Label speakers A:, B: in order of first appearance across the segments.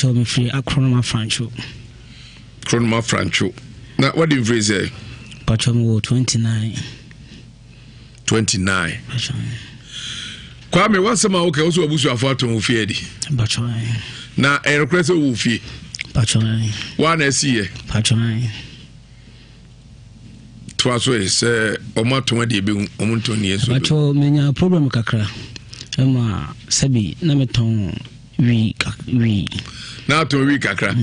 A: Pakyɛ mefiri Akronoma Francho.
B: Akronoma Francho. Na wadi mfiri sɛ?
A: Pakyɛ mewɔ 29.
B: 29. Pakyɛ. Kwame, wasɛm a wokɛ wo sɛ wabusuafo atɔn wo fie adi.
A: Pakyɛ.
B: Na ɛyɛ nokorɛ sɛ wowɔ fie?
A: Pakyɛ.
B: Woa na ɛsiyɛ?
A: Pakyɛ.
B: Toa so ɛ sɛ ɔmo atɔn adi ebehu ɔmo ntɔn ni ɛso.
A: Pakyɛ menya problem kakra ɛma sɛbi na metɔn wi wi.
B: Na atɔn wi kakra.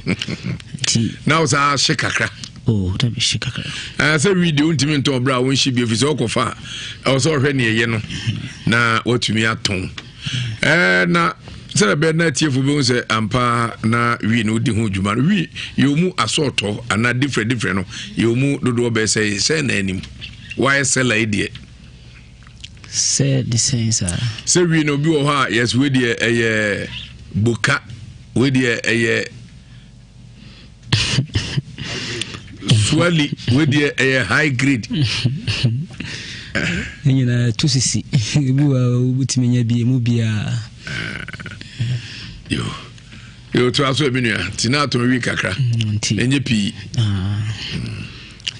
A: Nti.
B: Na wo saa hye kakra.
A: Oh, dabi hye kakra.
B: Ɛɛ sɛ wi deɛ wontumi ntɔn berɛ a wonhye bi ɛfiri sɛ wokɔfa a ɛwɔ sɛ ɔhwɛ neɛ ɛyɛ no na watumi atɔn. Ɛɛ na sɛdeɛ bɛyɛ na atiefo bɛhu sɛ ampa na wi no wodi ho dwuma no wi yɛwɔ mu asɔɔtɔ anaa different different no yɛwɔ mu dodoɔ bɛyɛ sɛ sɛ na anim wayɛ sɛla yi deɛ.
A: Sɛ de sɛn saa.
B: Sɛ wi no obi wɔ hɔ a yɛsɛ wei deɛ ɛyɛ boka wei deɛ ɛyɛ suali wei deɛ ɛyɛ high grade.
A: Ne nyinaa tu sisi ebi wɔ a wobɛtumi nya bi emu biara.
B: Yo yo to aso ebi nua nti na atɔn wi kakra ɛnyɛ pii.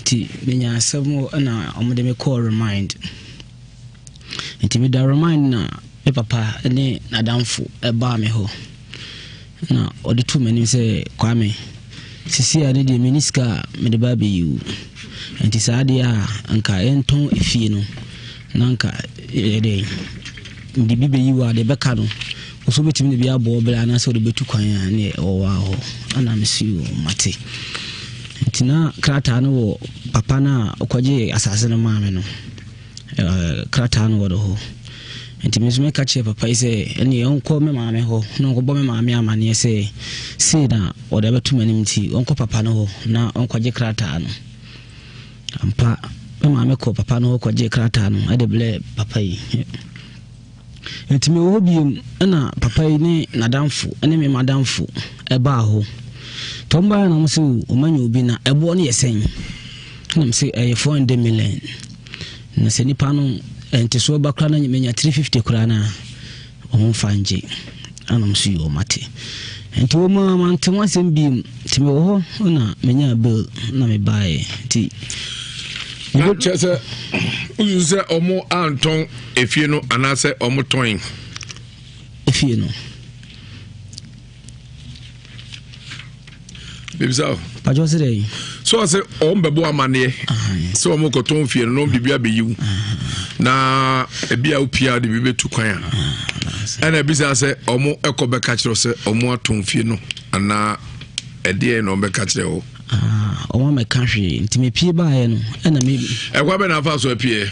A: Nti menya asɛm na wɔde me kɔɔ remind. Nti meda remind na me papa ne n'adamfo baa me hɔ. Na ɔde too m'anim sɛ, Kwame, sisi a ne deɛ menni sika a mede ba abɛyi wo. Nti saa adeɛ a anka yɛntɔn efie no na anka yɛde mede bi bɛyi wo a deɛ ɛbɛka no wo nso wobɛtumi de bi abɔ wo bra anaasɛ wode bɛtu kwan a ne ɛwɔ wɔ hɔ. Ɛna mese o mate. Nti na krataa no wɔ papa no a ɔkɔgyee asase no maa me no krataa no wɔ no hɔ. Nti me nso meka kyerɛɛ papa yi sɛ ɛneɛ ɔnkɔ me maame hɔ na ɔnkɔbɔ me maame amaneɛ sɛ sei na ɔde abɛto m'anim nti ɔnkɔ papa no hɔ na ɔnkɔgye krataa no. Ampa, me maame kɔɔ papa no hɔ kɔgyee krataa no de brɛɛ papa yi. Nti mewɔ hɔ bio ɛna papa yi ne n'adamfo ne me madamfo ɛbaa hɔ. Nti wɔn baeɛ na wɔn sɛ wɔn anya obi na ɛboɔ no yɛ sɛn? Ɛna me sɛ ɛyɛ 400 million. Na sɛ nipa no ntesoɔ ba koraa na menya 350 koraa na wɔn mfa ngye. Ɛna wɔn so yi wɔn ate. Nti wɔn a mante ho asɛm bio. Nti mewɔ hɔ na menyaa bill na mebaeɛ. Nti
B: na kyerɛ sɛ wosusu sɛ ɔmo antɔn efie no anaasɛ ɔmo tɔn
A: efie no
B: bibisa o
A: pàtó sɛ dɛ
B: so ɔsɛ ɔmo bɛbɔ amaneɛ sɛ ɔmo kɔtɔn fie no na ɔmo de bi abɛyiw na ebi a wopia de bi bɛtu kwan a ɛna ebisa sɛ ɔmo ɛkɔ bɛka kyerɛ sɛ ɔmo atɔn fie no anaa ɛdeɛ na ɔmo bɛka kyerɛ o.
A: Ɔmo amɛka hwee nti mepie baeɛ no ɛna me.
B: Ɛkwa bɛ na afa so apue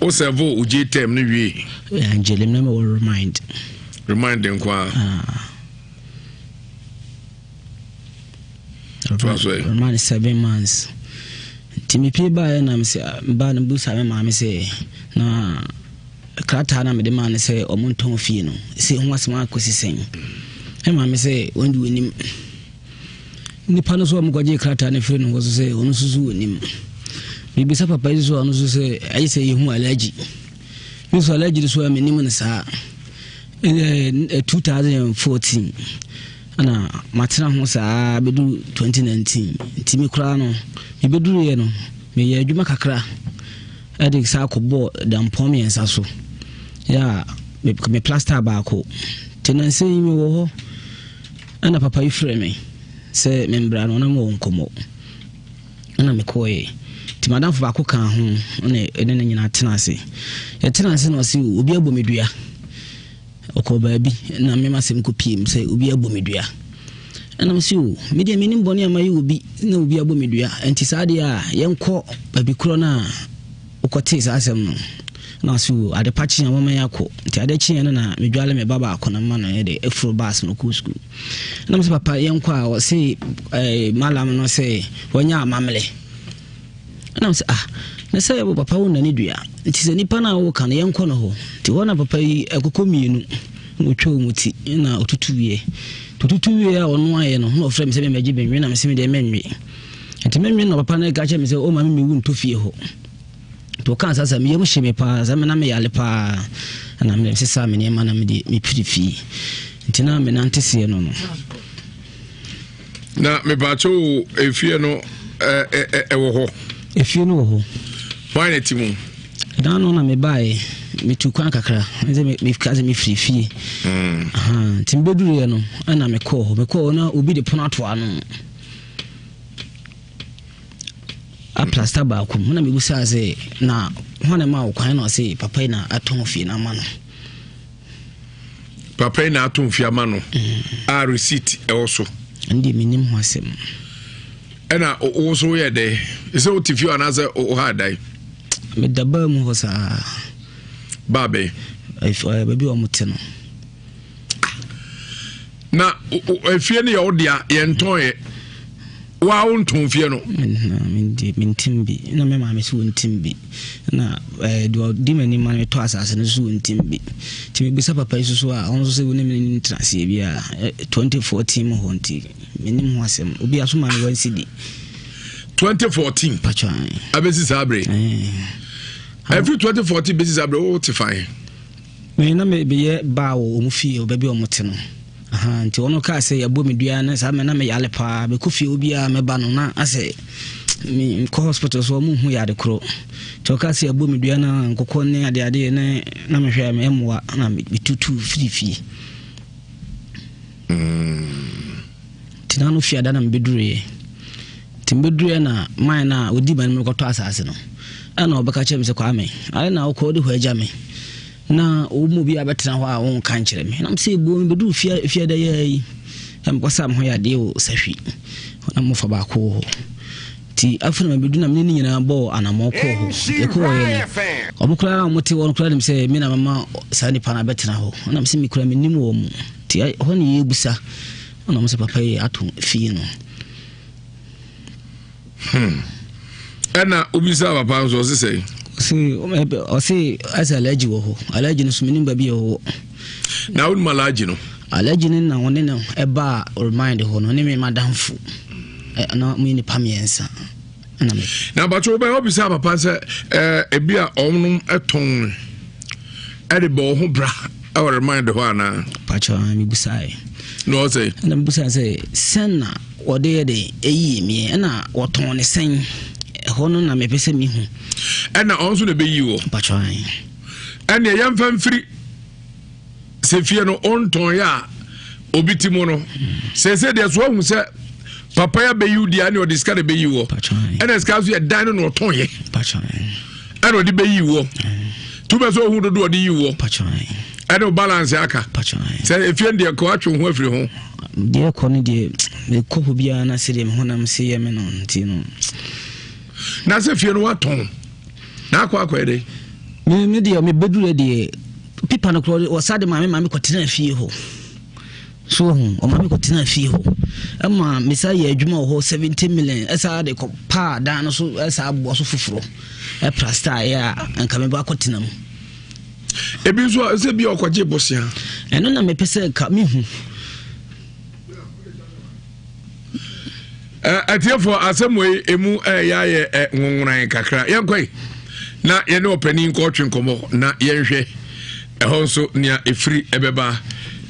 B: o sɛvo o gye tɛm no wie.
A: Angelim na mewɔ remind.
B: Remind nko a.
A: Remind 7 months nti mepie baeɛ na mesɛ ba no busa me maame sɛ na krataa na mede maa no sɛ ɔmo ntɔn fie no sɛ ho asɛm akɔsi sɛn. Me maame sɛ wɔn de wɔnim nipa no so a ɔmokɔgye krataa no firi no hɔ so sɛ ɔno nso so wɔnim. Bibisa papa yi so a ɔno nso sɛ ɛyɛ sɛ yɛhu allergy me so allergy so a menim no saa. 2014 ɛna matena ho saa bɛduru 2019. Nti me koraa no mebɛduruiɛ no meyɛ adwuma kakra ɛde saa kɔbɔɔ dampɔn mmiɛnsa so yɛ a me plaster baako. Nti nansɛ yi mewɔ hɔ ɛna papa yi frɛ me sɛ membra no na mewɔ nkɔmmɔ ɛna mekɔɔyɛ. Nti madamfo baako kaa ho ɛna ɛne no nyinaa tena ase. Yɛtena ase na ɔse obi abɔ me dua ɔkɔɔ baabi na mema asɛm kɔpie mu sɛ obi abɔ me dua. Ɛna mese o medeɛ menim bɔne a mayɛ obi na obi abɔ me dua. Nti saa deɛ a yɛnkɔ baabi korɔ no a wokɔtee saa asɛm no na ɔse o ade pa kye a wɔma yɛ akɔ. Nti ade kyeɛ no na medwale me ba baako na mma no yɛde afuro bus no kɔɔ sukuu. Na mesɛ papa yɛnkɔ a ɔse malam no sɛ wɔnyɛ amammerɛ. Ɛna mesɛ ah na sɛ wo papa wo nane dua nti sɛ nipa no a woka no yɛnkɔ no hɔ. Nti hɔ na papa yi ɛkokɔ mmienu na ɔtwa mu ti na ɔtutu wie tututu wie a ɔno ayɛ no na ɔfrɛ me sɛ memmɛgye benwe na mesɛ medeɛ menwe. Nti menwe na papa no ka kyerɛ me sɛ ɔma me mewu ntɔ fie hɔ. Nti ɔkaa saa sɛ meyam hye me paa sɛ me na meyale paa ɛna mede sesa me nneɛma na mede mepiri fie. Nti na menante seɛ no no.
B: Na mepaakyɛ o, efie no ɛwɔ hɔ?
A: Efie no wɔ hɔ.
B: Hwan na ti mu?
A: Dan no na mebaeɛ, metu kwan kakra, sɛ meka sɛ mefiri fie. Nti mebɛduruiɛ no, ɛna mekɔɔ hɔ. Mekɔɔ hɔ na obi de pono ato ano. Aplasta baako mu. Na mebusaa sɛ, na hwan na ɛma wo kwan? Na ɔse, papa yi na atɔn fie no ama no.
B: Papa yi na ato mfe ama no a receipt ɛwɔ so.
A: Ɛno deɛ menim ho asɛm.
B: Ɛna wo so woyɛ dɛ sɛ wote fie anaasɛ wo ha dan?
A: Meda baa mu hɔ saa.
B: Baa bɛn?
A: Baabi a wɔte no.
B: Na efie no yɛ wo dea, yɛntɔn yɛ. Waa wo ntɔn fie no.
A: Mentim bi na me maame so wɔntim bi na eh, deɛ ɔdi m'anim ma no metɔ asase no so wɔntim bi nti mebisa papa yi soso a ɔno nso sɛ wo ne me nim ntenaseɛ bi a 2014 eh, mu hɔ nti menim ho asɛm obi aso ma me wansi di
B: 2014 abɛsi saa bere ɛfiri 2014 bɛsi saa bere wote fan
A: Me na meyɛ baa wɔ wɔn fie wɔ baabi a wɔte no. Ahaa, nti wɔn kaa sɛ yɛabɔ me dua na saa mɛ na meyale paa. Mekɔ fie hɔ biara mɛba no na asɛ mekɔ hospital so wɔn nhu yɛ ade korɔ. Nti wɔkaa sɛ yɛabɔ me dua na nkokɔ ne adeade ne na mehwɛ a ɛmmoa na metutu firi fie. Nti na no fiada na mebɛduruiɛ. Nti mebɛduruiɛ na man no a ɔdi ma no mekɔtɔ asase no ɛna ɔbɛka kyerɛ me sɛ Kwame, ayɛ na wokɔ wode hɔ agya me na wo mu obi abɛtena hɔ a wonka nkyerɛ me. Na mesɛ ɛbuo mebɛduru fie fiada yɛ yi na mekɔsa me ho yɛ adeɛ wɔ sahwi na mofa baako wɔ hɔ. Nti afei na mebɛdu na mene ne nyinaa bɔɔ anammɔn kɔɔ hɔ. Yɛkɔɔyɛ no ɔmo koraa a ɔmo te hɔ no koraa nim sɛ me na mama saa nipa no abɛtena hɔ. Na mesɛ me koraa mennim wɔ mu. Nti ɛhɔ ne yɛbusa na ɔmo sɛ papa yi ato fie no.
B: Hmm. Ɛna wobisa papa nso ɔse sɛ?
A: Ɔse ɛsɛ alagye wɔ hɔ. Alagye no so menim baabi a ɛwɔ.
B: Na wonim alagye no?
A: Alagye no na ɔne no ɛbaa remind hɔ no, ɔne me madamfo. Na mo nipa mmiɛnsa.
B: Ɛna me. Na bato wobɛyɛ wobisa papa sɛ ebi a ɔnom ɛtɔn ɛde bɔ ho bra ɛwɔ remind hɔ anaa?
A: Pakyɛ mebusae.
B: Na ɔsɛ?
A: Ɛna mebusae sɛ sɛn na wɔde yɛ de ɛyii me ɛna wɔtɔn ne sɛn ɛhɔ no na mepɛ sɛ mehu.
B: Ɛna ɔno nso na ɛbɛyi wɔ?
A: Pakyɛ.
B: Ɛneɛ yɛmfa mfiri sɛ fie no ɔntɔn yɛ a obi ti mu no sɛsɛ deɛ so ahu sɛ papa yɛ bɛyi wo deɛ ɛne ɔde sika na ɛbɛyi wɔ ɛna sika nso yɛ dan no na ɔtɔn yɛ ɛna ɔde bɛyi wɔ tu bɛ sɛ ɔhu dodo ɔde yi wɔ ɛne o balance aka sɛ efie deɛ kɔ atwe ho afiri ho.
A: Deɛ kɔ no deɛ mekɔ hɔ biara na sɛdeɛ me honam se yɛ me no nti no.
B: Na sɛ fie no watɔn na akɔ akɔyɛ dɛ.
A: Me me deɛ mebɛduru deɛ pipa no korɔ ɔsa de maame maame kɔtena fie hɔ so ho ɔmaame kɔtena fie hɔ ɛma mesa yɛ adwuma wɔ hɔ 70 million ɛsa de kɔ paa dan no so ɛsa aboa so foforɔ ɛprasta yɛ a nka mebɛ akɔtena mu.
B: Ebi nso a sɛ bi a ɔkɔgye bosea.
A: Ɛno na mepɛ sɛ ka mehu.
B: Atiefoɔ asɛm wei emu ɛyɛ ayɛ nwonworan kakra. Yɛnkɔ yi na yɛne ɔpanin nkɔtwe nkɔmmɔ na yɛnhwɛ ɛhɔ nso nea ɛfiri ɛbɛba.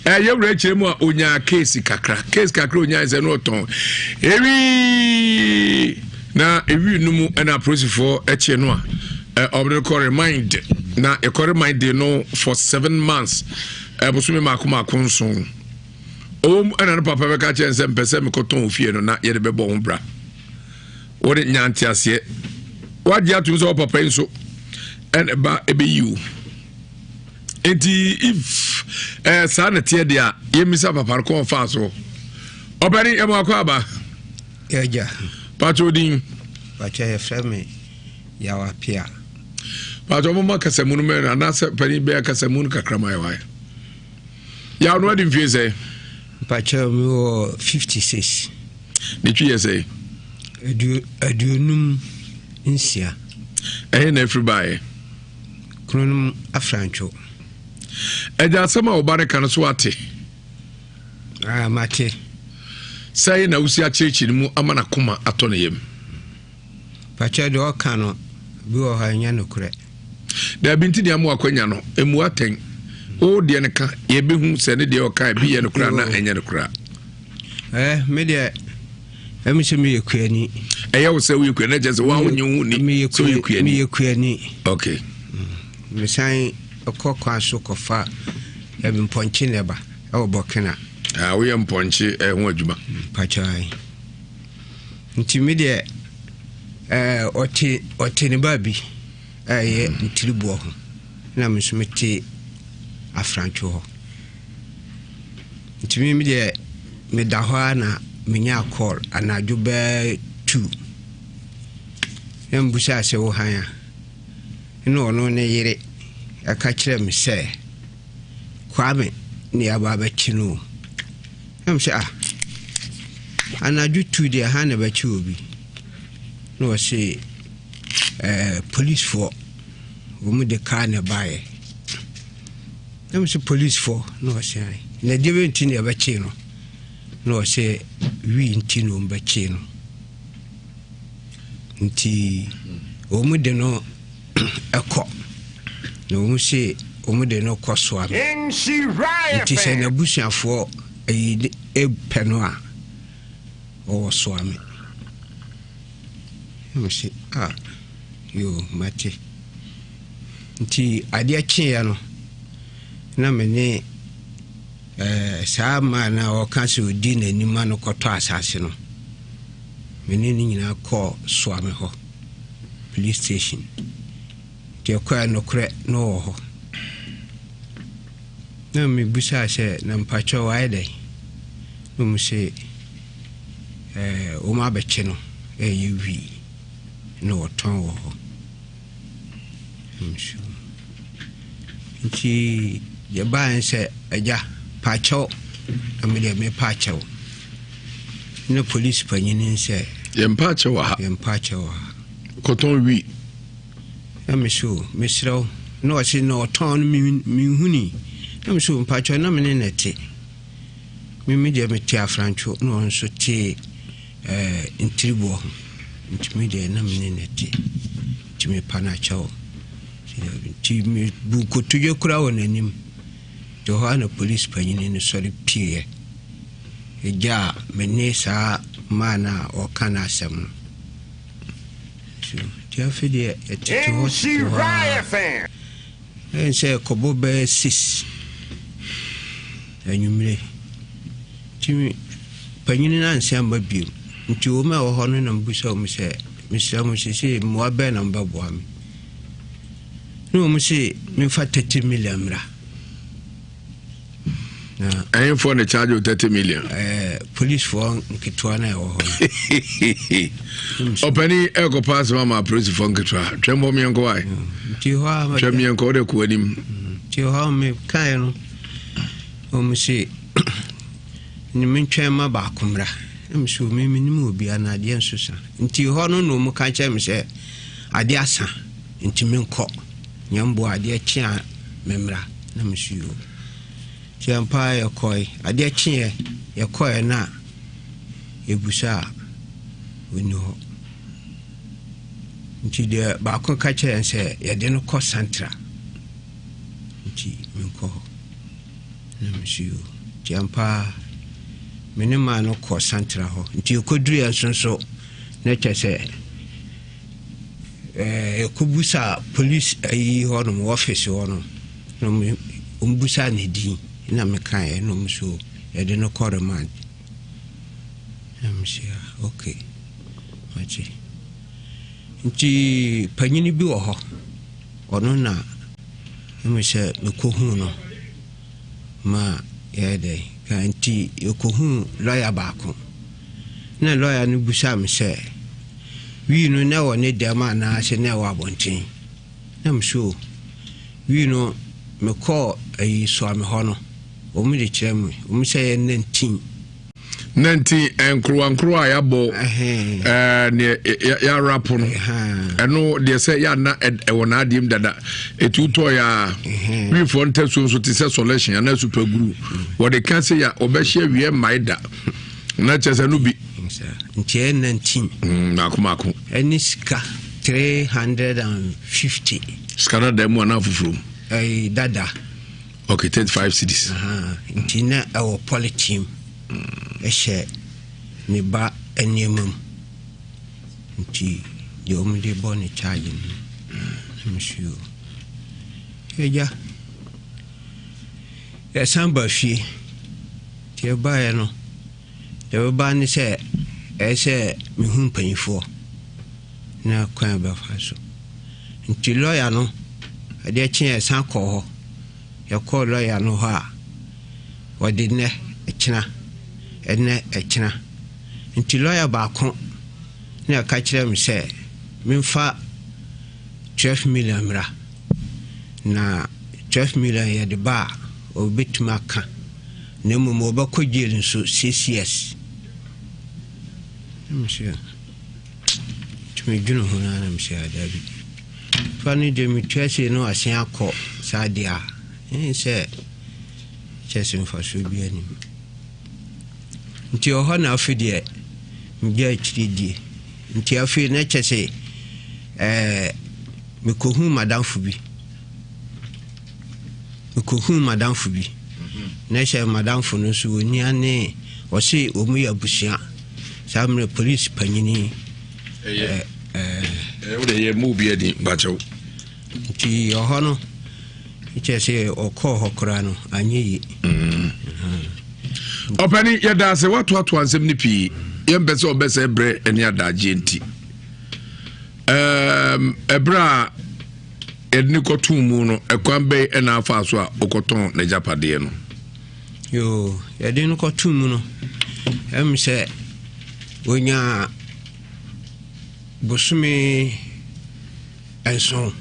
B: Yɛwura akyerɛ mu a onyaa keesi kakra. Keesi kakra onyaa sɛ no ɔtɔn ewi na ewi no mu ɛna apolisifoɔ ɛkye no a ɔde kɔ remind na ɛkɔ remind no for 7 months, ɛbosome mako mako nson. Ɔwɔ mu ɛna no papa bɛka kyerɛ sɛ mpɛ sɛ mekɔtɔn ofie no na yɛde bɛbɔ ho bra. Wɔde nya nteaseɛ wagye atom sɛ ɔpapa yi nso ɛna ba ɛbɛyi o. Nti if ɛɛ saa na teɛ deɛ a yɛmmisa papa no kɔn fa so. Ɔbɛne ɛmu akɔ aba.
C: Yɛgya.
B: Patro din?
C: Patro, yɛfrɛ me Yawa Pia.
B: Patro, moma kasamu no mɛno anaasɛ panin bɛyɛ kasamu no kakra ma yɛwae. Yaw no adi mfie sɛ?
C: Mpakyɛ, mewɔ 56.
B: Ne twi yɛ sɛ?
C: 56.
B: Ɛhe na afiri baeɛ?
C: Kuronom Afrantwo.
B: Ɛgya, asɛm a ɔba no ka no so ate?
C: Ah, mate.
B: Sɛ na wosi akyerɛkyerɛ no mu ama n'akoma atɔ ne yam.
C: Pakyɛ, deɛ ɔka no bi wɔ hɔ a ɛnyɛ nokorɛ.
B: Daabi, nti deɛ mo akwanya no emu atɛn. Wo deɛ no ka, yɛbɛhu sɛ ne deɛ ɔka ebi yɛ no koraa na ɛnyɛ no koraa.
C: Ɛɛ me deɛ ɛmi sɛ meyɛ kuani.
B: Ɛyɛ wo sɛ woyɛ kuani na kyerɛ sɛ woa wonye wo ni sɛ woyɛ kuani.
C: Meyɛ kuani.
B: Okay.
C: Mesan kɔ kwan so kɔfa ɛbi mpɔnkye na ɛba ɛwɔ Burkina.
B: Ah, woyɛ mpɔnkye ɛho adwuma.
C: Mpakyɛ nti me deɛ ɛɛ ɔte ɔte ne baabi ɛyɛ ntiriboɔ ho na me nso mete afrantwo hɔ nti me deɛ meda hɔ ara na menya call anadwo bɛɛ tu na mbusa sɛ wo han a na ɔno ne yere ɛka kyerɛ me sɛ Kwame ne yɛaba abɛkye no o. Na mesɛ ah, anadwo tu deɛ ha na bɛkye obi. Na ɔse ɛɛ eh, policefoɔ wɔn de kaa na ɛbaeɛ. Na mesɛ policefoɔ na ɔse ae. Na deɛ bɛ nti na yɛbɛkye no. Na ɔse wii nti na wɔn bɛkye no. Nti wɔn de no kɔ na wɔn se wɔn de no kɔ soa no nti sɛ n'abusuafoɔ ayi pɛ no a ɔwɔ soa me na se ah yoo mate nti adeɛ kyeeɛ no na me ne eh, saa maa no a ɔka sɛ ɔdi n'anim ma no kɔtɔ asase no me ne no nyinaa kɔɔ soa me hɔ Police station. Nti ɛkɔɛ nokorɛ na ɔwɔ hɔ. Na mebusaa sɛ na mpakyɛw wayɛ dɛn? Na wɔn se ɛɛ wɔn abɛkye no ɛyɛ wii na wɔtɔn wɔ hɔ. Nso nti yɛbaeɛ sɛ agya pakyɛw na me deɛ mepa akyɛw. Ne polisi panyin sɛ.
B: Yɛmpa akyɛw wɔ ha.
C: Yɛmpa akyɛw wɔ ha.
B: Kɔtɔn wi.
C: Na me so mesrɛ wo na ɔse na ɔtɔn no menhuni na me so mpakyɛw na me ne na te me me deɛ mete afrantwo na ɔno nso te ɛɛ eh, ntiriboɔ ho nti me deɛ na me ne na te nti mepa no akyɛw nti mebu nkotodwe koraa wɔ n'anim nti hɔ a na polisi panyin no sɔre pieɛ Egya a me ne saa man a ɔka n'asɛm no. So nti afei deɛ yɛtete hɔ tete hɔ ara. Ɛyɛ sɛ ɛkɔbɔ bɛyɛ sis anwummere. Nti panyin no ansa amma bio. Nti wɔn a ɛwɔ hɔ no na mebisa wɔn sɛ, mesrɛ mo seesei mmoa bɛn na mobɛboa me? Na wɔn se memfa 30 million mmra.
B: Ɛhenfoɔ na charge wo 30 million?
C: Eh, policefoɔ nketewa na ɛwɔ hɔ
B: no. Ɔpani ɛkɔpa asɛm ama apolisifoɔ nketewa. Twɛm hɔ meɛnkɔ wae.
C: Nti hɔ a
B: Twɛm meɛnkɔ wode kɔ anim.
C: Nti hɔ a mekaeɛ no, wɔn se ne mentwɛn ma baako mmra. Na me so me menim obiara na adeɛ nso sa. Nti hɔ no na wɔn ka kyerɛ me sɛ adeɛ asa nti menkɔ. Nyɛmboa adeɛ kye a memmra. Na me so yoo. Nti ampa ara yɛkɔe. Adeɛ kyeeɛ, yɛkɔeɛ na yɛbusa a, ɔnni hɔ. Nti deɛ baako ka kyerɛɛ yɛn sɛ yɛde no kɔ Santra. Nti menkɔ hɔ. Na me so yoo. Nti ampa ara me ne maa no kɔ Santra hɔ. Nti yɛkɔduruiɛ nso nso na kyerɛ sɛ Yɛkɔbusaa polisi ayi hɔ nom, office hɔ nom, na wɔbusaa ne din na mekaeɛ na wɔn nso yɛde no kɔ remand. Na mese ah okay, mate. Nti panyini bi wɔ hɔ, ɔno na ɛmu sɛ mekɔhuu no ma yɛyɛ dɛn, nti yɛkɔhuu lɔya baako. Na lɔya no busaa me sɛ, Wii no na ɛwɔ ne dɛm anaasɛ na ɛwɔ abɔnten? Na me so, wii no mekɔɔ ayi Suame hɔ no, wɔn de kyerɛ me, wɔn sɛ ɛyɛ 19.
B: 19 nkorowa nkorowa a yɛabɔ ɛɛ neɛ yɛarapo no ɛno deɛ sɛ yɛana ɛwɔ n'adeɛ mu dada ɛtu tɔ yɛ a wiifoɔ ntasuo nso te sɛ solution anaa super glue wɔde ka sɛ yɛ wɔbɛhyɛ awie mmae da na kyerɛ sɛ no bi
C: nti ɛyɛ 19
B: mako mako
C: ɛne sika 350
B: sika dada mu anaa foforɔ mu
C: ɛyɛ dada.
B: Okay, 35 cedis.
C: Nti na ɛwɔ polythene ɛhyɛ ne ba nneɛma mu. Nti deɛ wɔn de bɔ ne charge no na me so yoo. Agya, yɛsan ba fie. Nti yɛbaeɛ no, deɛ ɛbɛba ne sɛ ɛyɛ sɛ mehu mpanyinfoɔ na kwan a bɛfa so. Nti lɔya no, adeɛ kye yɛsan kɔɔ hɔ. Yɛkɔɔ lɔya no hɔ a, ɔde nnɛ, ɛkyena, ɛnnɛ, ɛkyena. Nti lɔya baako na ɛka kyerɛɛ me sɛ memfa 12 million mmra. Na 12 million yɛde ba a, ɔbɛtumi aka. Na mmom ɔbɛkɔ jail nso 6 years. Na mesɛ, nti medwene ho no ara na mesɛ, ah, daabi. Fa no deɛ metua sei na wasen akɔ saa deɛ a, ɛne sɛ kyerɛ sɛ mfasoɔ biara nni mu. Nti ɔhɔ na afei deɛ megya akyiri die. Nti afei na kyɛ sɛ ɛɛ mekɔhu madamfo bi. Mekɔhu madamfo bi. Na kyɛ madamfo no nso wɔnia ne ɔse wɔn yɛ abusua. Saa mmerɛ polisi panyini.
B: Ɛyɛ ɛɛ wode yɛ mu obi adi bakyɛw.
C: Nti ɔhɔ no kyerɛ sɛ ɔkɔɔ hɔ koraa no anyɛ yie.
B: Mm. Ɔpɛni yɛda ase watoatoa nsɛm no pii yɛmpɛ sɛ ɔbɛsɛ berɛ ne adagyeɛ nti ɛberɛ a yɛde ne kɔtoo mu no ɛkwan bɛn ɛna afa so a wokɔtɔn n'agyapadeɛ no?
C: Yoo, yɛde no kɔtoo mu no ɛm sɛ ɔnyaa bosome nson.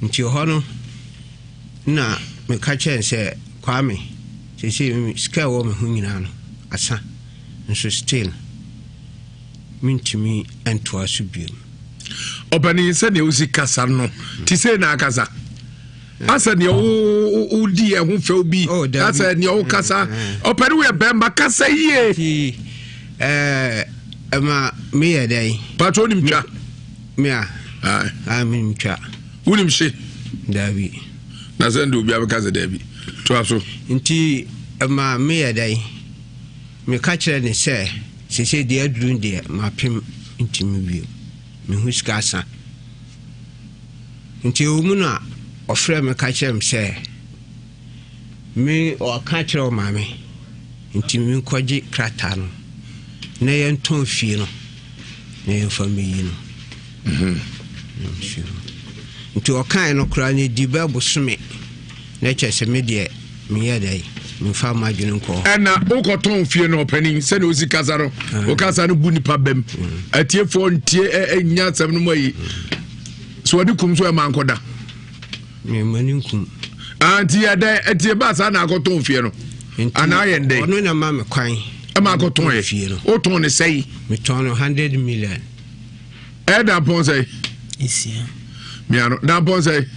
C: Nti hɔ no na meka kyerɛɛ no sɛ, Kwame, seesei sika a ɛwɔ me ho nyinaa no asa, nso still mentumi ntoa so bio.
B: Ɔpanin, sɛdeɛ wosi kasa no, te sei na akasa. Asɛ deɛ wodi yɛn ho fɛw bi, oh, asɛ deɛ wokasa. Mm, mm. Ɔpanin woyɛ bɛrima, kasa yie.
C: Nti, ɛma meyɛ dɛn?
B: Patro wonim twa?
C: Me a? Ah, menim twa.
B: Wonim hye?
C: Daabi.
B: Na sɛ nde obi abɛka sɛ daabi. Toa so.
C: Nti ɛma meyɛ dɛn? Meka kyerɛ ne sɛ, sese deɛ aduru deɛ mapem ntumi bio. Mehu sika asa. Nti ɛwɔ mu na ɔfrɛ me ka kyerɛ me sɛ, me ɔka kyerɛ ɔmaame nti menkɔgye krataa no na yɛntɔn fie no na yɛmfa mmɛyi no. Mhm. Nti ɔkae no koraa no ɛdi bɛ bosome na kyerɛ sɛ me deɛ meyɛ dɛ memfa m'adwene nkɔ.
B: Ɛna wokɔtɔn fie no ɔpanin sɛdeɛ wosi kasa no ah. wokasa no bu nipa bɛm mm. atiefoɔ ntie ɛnya asɛm no mu ayi so wɔde kum so ɛma nkɔda.
C: Mma no nkum.
B: Ah, nti yɛ dɛ ɛti eba saa na akɔtɔn fie no. Anaa yɛ ndɛ.
C: Ɔno na ma me kwan.
B: Ɛma akɔtɔn yɛ. Fie no. Wotɔn ne sɛyi.
C: Metɔn no 100 million.
B: Ɛyɛ dampɔn sɛyi.
A: Nsia.
B: Miano dampɔn sɛyi.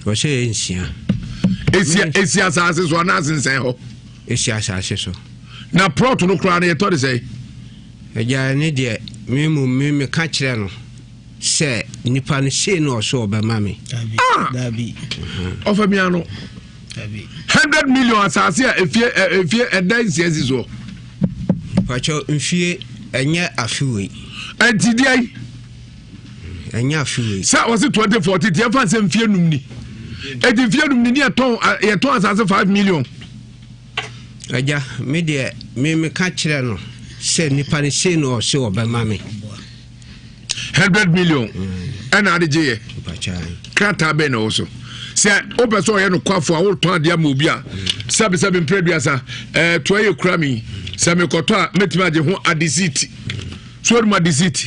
C: Wɔhyɛ yɛ nsia.
B: Esi esi asase so anaa sensɛn hɔ.
C: Esi asase so.
B: Na plot no koraa no yɛtɔ de sɛyi.
C: Ɛgya ne deɛ me mu me meka kyerɛ no. Sɛ nipa no sei na ɔso ɔbɛma me.
B: Ah! Ɔfa mi ano. 100 million asase a efie efie ɛdan nsia si soɔ.
C: Pàtó nfie ɛnyɛ afe wei.
B: Ɛnti deɛ yi.
C: Ɛnyɛ afe wei.
B: Sɛ wɔsi 2014 tiɛ fa sɛ nfie num ni. Eti nfie num ni ni yɛtɔn yɛtɔn asase 5 million.
C: Agya mi deɛ mi mi ka kyerɛ no sɛ nipa no sei na ɔse ɔbɛma me.
B: 100 million ɛna ade gye yɛ krataa bɛn na ɛwɔ so sɛ wopɛ sɛ ɔyɛ no kwafo a wotɔn adeɛ ama obi a sɛbesɛbe mprɛ aduasa ɛɛ toa yɛ kura mi sɛ mekɔtɔ a mɛtumi agye ho adesiti so wɔde mu adesiti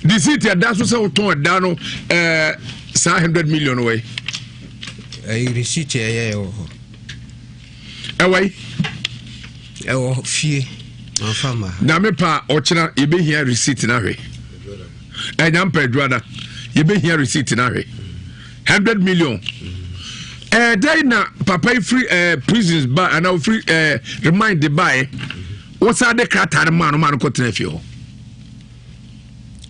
B: desiti ɛda so sɛ wotɔn ɛda no ɛɛ saa 100 million wɔ yi.
C: Ɛyɛ receipt ɛyɛ ɛwɔ hɔ.
B: Ɛwɔ yi.
C: Ɛwɔ fie. Mafa ma.
B: Na me pa ɔkyena yɛbɛhia receipt no ahwɛ. Ɛnya mpa adwuada yɛbɛhia receipt no ahwɛ. 100 million. Ɛdɛn na papa yi firi ɛɛ prisons ba anaa ofiri ɛɛ remind de baeɛ wɔsan de krataa no maa no maa no kɔtena fie hɔ.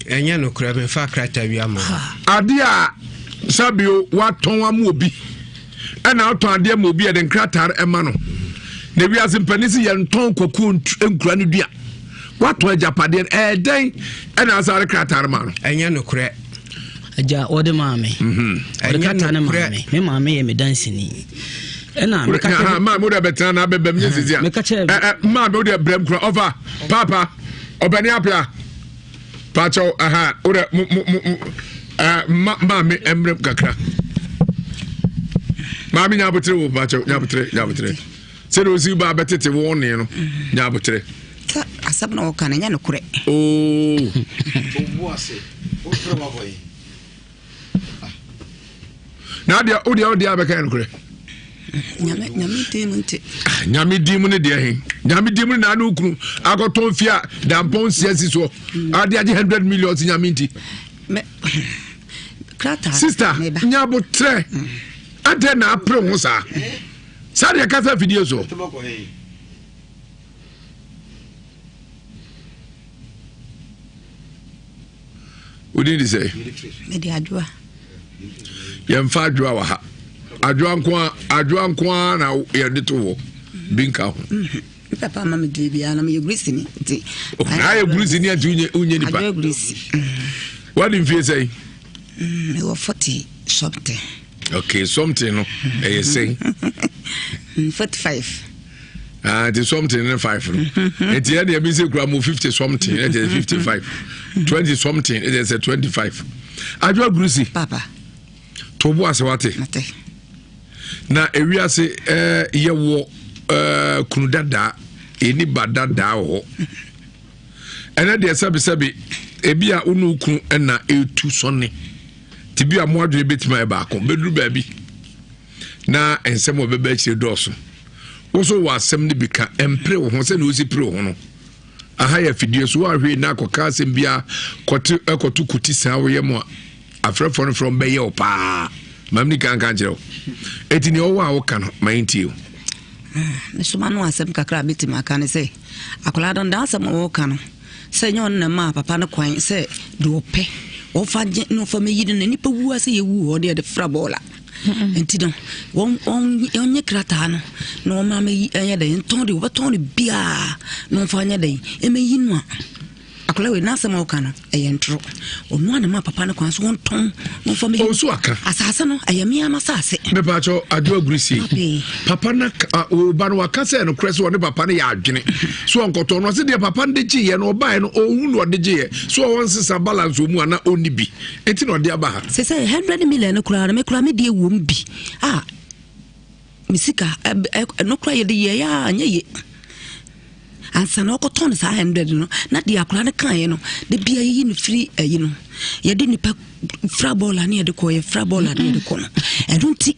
C: Ɛnyɛ nokorɛ, memfa krataa bi ama.
B: Adeɛ a sabio watɔn ama obi. Ɛna wotɔn adeɛ ma obi yɛde nkrataa ɛma no. Na wiase mpanin si yɛntɔn kwakuo nkura no dua. Watɔn agyapadeɛ no ɛyɛ dɛn ɛna asa de krataa no ma no.
C: Ɛnyɛ nokorɛ.
A: Agya wɔde maa me.
B: Mhm.
A: Wɔde krataa no maa me. Me maame yɛ me danseni. Ɛna meka kyerɛ.
B: Maa mi o de bɛtena na abɛbɛm nye sisi a.
A: Meka kyerɛ.
B: Ɛ ɛ maa mi o de brɛm kura ɔfa paapa ɔbɛni apia paakyɛw aha o de mo mo mo ɛ ma maame mmerɛm kakra. Maame nya abotire wo paakyɛw nya abotire nya abotire. Sɛdeɛ osi ba abɛtete wɔn ne no nya aboterɛ.
D: Sɛ asɛm na wɔka no ɛnyɛ nokorɛ.
B: Oo. Na adeɛ wodeɛ wodeɛ abɛka yɛ nokorɛ.
D: Nyame nyame din mu nti.
B: Ah, nyame din mu ne deɛ he nyame din mu ne na ne okunu akɔtɔn fie a dampɔn nsia si soɔ mm. ade agye hundred million si nyame nti. Sista nya aboterɛ mm. adɛn na apere ho saa. Saa deɛ kasa afidie so. Wodin de sɛ?
D: Mede adwoa.
B: Yɛmfa adwoa wɔ ha. Adwoa nko a adwoa nko a na yɛde to hɔ. Bi nka ho.
D: Mm-hmm. Me papa ama me din biara na meyɛ gurisini nti.
B: Oh, na ayɛ gurisini nti wonyɛ wonyɛ nipa.
D: Adwoa gurisi.
B: Mm. Wadi mfie sɛn?
D: Mm, mewɔ 40 something.
B: Okay, something no ɛyɛ sɛn?
D: 45.
B: Ah, nti something ne five no. Nti ɛna ebi sɛ kura mu 50 something ɛkyɛ 55. 20 something ɛkyɛ sɛ 25. Adwoa gurusi.
D: Papa.
B: To bo ase wate.
D: Mate.
B: Na ewiase ɛɛ yɛwɔ ɛɛ kunu dadaa ɛni ba dadaa wɔ hɔ. Ɛnɛ deɛ sɛbisɛbi ebi a wo ne wo kunu ɛna etu sɔne. Te bi a mo adwene bɛtumi ayɛ baako bɛduru baabi na nsɛm a ɔbɛba akyire dɔɔso. Wo so wɔ asɛm no bi ka mpere wo ho sɛdeɛ wosi pere wo ho no. Aha yɛ afidie so woahwee na akɔka asɛm biara kɔte ɛkɔto kuti saa woyɛ mu a afrɛfoɔ no frɛ bɛyɛ wo paa. Maame ni kan ka nkyerɛ wo. Eti nea ɔwɔ a woka no ma yɛntie o.
D: Ah, mesoma no asɛm kakra a mɛtumi aka ne sɛ akwadaa no daa asɛm a wɔka no Sɛ ɛnyɛ ɔno na ɛmaa papa no kwan sɛ deɛ ɔpɛ ɔfa gye na ɔfa mɛyi no na nipa wu ase yɛwu hɔ deɛ yɛde fra bɔɔla nti no wɔnyɛ krataa no na wɔma mɛyi ɛnyɛ dɛn ntɔn deɛ wɔbɛtɔn no biara na wɔmfa nyɛ dɛn ɛmɛyi no a akwadaa wei n'asɛm a ɔka no ɛyɛ ntorɔ ɔno a na ma papa no kwan so wɔntɔn na ɔmfa mɛyi
B: ɔnso aka
D: asase no ɛyɛ mmea no asase
B: mepaakyɛ adwo agurisi papa na ɔba no waka sɛ nokorɛ sɛ ɔne papa no yɛ adwene so ɔnkɔtɔ no ɔse deɛ papa no de gyeeɛ no ɔbaeɛ no ɔhu no ɔde gyeeɛ so ɔwɔ nsesa balance wɔ mu ana ɔnni bi ɛnti na ɔde aba ha
D: sɛ sɛ 100 million no koraa no me koraa me deɛ wɔ mu bi a me sika ɛno koraa yɛde yɛɛ a anyɛ ye ansa na ɔkɔtɔn no saa 100 no na deɛ akwadaa no kaeɛ no da bia yɛyi no firi ayi no yɛde nipa fra bɔɔla ne yɛde kɔ yɛfra bɔɔla ne yɛde kɔ no ɛno nti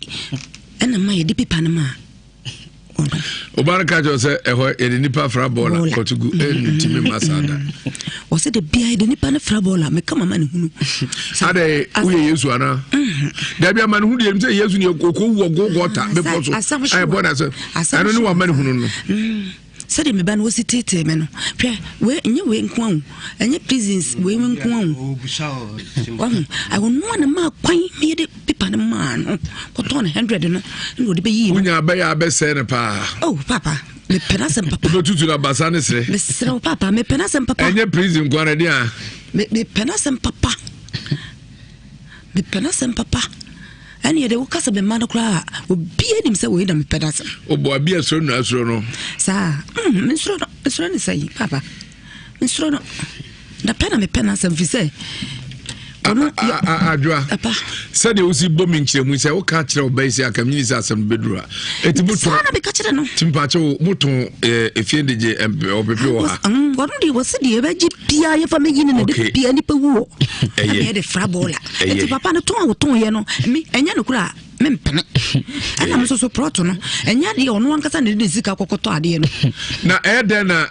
D: ɛna ma yɛde pepa no ma
B: ɔba no ka kyerɛ sɛ ɛhɔ yɛde nipa fra bɔɔla kɔtogu ɛntumi ma saa da
D: ɔsɛ da bia yɛde nipa no fra bɔɔla meka mama ne hunu
B: adɛ woyɛ yesu anaa mm-hmm. dabi ama ne hu deɛ sɛ yesu ne ɔkɔwu wɔ golgota bepɔ so ɛbɔ na sɛ ɛno ne wama ne hunu no
D: mm. sɛdeɛ me ba no wɔsi teetee me no hwɛ wei nyɛ wei nko ahu ɛnyɛ prisons wei nko ahu wahu ɔno a na maa kwan meyɛ de pepa no maa no kɔtɔn no hundred no ɛna ɔde bɛyii no
B: wonya bɛyɛ abɛsɛe no paa
D: oh papa mepɛ n'asɛm papa
B: wobɛtutu no abasa ne serɛ
D: mesrɛ wo papa mepɛ n'asɛm papa
B: ɛnyɛ prison nko ara deɛ a
D: mepɛ n'asɛm papa Mepɛ n'asɛm papa. Ɛne yɛde woka sɛ mema no koraa a, obiara nim sɛ wei na mepɛ n'asɛm.
B: Ɔbɔ abi a suro no asuro no.
D: Saa, mm, mensuro no, mensuro ne sɛn, papa. Mensuro no. Na pɛ na mepɛ n'asɛm fi sɛ
B: adwoa sɛdeɛ wosi bɔ me nkyerɛmu sɛ woka kyerɛ wo bɛyi sɛ aka menyini sɛ asɛm no bɛduru a ɛti
D: motɔn na meka kyerɛ no
B: timpakyɛ wo motɔn efie de gye ɔpepe wɔ ha
D: wɔno deɛ wɔse deɛ ɛbɛgye biaa yɛfa mɛyi no na de bia nipa wu hɔ ɛna yɛde fra bɔɔla ɛti papa no tɔn a wɔtɔn yɛ no me ɛnyɛ no koraa mempene ɛna me nso so prɔto no ɛnyɛ adeɛ ɔno ankasa na de ne sika kɔkɔtɔ adeɛ no
B: na ɛyɛ dɛn na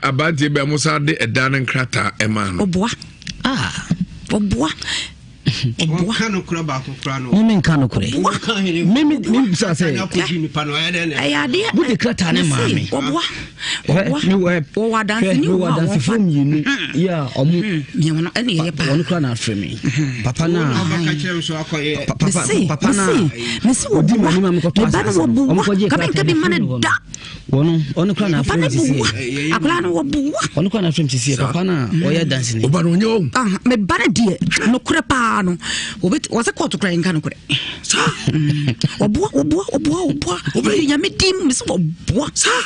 B: aberanteɛ bi a mo san de ɛdan no nkrataa ɛmaa no
D: ɔboa ah ɔboa.
C: Ɔka nokorɛ baako koraa no.
A: Mimi nka nokorɛ. Mimi mimi bisa sɛ.
D: Ɛyɛ adeɛ.
A: Wode krataa ne maa me.
D: Wɔboa. Wɔboa. Wɔwɔ adanse ni
A: wɔ
D: hɔ a
A: adansefoɔ mmienu yɛ a ɔmo.
D: Mmienu no ɛna ɛyɛ paa.
A: Wɔn kura na afrɛ me. Papa na. Papa papa na.
D: Mesi
A: Odi
D: wɔboa.
A: m'anim a mekɔtɔ
D: Me ba no
A: asase no. Ɔmo
D: wɔboa.
A: kɔgye
D: Kabi
A: krataa
D: nkabi
A: no
D: ma
A: firi
D: ne
A: hɔ no.
D: da.
A: Wɔn ɔno kura na
D: Papa
A: afrɛ
D: no
A: me sisi
D: boa.
A: yɛ.
D: Akwadaa no wɔboa.
A: Ɔno kura na afrɛ me sisi yɛ. Papa na ɔyɛ danseni.
B: ɔba no ɔnyɛ ɔhu
D: Ah, me ba no deɛ nokorɛ paa no wɔbɛt wɔsɛ kɔɔto koraa yɛnka nokorɛ
B: saa
D: Wɔboa wɔboa wɔboa wɔboa wɔbɛyɛ nyame din mu mesɛ wɔboa
B: saa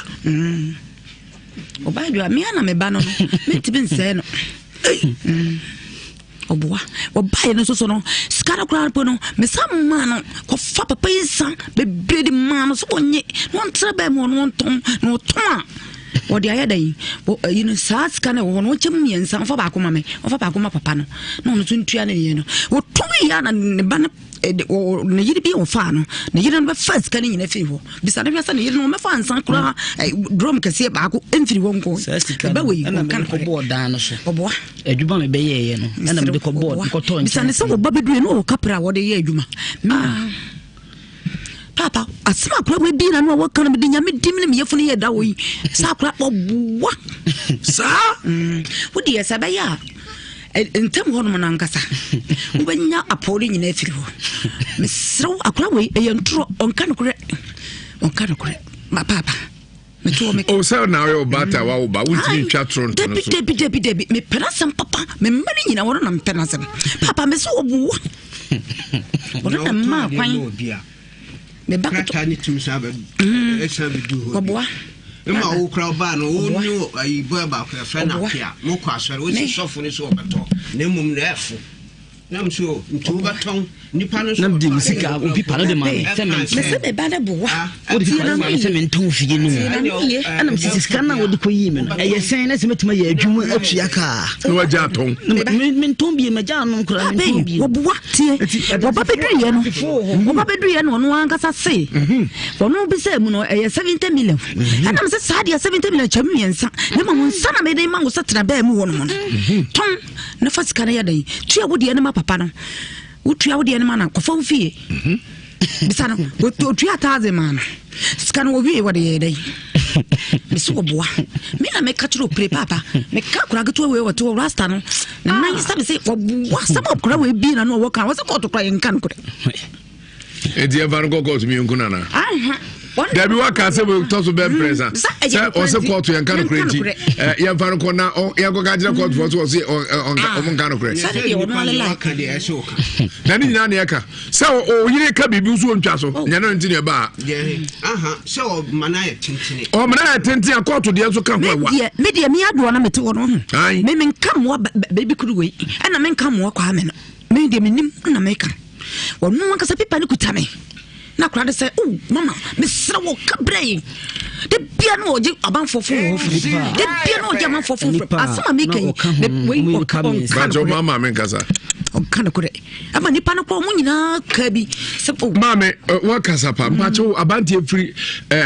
D: ɔbaa dwa mea na meba no no mentumi nsɛe no ɔboa ɔbaeɛ no nso so no sika no koraa mpo no mesa maa no kɔfa papa yi nsa bebree de maa no sɛ ɔnye na ɔntra bɛɛ mu ɔno ɔntɔn na ɔtɔn a ɔde ayɛ dɛn ayi no saa sika no ɛwɔ hɔ no ɔnkyɛ mu mmiɛnsa ɔmfa baako ma me ɔmfa baako ma papa no na ɔno nso ntua ne deɛ no ɔtɔn yɛ a na ne ba no ne yere bi a ɔfaa no ne yere no bɛfa sika no nyina firi hɔ bisa no hwɛ sɛ ne yere no ɔmɛfa nsa koraa drum kɛseɛ baako ɛmfiri hɔ nkɔ
A: Saa sika
D: ɛbɛ
A: no
D: wei
A: ɛna
D: ɔnka
A: mede
D: nokorɛ
A: kɔbɔɔ dan no so.
D: ɔboa
A: Adwuma me bɛyɛɛyɛ no ɛna mede kɔbɔɔ mekɔtɔɔ
D: bisa ne sɛ
A: nkyɛnse.
D: wɔba bɛduru ne ɔwɔ kapra a wɔde yɛ adwuma Ah. papa asɛm akora wei bi na no a wɔka no mede nyame dim ne meyɛfo no yɛ da wɔ yi sɛ akora ɔboa
B: saa
D: wodeɛ sɛ ɛbɛyɛ a ntam hɔnom no ankasa wobɛnya apɔw no nyinaa afiri hɔ mesrɛ wo akora wei ɛyɛ ntorɔ ɔnka nokorɛ ɔnka nokorɛ ma paapa metoɔ me
B: o sɛ na ɔyɛ ɔbaata wa wo ba wontumi ntwa toro nto no
D: dabi
B: so
D: dabi dabi dabi mepɛ n'asɛm papa memma no nyina wɔno na mepɛ n'asɛm papa me sɛ wɔboa ɔno na mmaa kwan meba koto
C: krataa ne tumi san bɛ ɛsan bɛ du hɔ bi.
D: wɔboa
C: mma wo kura ɔbaa no wo
D: Ɔboa.
C: ne ayi bɔɛ baako yɛfrɛ no
D: Ɔboa.
C: apia mokɔ asɔre wo
D: Me.
C: si sɔfo no so ɔbɛtɔ na mmom na ɛfo nam so nti wobɛtɔn nipa no so
A: Na mede
C: ɔtɔ
A: me sika,
C: adeɛ no
A: obi pa no de ma me, sɛ
C: ɛka
A: mentɔn.
D: mesɛ meba no boa
C: Ah,
A: Wode sika no ma me sɛ mentɔn fie no mu.
D: Tie na meyɛ.
A: Ɛna mesɛ sika no a wode kɔyii me no ɛyɛ sɛn na sɛ mɛtumi ayɛ adwuma atua kaa.
B: na wagya atɔn
A: Na mentɔn bie magya anom koraa mentɔn
D: Abɛyi
A: bie.
D: wɔboa tie
A: Nti,
D: wɔba bɛduruyɛ no wɔba bɛduruyɛ no ɔno ankasa se ɔno bisɛ mu no ɛyɛ 70 million ɛnam sɛ saa deɛ 70 million kyɛm mmiɛnsa na mmom nsa na mede ma wo sɛ tena bɛɛ mu hɔ nom no tɔn na fa sika no yɛ dɛn tua wo deɛ no ma papa no wotua wo deɛ no ma no kɔfa wo fie bisa no ɔtua thousand maa no sika no wɔwie wɔde yɛ dɛn mese wɔboa me na meka kyerɛ ɔpire paapa meka akora ketewa wei wɔte wɔ rasta no ne nan sɛ me sɛ wɔboa sɛm akora wei bie na no ɔwɔ ka wɔ sɛ kɔɔto kora yɛnka no korɛ
B: enti yɛmfa no kɔ kɔɔto mmiɛnku nana
D: aha wɔn
B: dabi waka sɛ tɔ so bɛ mprɛnsa
D: Sɛ ɛyɛ
B: sɛ
D: nokorɛ
B: ɔsɛ
D: nti,
B: kɔɔto yɛnka nokorɛ
D: yɛnka
B: nti
D: nokorɛ.
B: yɛmfa no kɔ na yɛnkɔka kyerɛ kɔɔtofoɔ so ɔse ɔmo nka nokorɛ
D: Sɛ deɛ ɔno
C: nipa
D: ale
C: deɛ
D: like.
C: waka deɛ ɛsɛ ɔka
B: na ne nyinaa ne ɛka sɛ ɔyere ka biribi nso ɔntwa so nyɛ no nti ne ɛba a
C: deɛ aha sɛ ɔma no ayɛ tentene
B: ɔmena yɛ tenten a kɔɔto deɛ nso ka ho ɛwa
D: medeɛ medeɛ me adoɔ na mete hɔ no ho
B: Aye.
D: me menka mmoa baabi koro wei ɛna menka mmoa kwaa me no me deɛ menim na meka ɔno ankasa pipa no kuta me na akora de sɛ o mama mesrɛ wo ka berɛ yi da bia na ɔgye abanfoɔ fo wɔ hɔ firi da bia na ɔgye amanfoɔ fo firi
A: Nipa a
D: asɛm a meka
A: na
D: yi
A: ɔka ho no,
D: wei
A: ɔmo yɛ
D: ɔka
A: nipa mmiɛnsa.
D: ɔnka
B: bakyɛ
D: nokorɛ
B: ɔma maame nkasa
D: ɔnka nokorɛ ama nipa no kɔ ɔmo nyinaa ka bi sɛ o
B: maame wakasa pa mpakyɛ wo abanteɛ firi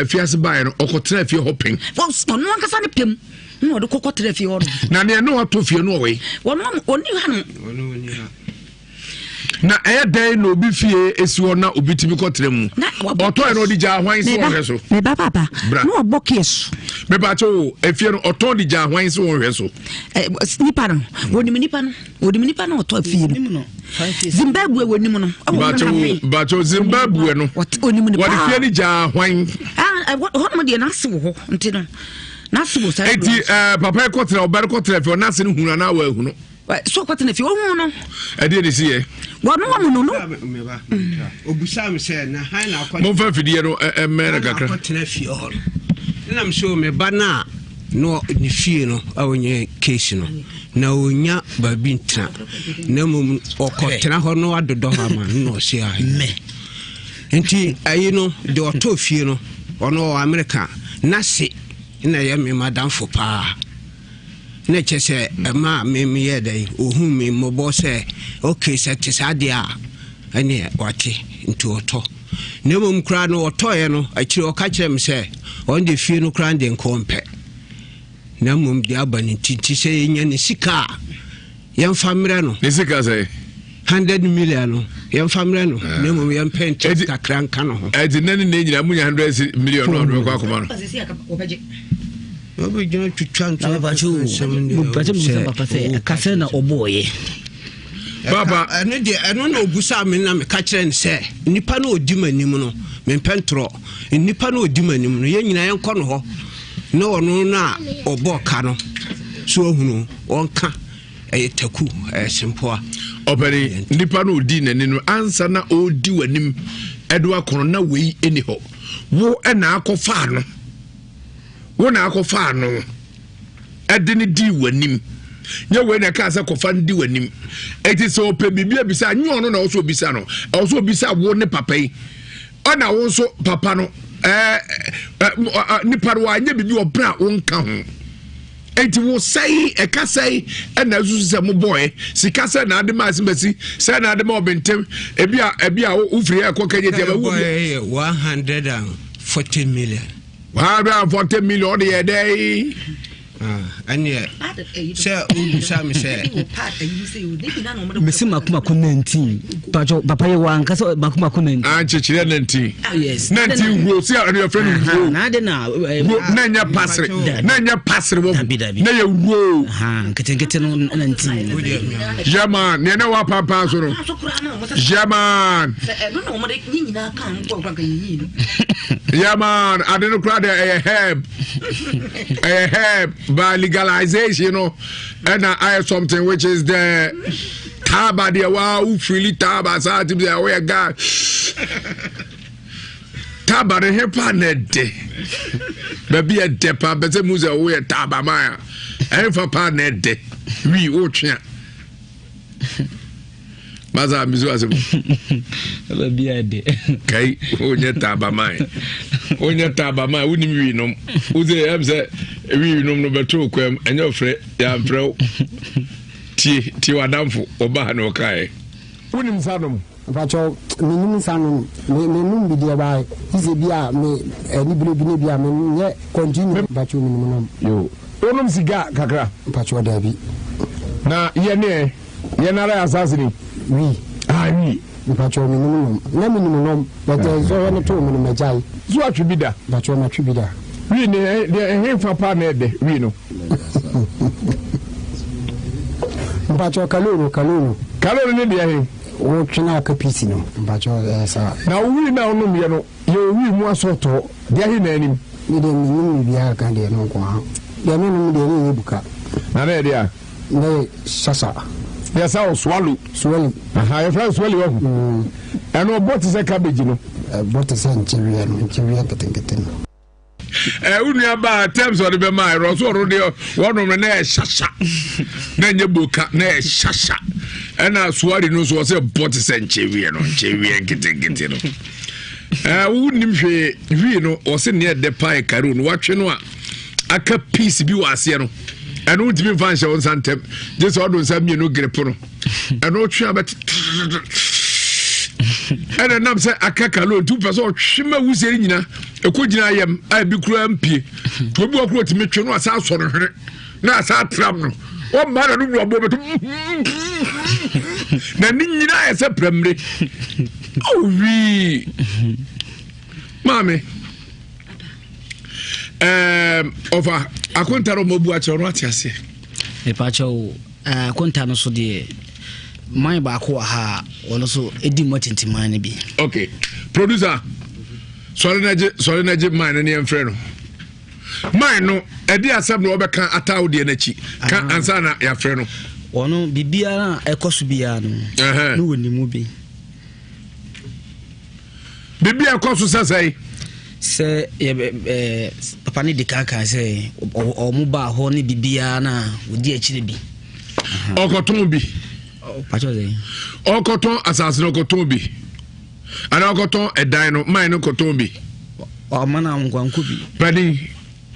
B: fiase baeɛ no ɔkɔtena fie hɔ pen
D: ɔno ankasa ne pɛm na ɔde kɔkɔ tena fie hɔ no
B: na neɛ ne wato fie no ɔwei
D: ɔno ɔni ha no
C: ɔno ɔni ha
B: na ɛyɛ dɛn na obi fie esi hɔ na obi tumi kɔtena mu
D: Na wabɔ
B: ɔtɔn na ɔde gya ahwan sɛ wɔhwɛ so
D: meba papa
B: Bra.
D: na ɔbɔ kees
B: mepakyɛ wo efie no ɔtɔn de gya ahwan sɛ wɔhwɛ so
D: nipa no wɔnim nipa no wɔnim nipa no ɔtɔ fie no
A: Nim no, 5 years.
D: Zimbabwe wɔnim no ɛwɔ
B: mepakyɛ wo mepakyɛ wo Zimbabwe no
D: ɔnim no
B: wɔde
D: paa
B: fie no gya ahwan
D: Ah, hɔnom deɛ n'ase wɔ hɔ nti no n'ase wɔ saa
B: eti papa yi kɔtena ɔba no kɔtena fie ɔnase no hunu anaa wɔahunu
D: so ɔkɔtena fie ɔhu no
B: ɛdeɛ ne si yɛ
D: wɔno wɔn no no
C: meba obusaa me sɛ na han na akɔ
B: momfa mfidie no ɛmmɛn no kakra
C: akɔtena fie hɔ no ɛnam sɛ meba no a na ne fie no a ɔnyɛ case no na ɔnya baabi ntena na mmom ɔkɔtena hɔ na wadodɔ hɔ ama no na ɔse a
A: Mɛ.
C: nti ayi no deɛ ɔtɔɔ fie no ɔno ɔwɔ Amerika n'ase na ɛyɛ me madamfo paa na kyɛ sɛ ɛma me meyɛ dɛn ɔhu me mmɔbɔ sɛ ok sɛ te saa deɛ a ɛneɛ wate nti ɔtɔ na mmom koraa no ɔtɔeɛ no akyire ɔka kyerɛ me sɛ ɔno de fie no koraa de nkɔ mpɛ na mmom deɛ aba no nti nti sɛ yɛnya ne sika a yɛmfa mmerɛ no
B: ne sika sɛ
C: 100 million no yɛmfa mmerɛ no na mmom yɛmpɛ interest kakra nka no ho.
B: Ɛti nna ne nna nyinaa munya 100 million no ɔde bɛkɔ akɔma no.
C: Wobɛgyina twitwa
A: ntoɛkasɛ na ɔbɔɔyɛ.
B: Papa
C: ɛno deɛ ɛno na ɔbusaa me na meka kyerɛ no sɛ nnipa no ɔdi m'anim no, mempɛ ntorɔ, nnipa no ɔdi m'anim no, yɛn nyinaa yɛnkɔ no hɔ na ɔno no a ɔbɔɔ ka no so ahunu ɔnka ɛyɛ taku ɛyɛ sempoa.
B: Ɔpɛni nipa no ɔdi n'ani no ansa na ɔredi w'anim ɛde akɔnɔ na wei ɛni hɔ, wo ɛna akɔfaa no, wo na akɔfaa no ɛde no dii w'anim, nyɛ wei na ɛkaa sɛ kɔfa no di w'anim. Eti sɛ ɔpɛ biribi abisa, nyɛ ɔno na ɔsɛ obisa no, ɔsɛ obisa wo ne papa yi. Ɔna wo nso papa no ɛɛ ɛ nipa no wanyɛ biribi ɔbrɛ a wonka ho. Eti wo sɛe ɛka sɛe ɛna asusu sɛ mo bɔɛ sika sɛ na ade ma asimasi sɛ na ade ma ɔbɛntɛm ebi a ebi a wofiri ɛkɔ kɛnyɛ ti ɛbɛ wo bi.
C: 140 million.
B: 140 million ɔde yɛ dɛ yi.
C: Ɛneɛ sɛ wobisa me sɛ
A: mesi mako mako 19 patro papa yɛ wɔ ankasa mako mako 19.
B: Ankyekyerɛ 19.
A: Yes.
B: 19 wuro si a ɛno yɛfrɛ no wuro.
A: Na ade na
B: wuro na nyɛ pasere na nyɛ pasere wɔ na yɛ wuro.
A: Nketenkete no 19.
B: Yɛma nea na wapampan so no. Yɛma. Yɛma ade no kora deɛ ɛyɛ herb. Ɛyɛ herb by legalization no ɛna ayɛ something which is the taaba deɛ waa wofili taaba saa ti bi sɛ woyɛ guy taaba no he paa na ɛdɛ baabi ɛdɛ paa bɛ sɛ mu sɛ woyɛ taaba man a ɛhefa paa na ɛdɛ wii wotwe a masa misu asɛm
A: baabi a ɛdɛ
B: kai wonyɛ taaba man wonyɛ taaba man wonim wii nom wosɛ ɛm sɛ wii nom no bɛto kwam ɛnyɛ ɔfrɛ yɛamfrɛ wo tie tie w'adamfo ɔbaa na ɔkaeɛ.
E: Wonim nsa nom? Mpakyɛw, mennim nsa nom. Me menom bi deɛ by sɛ bi a me ani bere bi ne bi a menyɛ continue. Mpakyɛw menim nom.
B: Yoo. Wonom siga kakra?
E: Mpakyɛw daabi.
B: Na yɛ ne ɛ? Yɛ nara yɛ asaase ni?
E: Wi.
B: Ah wi.
E: Mpakyɛw menim nom. Na menim nom but nsɔhwɛ no too me no magyae.
B: So watwe bi da?
E: Mpakyɛw matwe bi da.
B: Wi ne ɛ deɛ ɛhefa paa na ɛdɛ wi no?
E: Mpakyɛw kaloro kaloro.
B: Kaloro ne deɛ he?
E: Wo twe na aka piece no. Mpakyɛw ɛyɛ saa.
B: Na wo wii na wonom yɛ no yɛ owii mu asɔɔtɔɔ deɛ he na anim?
E: Me deɛ mennim biribiara ka deɛ no nko ara. Deɛ menom deɛ ne nyɛ buka.
B: Na ne yɛ deɛ a?
E: Ne yɛ sasa.
B: Yɛ sa o swallow.
E: Swallow.
B: Aha yɛfrɛ no swallow wahu. Ɛno ɔbɔ te sɛ cabbage no.
E: Ɛbɔ te sɛ nkyeweɛ no nkyeweɛ nketenkete no.
B: Eh, wo nua baa terms ɔde bɛma ɛrɔ so ɔno deɛ wɔnom no na ɛhyahya na ɛnyɛ boka na ɛhyahya ɛna suwari no nso ɔsɛ bɔ te sɛ nkyeweɛ no nkyeweɛ nketenkete no eh, wonim hwee hwii no ɔsɛ neɛ ɛdɛ paa ɛkari no watwe no a aka piece bi wɔ aseɛ no ɛno wontumi mfa nhyɛ wo nsa ntɛm gye sɛ ɔdo nsa mmienu gerepo no ɛno ɔtwe a bɛte ɛna nam sɛ aka kalo nti wopɛ sɛ ɔtwe ma wusie no nyina ɛkɔ gyina ayam a ebi koraa mpie nti obi wɔ koro tumi twe no asa asɔ no hwene na asa atram no ɔmma na no wura bɔ bɛto na ne nyina ayɛ sɛ pramire ɔwii maame ɔfa akonta no ɔmabu akyerɛ ɔno ate aseɛ.
A: Mepakyɛw akonta no so deɛ man baako wɔ ha a ɔno so ɛdi mu atintiman no bi.
B: Okay producer sɔre na gye sɔre na gye man no ne yɛmfrɛ no man no ɛde asɛm na ɔbɛka ataa wo deɛ n'akyi ka ah. ansa na yɛafrɛ no.
A: Ɔno biribiara a ɛkɔ so biara no ne wɔ ne mu bi.
B: Biribi a ɛkɔ so sɛ sɛe.
A: Sɛ yɛ ɛɛ papa ne di kan kan sɛ ɔmo baa hɔ ne biribiara na ɔdi akyire bi.
B: Ɔkɔtɔn bi. Ɔkɔtɔn asase no ɔkɔtɔn bi. Anaa ɔkɔtɔn ɛdan no man no kɔtɔn bi.
A: Ɔma no nkwankɔ bi.
B: Panin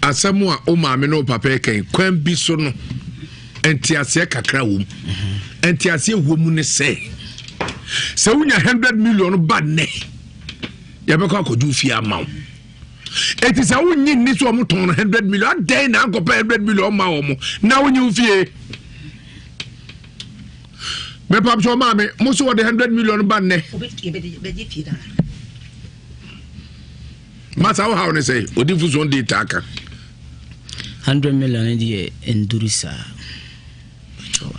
B: asɛm a wo maame ne wo papa kɛn kwan bi so no nteaseɛ kakra wɔ mu. Nteaseɛ wɔ mu ne sɛ sɛ wonya 100 million ba nnɛ yɛbɛkɔ akɔgye wo fie ama wo. Eti sɛ wonyi nni so ɔmo tɔn no 100 million adɛn na ankɔpɛ 100 million ma wɔn na wonyi wo fie. Mepam sɛ ɔmaa me mo so wɔde 100 million ba nnɛ. Masa wo haw ne sɛ odifo so de taa ka.
A: 100 million deɛ nduru saa.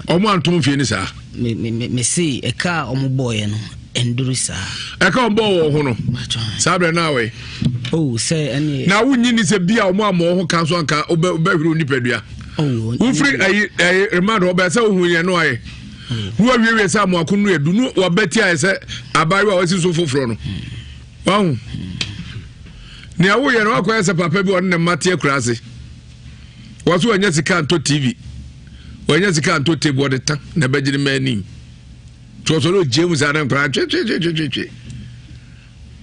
B: Ɔmo anto mfie ne saa.
A: Me me me se ɛka a ɔmo bɔɔyɛ no nduru saa.
B: Ɛka ɔmo bɔɔ wɔn ho no. Saa bɛrɛ naa wɛ.
A: Oh sɛ ɛne.
B: Na wonyi ni sɛ bi a ɔmo amɔ ho kan so anka wobɛ wobɛhwere onipadua.
A: Oh.
B: Wofiri ayi ayi remand hɔ bɛyɛ sɛ wohu yɛn no ayɛ. Ne wawiewie sɛ amoako no edu no wabɛti ayɛ sɛ abaayewa a wasi so foforɔ no. Wahu. Nea woyɛ no wakɔyɛ sɛ papa bi ɔne ne mma te akura ase. Wɔso wɔanya sika ntɔ TV. Wɔanya sika ntɔ table wɔde ta na ɛbɛgye ne mma anim. Tí wɔsɔre ogyie mu saa na nkwadaa twetwetwetwetwe.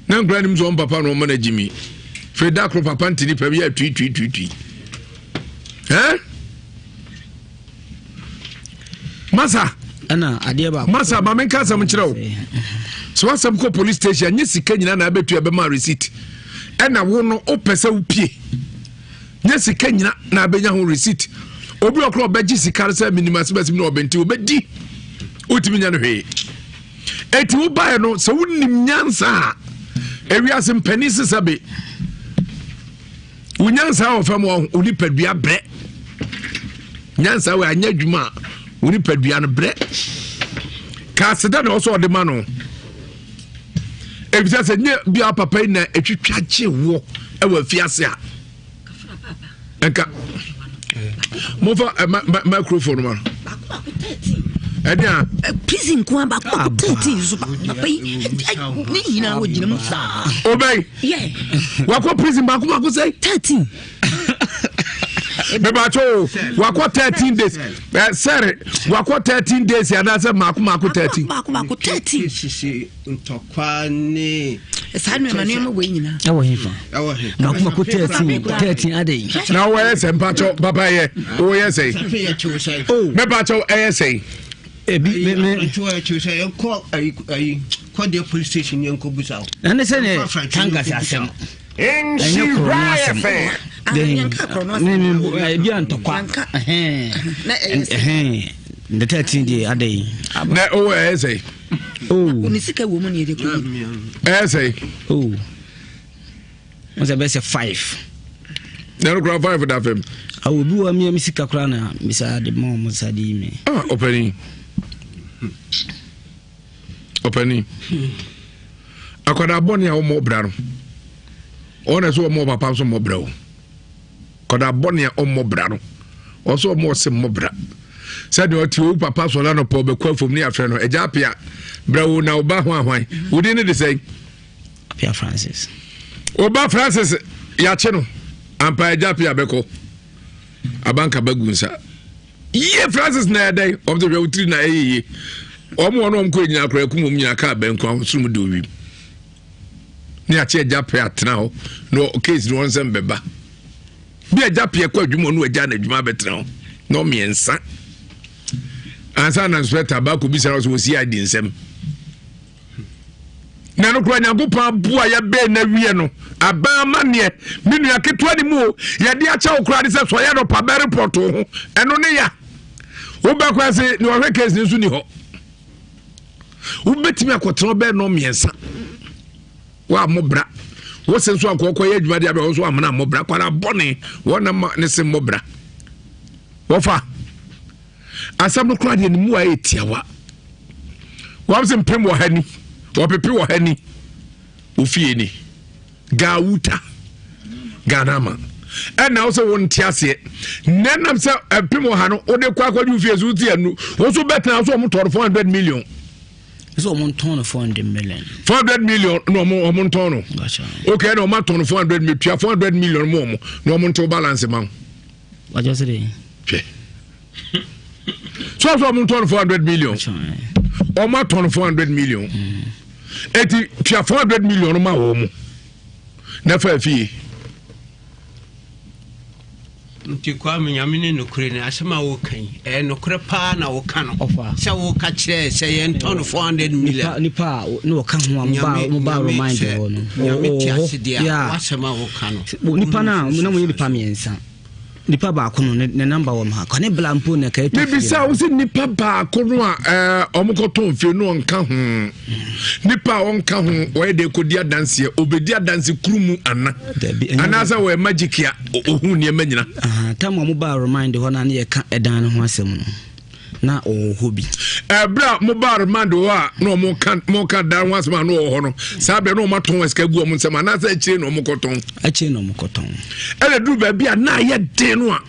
B: Na nkwadaa nim sɛ wɔn papa na wɔn na gyimi. Fei da koro papa nti nipa bi yɛ tuituituitui. Ɛn? Masa.
A: Ɛna adeɛ baako.
B: Masa maame nka asɛm nkyerɛ wo. Sɛ wasɛm kɔ police station nye sika nyinaa na abɛtua bɛma receipt. Ɛna wo no wopɛ sɛ wopie. Nyɛ sika nyina na abɛnya ho receipt. Obi ɔkorɔ ɔbɛgye sika no sɛ menim asɛm asɛm na ɔbɛnti ɔbɛdi. Wotumi nya no hwee. Eti wobaeɛ no sɛ wonim nyansa a ewiase mpanin sesa be. Wo nyansa wɔ fam wɔ wo nipadua brɛ. Nyansa wɔ anyɛ adwuma a wo nipadua no brɛ. Ka aseda na ɔsɛ ɔde ma no. Ebisa sɛ nyɛ bia papa yi na etwitwa gye woɔ ɛwɔ afiase a. Nka mofa eh, microphone ma no. Ɛne a.
D: Prison nko ara baako baako 13 so papa yi ne nyinaa wɔgyina mu saa.
B: Obɛyi. Wakɔ prison baako baako sɛ.
D: 13.
B: Mebakyɛ o wakɔ 13 days ɛ sɛre wakɔ 13 days anaasɛ mako mako 13.
D: Baako baako 13.
C: Sisi ntɔkwa ne.
D: Saa nneɛma nneɛma wɔ nyinaa.
A: Ɛwɔ he fa.
C: Ɛwɔ he.
A: Mako mako 13 13 adɛ yi.
B: Na wɔyɛ sɛ mpakyɛw papa yɛ wɔyɛ sɛ. Mepakyɛw ɛyɛ sɛ.
A: Ebi me me.
C: Yɛnkɔ ayi ayi kɔdeɛ police station yɛnkɔ busa o.
A: Ɛne sɛ ne tankas asɛm. Ɛnyɛ korɔ no asɛm. Ebi a ntɔkwa. The 13 deɛ adɛ yi.
B: Na owó ɛyɛ sɛ.
A: Oh.
D: Ne sika wɔ mu ne yɛde kɔ yi.
B: Ɛyɛ sɛ.
A: Oh. Wọ́n sɛ bɛyɛ sɛ five.
B: Na ɛno koraa five da fam.
A: Awo obi wɔ mi mi sika koraa na misa de ma wɔn sa de yi mi.
B: Ah ɔpɛni ɔpɛni akwadaa bɔne a wɔmmɔ bra no wɔn na ɛsɛ wɔn papa nso mmɔ bra o akwadaa bɔne a wɔmmɔ bra no wɔn wɔn ɔsɛ mmɔ bra sɛdeɛ ɔte owu papa sɔrɔ anɔpɔ ɔbɛkɔ afom ne afrɛ no ɛgya apia bra wo na ɔba ho ahwan wodi ne de sɛn.
A: Apia Francis.
B: Oba Francis yɛakye no ampa agya Apia bɛkɔ abanka bagu nsa yie Francis na ɛdɛn wɔn sɛ hwɛ wo tiri na ɛyɛ yie wɔn wɔn wɔn kɔ nyina akora ɛkum wɔn nyina kaa bɛnko ahosuo mu de owim ne akye agya Apia atena hɔ na case no wɔn nsɛm bɛba bi agya Apia kɔ adwuma ɔno agya na adwuma abɛtena hɔ na ɔmmiɛnsa ansa na inspector baako bisa na ɔsɛ wɔ CID nsɛm. Na no kora Nyankopɔn aboa yɛbɛn na wie no aban amanneɛ me nua ketewa ne mu o yɛde akyɛ wo koraa de sɛ sɔyɛ no pa bɛ report wo ho ɛno ne ya wobɛkɔ ase ne ɔhwɛ case no nso ni hɔ wobɛtumi akɔtena bɛɛ nɔ mmiɛnsa woammɔ bra wo se nso ankɔkɔ yɛ adwuma de abɛ wo nso amena mmɔ bra kwara bɔne wɔnam ne se mmɔ bra wɔfa Asɛm no koraa deɛ ne mu ayɛ tiawa. Wɔn sɛ mpem wɔ ha ni, wɔpepe wɔ ha ni, ofie ni, gawuta, ganama. Ɛna wo sɛ wo nte aseɛ. Na ɛnam sɛ mpem wɔ ha no, wode kɔ akɔgye ofie so wote anu, wo nso bɛtena so wɔn tɔn 400 million.
A: Sɛ wɔn ntɔn no 400 million.
B: 400 million na wɔn wɔn ntɔn no. Okay, na wɔn atɔn no 400 million, tua 400 million mu wɔn na wɔn ntew balance ma wo.
A: Wajɔ sɛ de.
B: Hwɛ. So so ɔmo ntɔn 400 million. Ɔmo atɔn 400 million. Eti tua 400 million ma wɔn mo. Na fa fie.
C: Nti Kwame Nyame ne nokorɛ ni asɛm a woka yi ɛyɛ nokorɛ paa na woka no sɛ woka kyerɛ sɛ yɛntɔn no 400 million
A: nipa a ne wɔka ho a mobaa remind wɔ no
C: Nyame te ase deɛ a wasɛm a woka no
A: nipa no a na moyɛ nipa mmiɛnsa. Nipa baako no ne namba wɔ ha kwane bla mpo na ɛka ɛtɔ fie.
B: Mebisa wo sɛ nipa baako no a ɛɛ ɔmo kɔtɔn fie no ɔnka ho nipa a ɔnka ho wɔyɛ de kɔdi adanseɛ obedi adanse kuru mu ana anaasɛ wɔyɛ magic a ohun nneɛma nyina.
A: Tam a ɔmo baa remind hɔ na ne yɛka ɛdan no ho asɛm no. na ɔwɔ hɔ bi.
B: Ɛberɛ a mobaa remand hɔ a na ɔmo ka mo ka dan ho asɛm a na ɔwɔ hɔ no saa berɛ na ɔmo atɔn sika gu ɔmo nsam anaasɛ akyire na ɔmo kɔtɔn.
A: Akyire na ɔmo kɔtɔn.
B: Ɛna duru baabi a na ayɛ den no a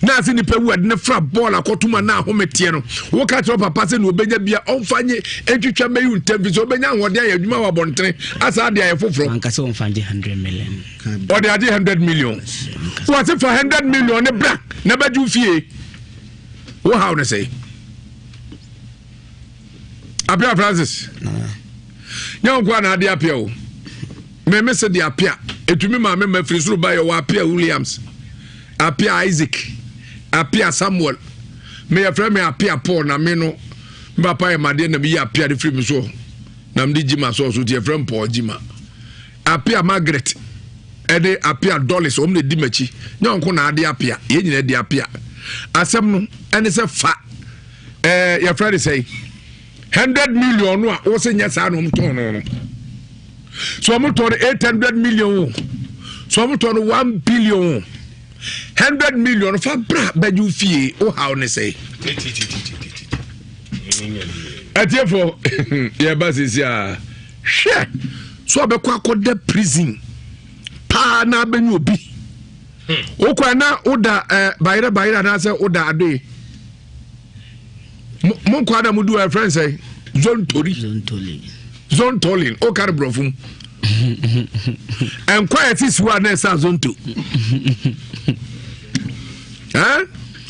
B: na ase nipa wu ɛde ne fra bɔɔl akɔto mu a na ahome teɛ no woka kyerɛ papa sɛ na ɔbɛnya bia ɔmfa nye ntwitwa mɛyi ntɛm fi sɛ ɔbɛnya ahoɔden ayɛ adwuma wɔ abɔntene asa ade ayɛ foforɔ.
A: Anka sɛ ɔmfa ngye 100 million.
B: Ɔde agye 100 million. Wɔse fa 100 million ne bra na bɛgye fie. Wo haw ne sɛe? Apia Francis. Nyɛ wo nkoa na ade apia o. Me me se de apia. Etumi ma me ma firi soro ba yɛ wɔ apia Williams. Apia Isaac. Apia Samuel. Me yɛ frɛ me apia Paul na me no. Me papa yɛ madeɛ na me yi apia de firi me so. Na me de Jima so so ti yɛ frɛ me Paul Jima. Apia Margaret ɛne Apia Dollars wɔn na edi m'akyi nyɛ wɔn ko na ade apia yɛn nyinaa di apia asɛm no ɛne sɛ fa ɛɛ yɛfrɛ de sɛn 100 million no a wɔsɛ nyɛ saa na wɔn tɔn no no so wɔn tɔn no 800 million o so wɔn tɔn no 1 billion o 100 million fa bra bɛgye fie o haw ne sɛn ɛtiɛfo yɛba sisi a hwɛ so ɔbɛkɔ akɔda prison paa na abɛnya obi wokɔ na woda eh, bayerɛ bayerɛ anaasɛ woda adoe mo nkɔ ada modu ɛfrɛ n sɛ zontori zontolin woka no borɔfo mu ɛnkɔ a ɛte siwa na ɛsa zonto.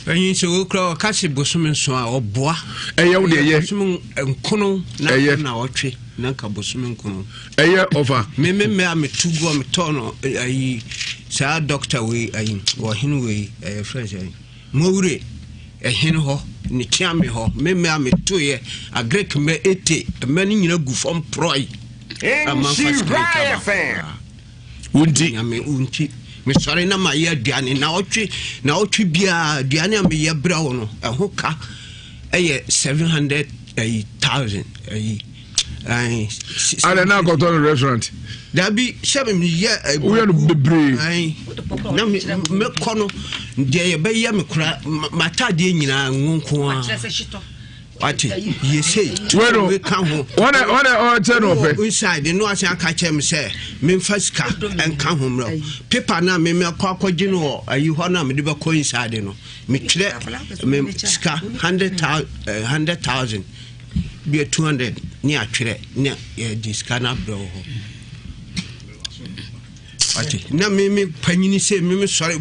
C: Ɛnyi sɛ wokura ɔka se bosome nson a ɔboa.
B: Ɛyɛ wo deɛ ɛyɛ
C: bosome nkono na na ɔtwe na nka bosome nkono.
B: Ɛyɛ ɔfa.
C: Me me mɛ a metu gu a metɔ no ayi saa dɔkta wei ayi ɔhene wei ɛyɛ fɛn sɛ mowure ɛhene hɔ ne kyeame hɔ me mɛ a metoyɛ agric mɛ ete mɛ no nyina gu fam porɔe amanfa sika ntwa ba.
B: Wonti.
C: Nyame wonti. Mesɔre na mayɛ aduane na ɔtwe na ɔtwe biara aduane a meyɛ brɛ wo no ɛho ka ɛyɛ 700 ɛyi thousand ɛyi.
B: Ada na akɔtɔ no restaurant.
C: Dabi sɛ meyɛ.
B: Woyɛ no bebree.
C: Na mekɔ no deɛ yɛbɛyɛ me kora m'ataadeɛ nyinaa ngo nko ara. Wate yɛ sei.
B: Wɛno
C: ka ho.
B: Wɔn wɔn ɔkyɛ no ɔpɛ.
C: Inside no asan aka kyerɛ me sɛ memfa sika nka ho mmerɛ. Paper no a me mɛkɔ akɔgye no wɔ ayi hɔ no a mede bɛkɔ inside no metwerɛ me sika 100,000 100,000 bia 200 ne atwerɛ ne yɛde sika no abrɛ wɔ hɔ. Wate na me me panyini sɛ me me sɔre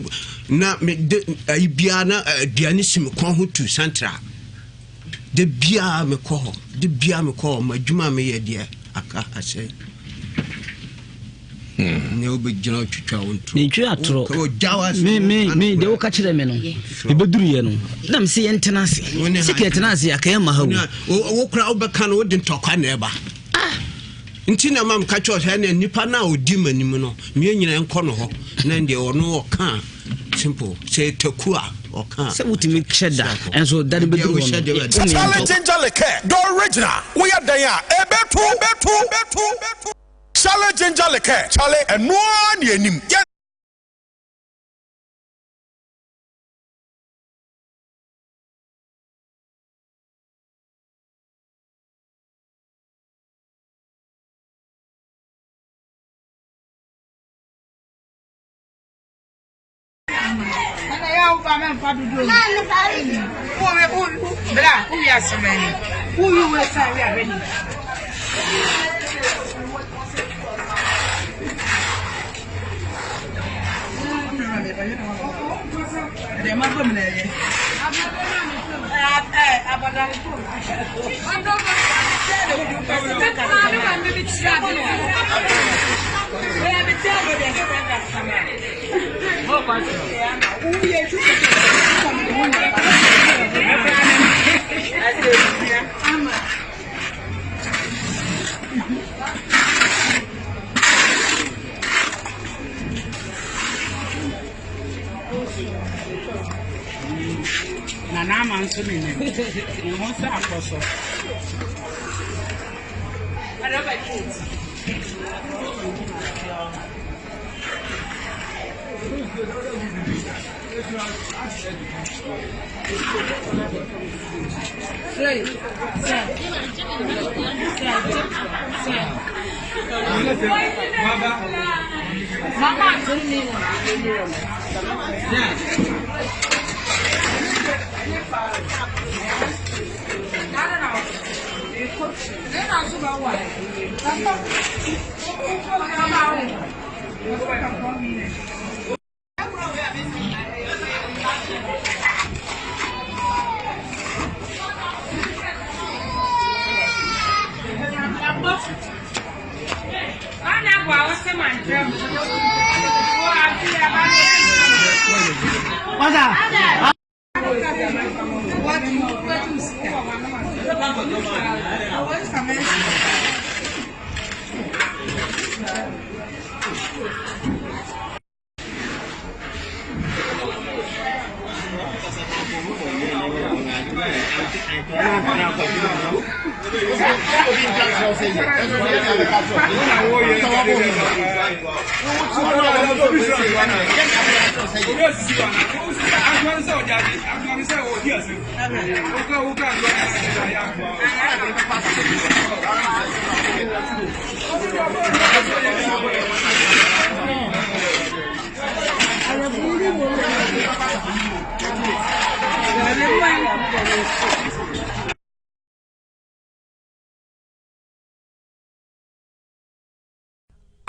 C: na me de ayi biara na aduane si me kɔn ho tu santra. De biara mekɔ hɔ de biara mekɔ hɔ ma adwuma a meyɛ deɛ aka asɛe. Ne wobɛgyina twitwa wo ntoro.
A: Mentwi atorɔ. Me me me deɛ woka kyerɛ me no ɛbɛduruyɛ no na mese yɛntena ase sɛ ka yɛtena ase aka yɛma ha
C: wo. Wo kora wobɛka no wode ntɔkwa na ɛba. Nti na ma meka kyerɛ sɛ ɛnɛ nipa no a ɔdi m'anim no meɛ nyina nkɔ no hɔ na deɛ ɔno ɔka simple sɛ taku a ɔka.
A: Sɛ wotumi hyɛ da ɛnso da no bɛduru hɔ no.
F: Charlie Ginger Liqueur, the original. Woyɛ dɛn a ɛbɛtu bɛtu bɛtu bɛtu. Charlie Ginger Liqueur, Charlie ɛnoa ne anim. Yɛ.
G: Na n'ama nso nenam. Ne ho sɛ akɔ so.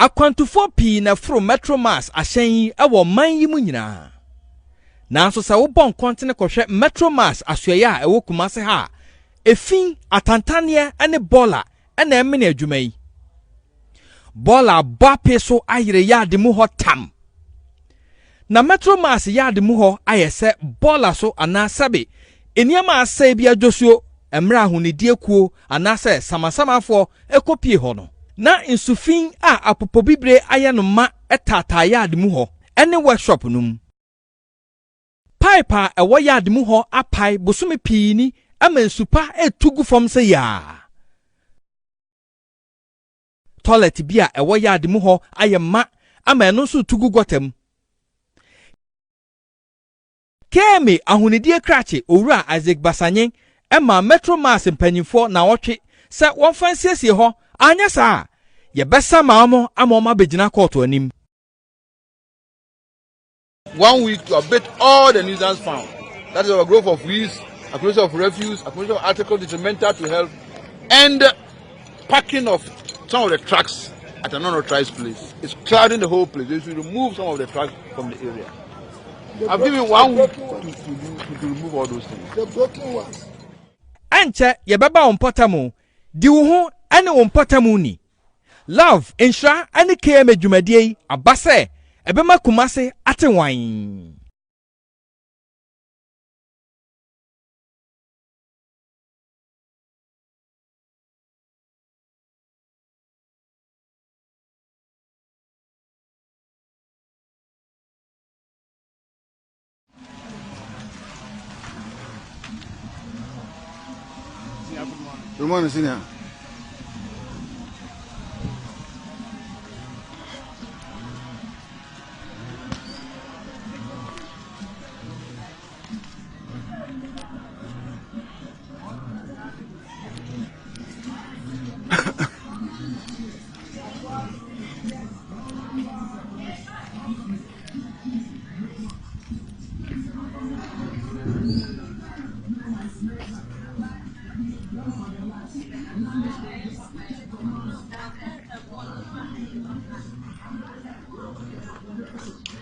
H: Akwantufoɔ pii na ɛforo Metro Mass ahyɛn yi wɔ ɔman yi mu nyinaa. Nanso sɛ wobɔ nkɔntene kɔhwɛ Metro Mass asoɛeɛ a ɛwɔ Kumase ha a, efi, atantanneɛ ne bɔɔla na ɛmene adwuma yi. Bɔɔla abɔ apee so ayere yaade mu hɔ tam. Na Metro Mass yaade mu hɔ ayɛ sɛ bɔɔla so anaa sɛbe nneɛma a asɛe bi adwosuo mmerɛ a ahonidie kuo anaasɛ samasamafoɔ kɔpie hɔ no. Na nsu fi a apopobibire ayɛ no ma taataa yaade mu hɔ ne workshop no mu. Pipe a ɛwɔ yaade mu hɔ apae bosome pii ni ama nsu pa retu gu fam sɛ yaa. Tɔlɛt bi a ɛwɔ yaade mu hɔ ayɛ ma ama ɛno nso retu gu gɔta mu. KMA Ahonidie Krakye Owura Isaac Basanye maa Metro Mass mpanyimfoɔ nnawɔtwe sɛ wɔmfa nsiesie hɔ anyɛ saa a, yɛbɛsama wɔn ama wɔabɛgyina kɔɔto anim.
I: One week to abate all the nuisance found. That is overgrowth of weeds, accumulation of refuse, accumulation of articles detrimental to health, and packing of some of the trucks at an unauthorized place. It's clouding the whole place. They should remove some of the trucks from the area. I've given one week to, to, do, to, to remove all those things.
E: The broken ones.
H: Ɛnkyɛ yɛbɛba wo mpɔtam Di wo ho ne wo mpɔtam ni. Love, Nhyira ne KMA dwumadie yi aba sɛ ɛbɛma Kumasi ate wann.
I: Good morning, senior.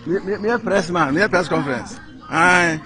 I: Me, me, me press man, me press conference. Aye.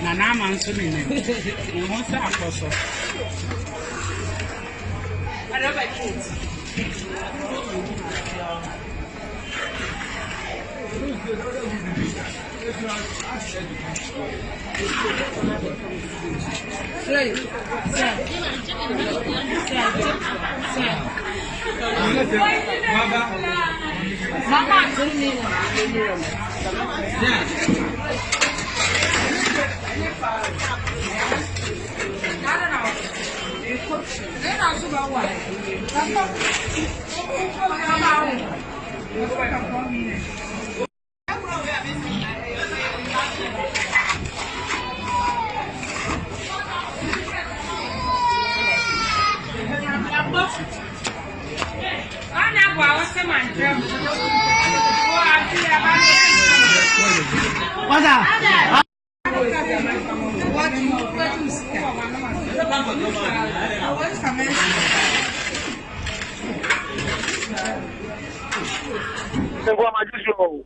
G: Nana ama nso nenam ne ho sɛ akɔ so.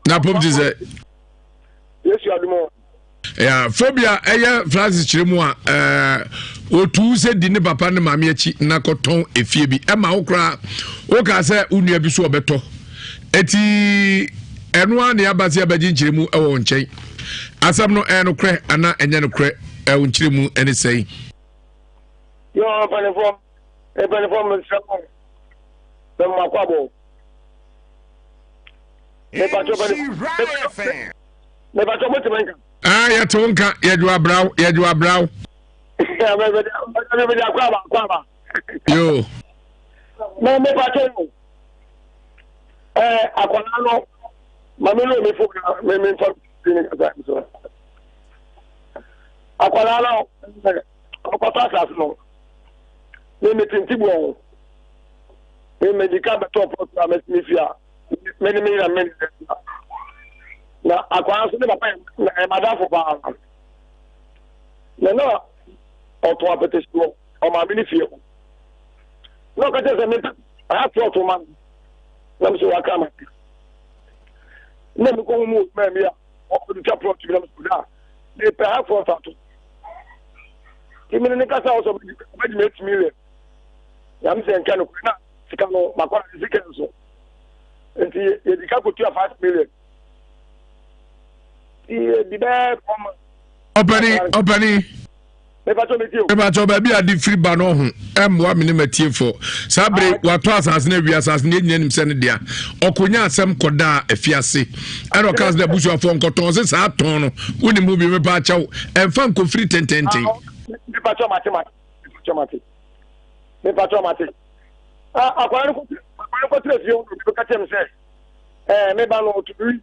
B: Na pom te sɛ
J: yesu adumo
B: ya phobia ɛyɛ Francis kyerɛ mu a ɛɛ otu sɛ di ne papa ne maame akyi na kɔtɔn efie bi ɛma wo koraa woka sɛ wo nua bi so ɔbɛtɔ eti ɛno ara na yaba sɛ yɛbɛgye nkyerɛ mu ɛwɔ wo nkyɛn asɛm no ɛyɛ nokorɛ anaa ɛnyɛ nokorɛ ɛwɔ nkyerɛ mu ɛne sɛn.
J: Yɛ mpanimfoɔ mpanimfoɔ mesrɛ mo mema akɔ abɔ mepatwɔ mpanimfoɔ mepatwɔ mo tẹmɛ nka.
B: aa yɛte wo nka yɛdwo abraw yɛdwo abraw.
J: mede akɔ aba akɔ aba.
B: yoo.
J: mɛ mepatwɔ yo ɛɛ akwadaa no maame no mi fo na mɛ mi nfa mi ne kasa mi so akwadaa no ɔkɔtɔ asase no mɛ mi ti nti bu ɔho mɛ mɛ di ka bɛtɔ pɔtɔ a mɛ mi fi a. me ne me yere me na akwaa nso ne papa yɛ madamfo paa na na ɔtɔn apɛtɛsi wɔ ɔmaame ne fie hɔ na ɔka kyerɛ sɛ mepɛ aha plɔt ma no na mesɛ waka ma na mekɔ hu mu maa mi a ɔde twa plɔt bi na mesɛ da mepɛ ha plɔt ato nti mene ne kasa wɔ sɛ ɔbɛgye me 8 million na mesɛ nka nokorɛ na sika no makɔ na sika nso nti yɛdi ka kɔtua 5 million nti yɛdi bɛɛ fɔma
B: ɔpɛni ɔpɛni
J: mepatɔ me tie o
B: mepatɔ baabi a de firi ba no ho ɛmmoa me ne matiefo saa bere ah. watɔ asase no awie asase no yɛnyina nim sɛ no dea ɔkonya asɛm kɔdaa afiase ɛna ɔka sɛ abusuafoɔ nkɔtɔn se saa tɔn no wonim ho bi mepa akyɛw ɛmfa nkɔfiri tententen
J: ah, mepatɔ mate mate mepatɔ mate mepatɔ mate akwadaa no kɔtena akwadaa no kɔtena fie hɔ na obi bɛka kyerɛ me sɛ ɛɛ me ba no ɔto biri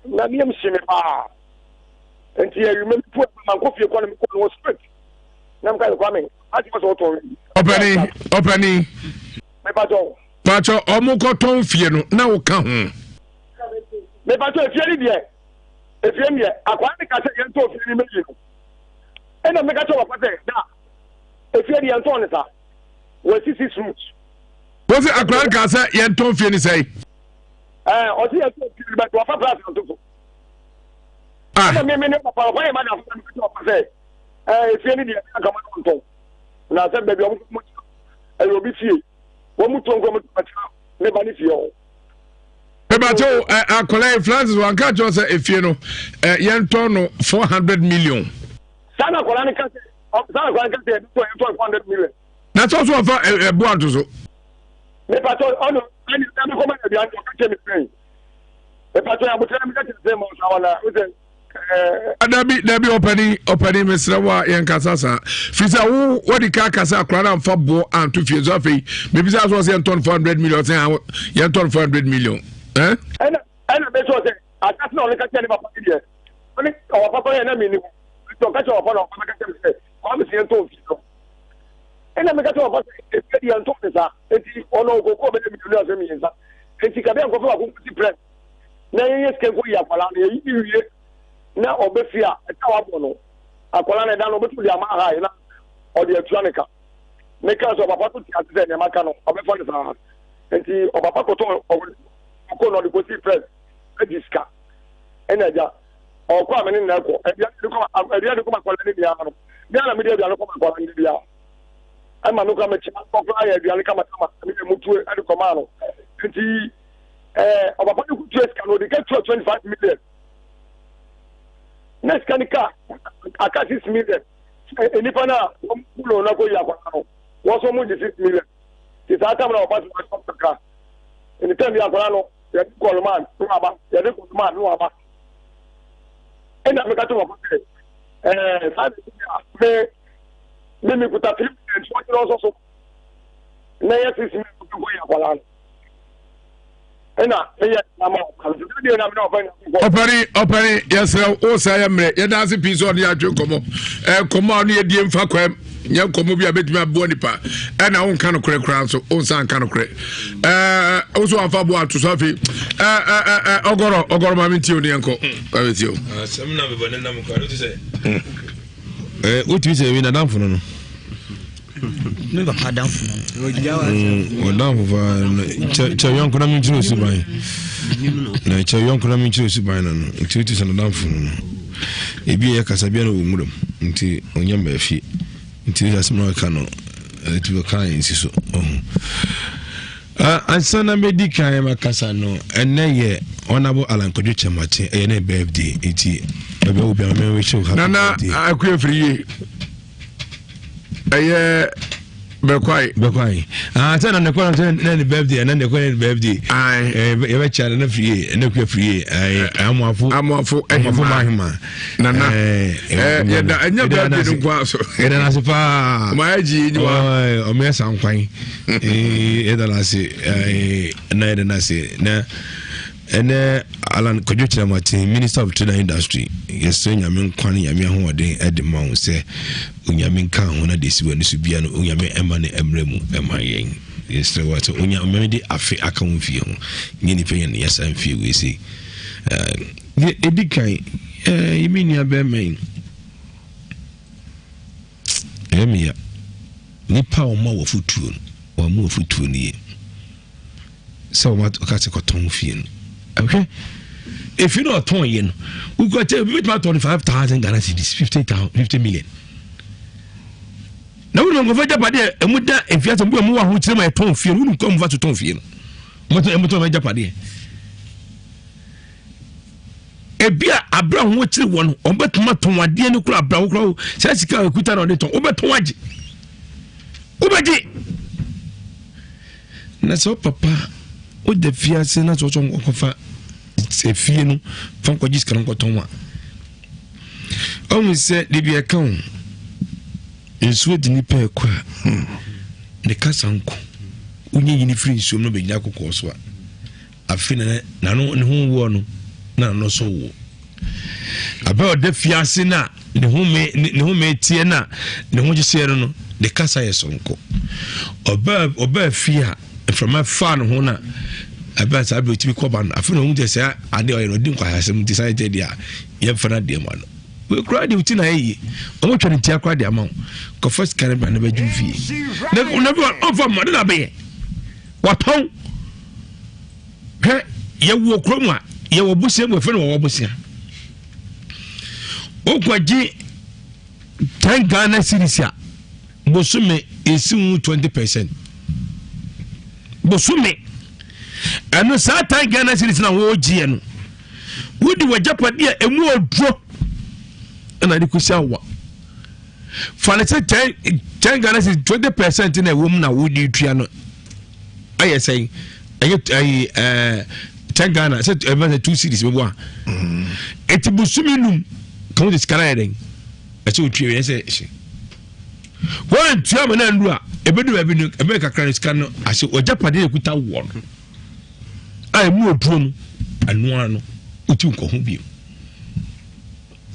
J: na ne yam hye me paa nti awima mi pu ma nkɔ fie kɔ no mekɔ no wɔ straight na meka sɛ kwame ati wɔ sɛ ɔtɔn wi.
B: Ɔpɛni ɔpɛni.
J: Mepatɔ.
B: Patɔ ɔmo kɔtɔn fie no na woka ho.
J: Mepatɔ efie no deɛ, efie no deɛ, akwaa no ka sɛ yɛntɔ fie no mɛyi no. Ɛna meka kyerɛ papa sɛ, da, efie deɛ yɛntɔn no saa. Wɔasi six rooms.
B: Wɔsi akwadaa no kaa sɛ yɛntɔn fie no sɛe.
J: Ɛɛ ɔsi yɛntɔn fie no bɛtɔ wafa price no to so. Ah. Ɛna mímí ne papa papa yɛ ma da fún mi kyerɛ papa sɛ ɛɛ efie no deɛ ɛna kama no ntɔn. Na sɛ baabi a wɔn mo ɛyɛ obi fie wɔn mu tó nkɔmɔ tó ɛkyerɛ ne ba ne fie hɔ.
B: Ɛbɛkyɛ ɛ akwadaa yi Francis wɔn aka kyerɛ sɛ efie no ɛ yɛntɔn no 400 million.
J: Saa na akwadaa no ka sɛ saa na akwadaa no ka sɛ yɛntɔn yɛntɔn 400 million.
B: Na sɛ ɔso ɔfa ɛbo ato so.
J: Mepatɔ ɔno ɛni ɛmi kɔma na aduane ɔka kyɛ mi fɛn. Mepatɔ abotire mi ka kyɛ sɛ ma ɔsa wɔn a ɔsɛ ɛɛ.
B: Dabi dabi ɔpɛni ɔpɛni mesrɛ wo a yɛn kasa saa firi sɛ wo wɔde ka kasa akora na nfa boɔ anto fie nso afei mebisa so ɔsɛ yɛn tɔn 400 million ɔsɛ yɛn tɔn 400 million.
J: Ɛna ɛna bɛ sɔ sɛ asase na ɔno ka kyɛ ne papa deɛ ɔne ɔwɔ papa yɛ na mi ni hɔ nti ɔka kyɛ ɔpapa na ɔpapa ka kyɛ mi sɛ kwame si yɛn tɔn fie no. Ɛna meka kyerɛ papa sɛ efie deɛ ntɔ ne saa nti ɔno ɔkɔkɔ bɛyɛ mmienu asɛ mmiɛnsa nti kabea nkɔfɛ baako nkosi prɛ na yɛnyɛ sika nkɔ yi akwadaa no yɛyi ne wie na ɔbɛ fie a ɛka wabɔ no akwadaa no ɛda no ɔbɛtumi de ama ha na ɔde atua ne ka meka sɛ ɔpapa to te ase sɛ nneɛma ka no ɔbɛfa ne saa nti ɔpapa kɔtɔ ɔkɔ na ɔde kɔsi prɛ agye sika ɛna agya ɔkɔ a me ne na ɛkɔ aduane de kɔma aduane de kɔma akwadaa ne nyinaa no me ara mede aduane kɔma akwadaa no bia ɛma me kora mekyɛ kɔkora ayɛ aduane kamakama ne yɛ mutue ɛde kɔmaa no nti ɛɛ ɔpapa no kutua sika no ɔde ka tua 25 million na sika no ka aka 6 million. Nnipa no a wɔn kulo no akɔyi akwadaa no wɔn nso wɔn gye 6 million ti saa tam na ɔba so asɔ kakra nti tam bi akwadaa no yɛde kɔlman no aba, yɛde kɔlman no aba. Ɛna meka to papa sɛ saa de bi a me kuta 3 million nti wɔgyina ɔsɔ so na yɛ 6 million bi kɔ yɛ akwadaa no ɛna meyɛ ama ɔpa no sɛ deɛ na mene ɔpa nya.
B: Ɔpɛni ɔpɛni, yɛsrɛ wo sa yɛ mmerɛ. Yɛda ase pii sɛ ɔne yɛatwe nkɔmmɔ. Nkɔmmɔ a ɔne yɛdie mfa kwam nyɛ nkɔmmɔ bi a bɛtumi aboa nipa ɛna wonka nokorɛ koraa nso wonsa nka nokorɛ. Wo so wamfa boa ato so. Afei ɔgɔrɔ ɔgɔrɔ ma mentie wo ne yɛnkɔ mentie wo.
K: Asɛm na mebɔ ne nam kora wote sɛ
L: wotumi sɛ wi nadamfo no.
A: Me papa adamfo no.
L: Ɔdamfo paa kyɛ yɔnko na menkyerɛ osuban na kyɛ yɔnko na menkyerɛ osuban no nti wote sɛ nadamfo no ebi yɛ kasa bia na wɔ nwuram nti ɔnyɛ mmaa fie nti sɛ asɛm na ɔka no ɛti bɛka yɛ nsi so ɔho. Ansa na mɛdi kan makasa no, ɛnɛ yɛ Honorable Alan Kwadwo Kyerematen, ɛyɛ ne birthday nti baabi a wɔ biara mɛwish wo happy
B: Nana
L: birthday.
B: Akua firi yie ɛyɛ bɛkwae.
L: Bɛkwae ah sɛ na ne kɔ sɛ na ne birthday ɛna ne kɔ ne birthday.
B: Ayi
L: ɛɛ yɛbɛkyɛ na firi yie ɛna kua firi yie ɛɛ amoafo
B: Amoafo.
L: Amoafo
B: ɛhema.
L: Mahema.
B: Nana
L: ɛɛ
B: ɛɛ yɛda ɛnyɛ birthday no nko so.
L: Yɛda n'ase paa.
B: Ɔmo ayɛ gye yi wa.
L: Ɔɔ ɔmo yɛ sankwan yɛda n'ase ɛɛ na yɛda n'ase na ɛnɛ Alan Kwadwo Kyerematen, Minister of Trade and Industry, yɛsrɛ Nyame nkwa ne Nyame ahoɔden ɛde ma wo sɛ Onyame nka ho na de si w'ani so bia no Onyame ɛma ne mmerɛ mu ɛma yɛn. Yɛsrɛ wo sɛ Onyame de afe aka wo mfie ho nyɛ nipa yɛn yɛ saa mfie wei sei. Deɛ ɛdi kan ɛɛ me nua bɛrima yi ɛyɛ me ya. Nipa a ɔma wɔ afotuo no wɔn mu afotuo no yie sɛ wɔn aka sɛ kɔtɔn fie no. Ɛhwɛ efi na ɔtɔn yɛ no wokura kyɛ ebi betuma atɔn 5,000 Ghana cedis, 50,000, 50 million na wɔn nkɔfɔ agyapadeɛ ɛmu da efi asɛm bi a wɔn wɔ ahokyere ma ɛtɔn fie no wɔn nkɔ mu fa so tɔn fie no wɔn tɔn ɛmu tɔn agyapadeɛ ebi a abira ho kyerɛ wɔn wɔn bɛtuma tɔn adeɛ no kura abira ho kura sɛ sika a ekuta na ɔde tɔn wɔbɛtɔn agye wobɛgye. Na sɛ papa woda fiase na sɛ ɔsɔ nkɔfa efie no fa nkɔgye sika no nkɔtɔn a ɔhu sɛ debi ɛka ho nsuo de nipa ɛkɔ a ne kasa nko wonye nyini firi nsuo mu no bɛgyina kɔkɔɔ so a afei na n'ano ne ho woɔ no na n'ano so woɔ abɛ ɔda fiase no a ne ho me ne ho me teɛ na ne ho hyehyeɛ no ne kasa yɛ soronko. Ɔbaa fie a mframa faa ne ho na Ɛbɛn saa bere otumi kɔba no, afei na ohun sɛ saa ade a ɔyɛ no ɔdi nkwasasɛm nti san kyɛ deɛ a yɛmfa no adeɛ ma no. Wei koraa deɛ oti na ayɛ yie. Wɔn twa ne tia koraa de ama wo. Kɔfa sika no bra na bɛgye wo fie. Na na bi ɔmfa mma de na abɛyɛ. Watɔn. Hwɛ yɛwɔ kurom a yɛwɔ bosia mu ɛfɛ no wɔwɔ bosia. Wokɔgye 10 Ghana cedis a bosome yɛsi ho 20 percent bosome. Ɛno saa 10 Ghana cedis na wɔregyeɛ no, wode w'agyapadeɛ a ɛmu ɔduro ɛna de kɔsi awa fa ne sɛ 10 Ghana cedis, 20% na ɛwɔ mu na wode tua no ɛyɛ sɛn? Ɛyɛ ɛyɛ 10 Ghana sɛ ɛbɛn sɛ 2 cedis bɛbɔ a, eti bosome num kan de sika no ayɛ dɛn? Ɛsɛ otua yɛ sɛ ɛhyɛ wɔn ntua ma na ndu a ebedu baabi no, ɛbɛyɛ kakra no, sika no ahyɛ ɔgyapadeɛ ekuta wɔ no a emu oduro no, ɛnoa no oti nkɔ ho bio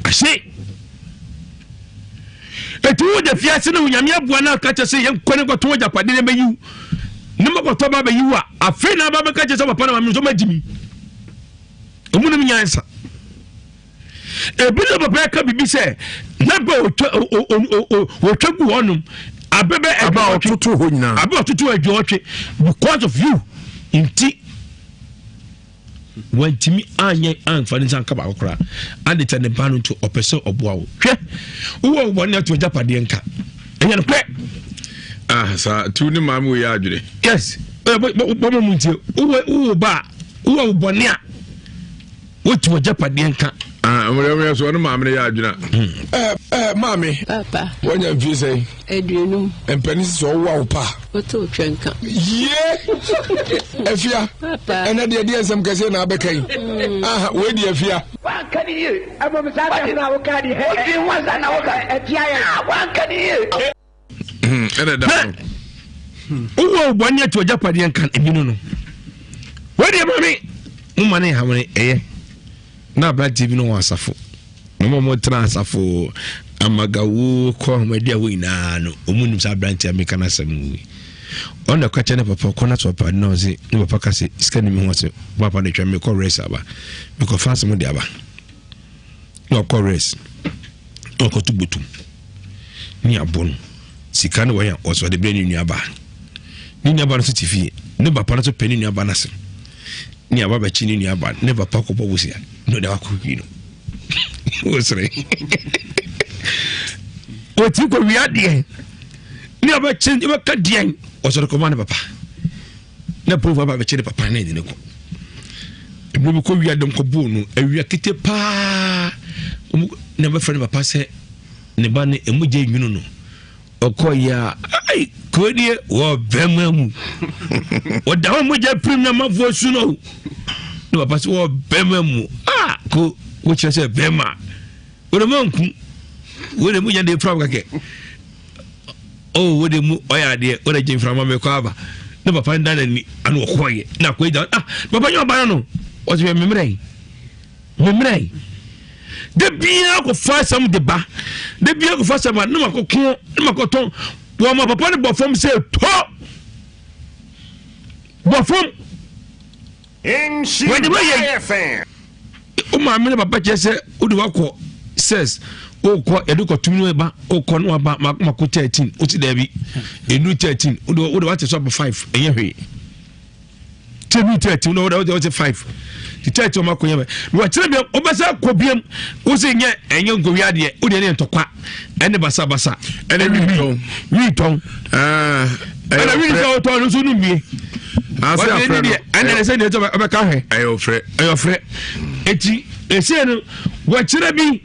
L: ahye. Eti wo de fiase no, Nyame aboa no aka kyɛ sɛ yɛnkɔ ne nkɔtɔn agyapadeɛ no bɛyiw ne mɔkɔtɔ ba bɛyiw a, afei na aba bɛka kyɛ sɛ papa na maame nso magyi mi. Ɔmu nom nyansa. Ebi ne papa ɛka biribi sɛ na bɛ ɔtwa gu hɔnom abɛbɛ
B: aba ɔtoto hɔ nyinaa.
L: Abɛ ɔtoto 80 because of you nti wantumi anyɛ amfa ne nsa nka baako koraa ade kyɛ ne ba no nti ɔpɛ sɛ ɔboa wo. Hwɛ, wowɔ wo bɔne ato agyapadeɛ nka ɛnyɛ no korɛ.
B: Ah, saa tu ne maame wei adwene.
L: Yes, bɔmɔ mu ntie. Wowɔ ba a wowɔ wo bɔne a wotu agyapadeɛ nka.
B: Ah, mmerɛ so ɔne maame no yɛ adwene a. Eh, maame.
M: Papa.
B: Wanya mfie sɛn?
M: 50.
B: Mpani sɛ ɔwo a wo pa.
M: Woto twɛ nka.
B: Yie! Afia.
M: Papa.
B: Ɛnɛ deɛ deɛ nsɛm kɛseɛ na abɛka yi. Aha, wei deɛ afia.
N: Wanka ne yie. Ɛmom saa asɛm no a woka deɛ. Wodwen ho ansa na woka. Ɛtia yɛn. Ah, wanka ne yie.
B: Ɛna da no.
L: Wowɔ wo bɔne ato agyapadeɛ nka ebi no no. Wei deɛ maame, mo ma ne hamene ɛyɛ. Na aberanteɛ bi no wɔ asafo. Wɔn a wɔtena asafo amagawo kɔ ahomadi a wɔn nyinaa no, wɔn nim saa aberanteɛ a meka n'asɛm yi. Ɔno na ɛka kyerɛ ne papa kɔ na so papa na ɔse ne papa ka sɛ sika ni mi ho ɔse papa no twɛn mekɔ rest aba mekɔ fa asɛm de aba na ɔkɔ rest na ɔkɔto botum ne abɔ no sika no wɔyɛ ɔsɛ ɔde brɛ ne nua baa. Ne nua baa no nso te fie, ne papa no nso pɛ ne nua baa no asɛm ne aba bɛkyi ne nua baa. Ne papa kɔbɔ bosia na ɔde akɔ wie no, wosere wɔtumi kɔ wia deɛ ne ɔbɛkye ɔbɛka deɛn ɔsɔre kɔma ne papa na polifo aba bɛkye ne papa ne ne kɔ. Ebi bi kɔ wia dɔm kɔ boo no awia kete paa na bɛfrɛ ne papa sɛ ne ba ne emu gye nwunu no ɔkɔ yɛ a, ai kuro deɛ wɔ bɛrima mu ɔda hɔ mogya pirim na mafoɔ su no ne papa sɛ wɔ bɛrima mu a ko wokyerɛ sɛ bɛrima wode ma nku wode mogya de fra kakɛ oh wode mu ɔyɛ adeɛ wode gye mframa mekɔ aba ne papa nda n'ani ano ɔkɔɔyɛ na akɔ agya ah papa nyɛ ɔba no no ɔsɛ hwɛ memmerɛ yi memmerɛ yi da biara kɔfa asɛm de ba, da biara kɔfa asɛm ba ne makɔko ne makɔtɔn wɔma papa no bɔ fam sɛ tɔ bɔ fam wɔde bɛyɛ wo maame ne papa kyerɛ sɛ wode wakɔ sɛs wokɔ yɛde kɔtum no ba wokɔ no waba mako 13 wote daabi ɛnu 13 wode wate so aba 5 ɛnyɛ hwee tɛnu 13 na wode wote 5 ti 13 ɔma kɔnyɛ bɛ na wakyerɛ biam wobɛsɛ kɔ biam wo sɛ nyɛ ɛnyɛ nkɔwi adeɛ wode ɛne ntɔkwa ɛne basabasa
B: ɛne witɔn
L: witɔn ɛna wi sɛ wotɔn no nso no mmie
B: ase afrɛ no
L: ɛna ɛsɛ deɛ ɛsɛ ɔbɛka hwɛ
B: ɛyɛ ɔfrɛ
L: ɛyɛ ɔfrɛ. Eti ɛsɛ no wɔkyerɛ bi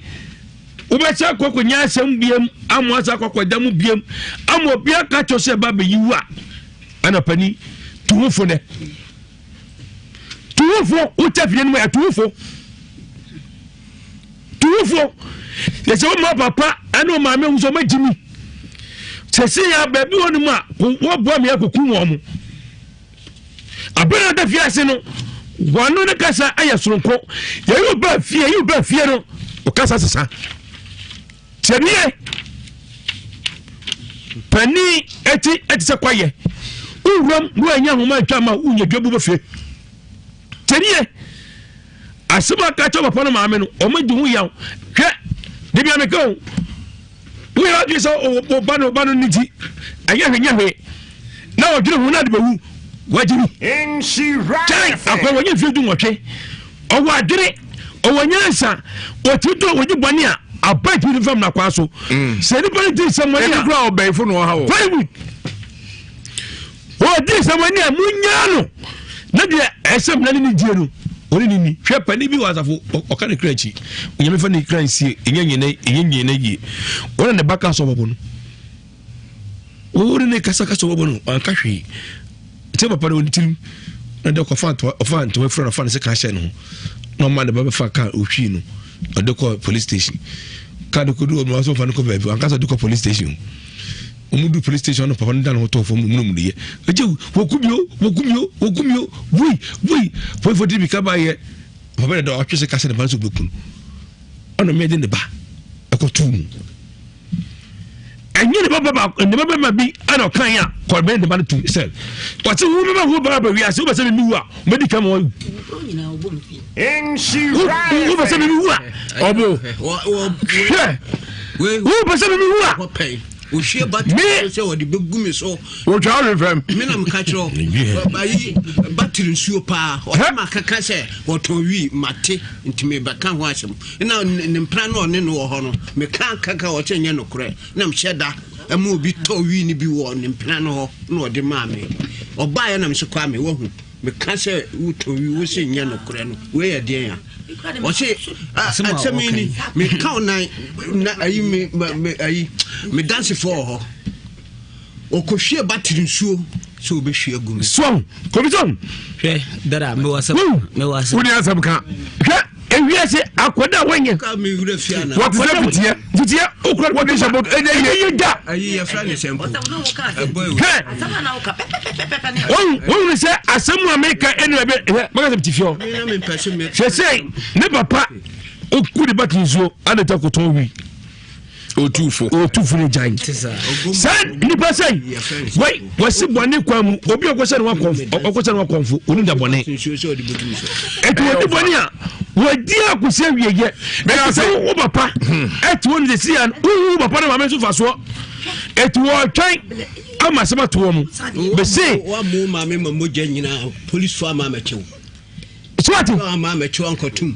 L: wobɛsɛ akɔkɔ nya asɛm biam ama asa akɔkɔ da mu biam ama obi aka kyerɛ sɛ ba bɛyi wo a ɛna pani tu ho fo nɛ tu ho fo wokyɛ fie no mu ɛ tu ho fo tu ho fo yɛsɛ wo ma papa ɛne wo maame hu sɛ ɔmagyi mi sɛsɛ yɛ baabi hɔ no mu a wɔboa me akɔku wɔn mo abere na da fie ase no wɔn ne kasa ayɛ soronko. Yɛyi wo ba fie, yɛyi wo ba fie no ɔkasa sesa tiɛniɛ panin eti ɛte sɛ kwayɛ wowuram na wɔanya ahoma ntwa ma wonya dwa bu bɔ fie. Kyɛnie asɛm a ka kyɛ papa no maame no ɔmo di ho yaw. Hwɛ de bia meka o. Woyɛ adwene sɛ ɔba no ɔba no ne ti ɛnyɛ hwee nyɛ hwee na ɔdwene ho na de bɛwu wagye bi. Kyɛn akɔ wɔnyɛ mfie 18 ɔwɔ adwene ɔwɔ nyansa ɔtumi tɔ wɔgye bɔne a aba tumi de fam na kwaa so. Sɛ nipa no di nsɛmmɔne a
B: ebi kura ɔbɛnfo na ɔha wɔ.
L: Very good. Wɔdi nsɛmmɔne a munyaa no na deɛ ɛsɛ mmara ne ne die no ɔne ne ni. Hwɛ panin bi wɔ asafo ɔka ne kra akyi onyame fa ne kra nsie ɛnyɛ nyina ɛnyɛ nyina yie wɔn na ne ba ka sɛ ɔbɔbɔ no wɔn ne kasa kasa ɔbɔbɔ no ɔnka hwee sɛ papa no ɔne tirim na de ɔkɔfa ntoma ɔfa ntoma fura na ɔfa ne sɛ kan hyɛ ne ho na ɔma ne ba bɛfa kaa ɔhwii no ɔde kɔ police station kaa de kɔdu ɔmo asɔ ɔfa no kɔ baabi ankasa ɔde kɔ police station. Wɔn du police station no papa no da ne ho tɔɔ fam mu mu yɛ. Ɛgye wɔku mi o wɔku mi o wɔku mi o wui wui polisifoɔ de mirika ba yɛ papa no da ɔtwe sɛ kasa ne ba no sɛ ɔbɛku no ɛna mmea de ne ba ɛkɔtoo mu ɛnyɛ ne ba ba ne ba bɛma bi ɛna ɔkan a kɔbɛn ne ba no tu sɛ ɔte wo bɛma wo ba ba wiase wobɛ sɛ mimi wu a mɛdi ka ma wawu wobɛ sɛ mimi wu a
B: ɔbo
L: hwɛ wobɛ sɛ mimi wu a
C: Ohwie battery nsuo sɛ ɔde bɛgu me so.
B: Wotwa ɔhwe fam.
C: Me na meka kyerɛ wo. Ayi battery nsuo paa. Ɔde ma kaka sɛ wɔtɔn wii mate nti mebɛka ho asɛm. Na ne mpena no ɔne no wɔ hɔ no meka kaka ɔsɛ nyɛ nokorɛ. Na mehyɛ da ɛma obi tɔ wii no bi wɔ ne mpena no hɔ na ɔde maa me. Ɔbaeɛ na mese Kwame wahu. Meka sɛ wotɔ wi wo se nyɛ nokorɛ no wei yɛ deɛn a ɔse asɛm yi ni meka wo nan na ayi me me ayi me dansefoɔ wɔ hɔ ɔkɔhwie batiri nsuo sɛ ɔbɛhwie agu me
L: so kɔbi so
A: hwɛ dada mewɔ asɛm mewɔ asɛm
B: wone asɛm ka
L: hwɛ ewiase akɔda a wɔnyɛ
B: wɔte sɛ fitiɛ
L: fitiɛ okura
B: wɔde hyɛ bɔtɔ ɛnyɛ yie
L: ɛnyɛ da hwɛ wɔn sɛ asɛm a meka ɛnu ɛbɛ hwɛ maka sɛ ti fiɔ sɛsɛ ne papa oku ne ba ti nsuo ana ta kotɔn wi
B: otufo
L: otufo ne gyan saa nipa sɛ wai wasi bɔne kwan mu obi ɔkɔsɛ ne wakɔnfo ɔkɔsɛ ne wakɔnfo onim da bɔne etu wɔdi bɔne a wɔdi akosi awie yɛ ɛti sɛ wo papa ɛti wɔn de si yan wohu papa ne maame nso fa soɔ etu wɔtwɛn ama asɛm ato wɔn bese.
C: wa mu maame ma mogya nyinaa polisi ama amɛkyew.
L: So ati.
C: Ama amɛkyew ankɔtum.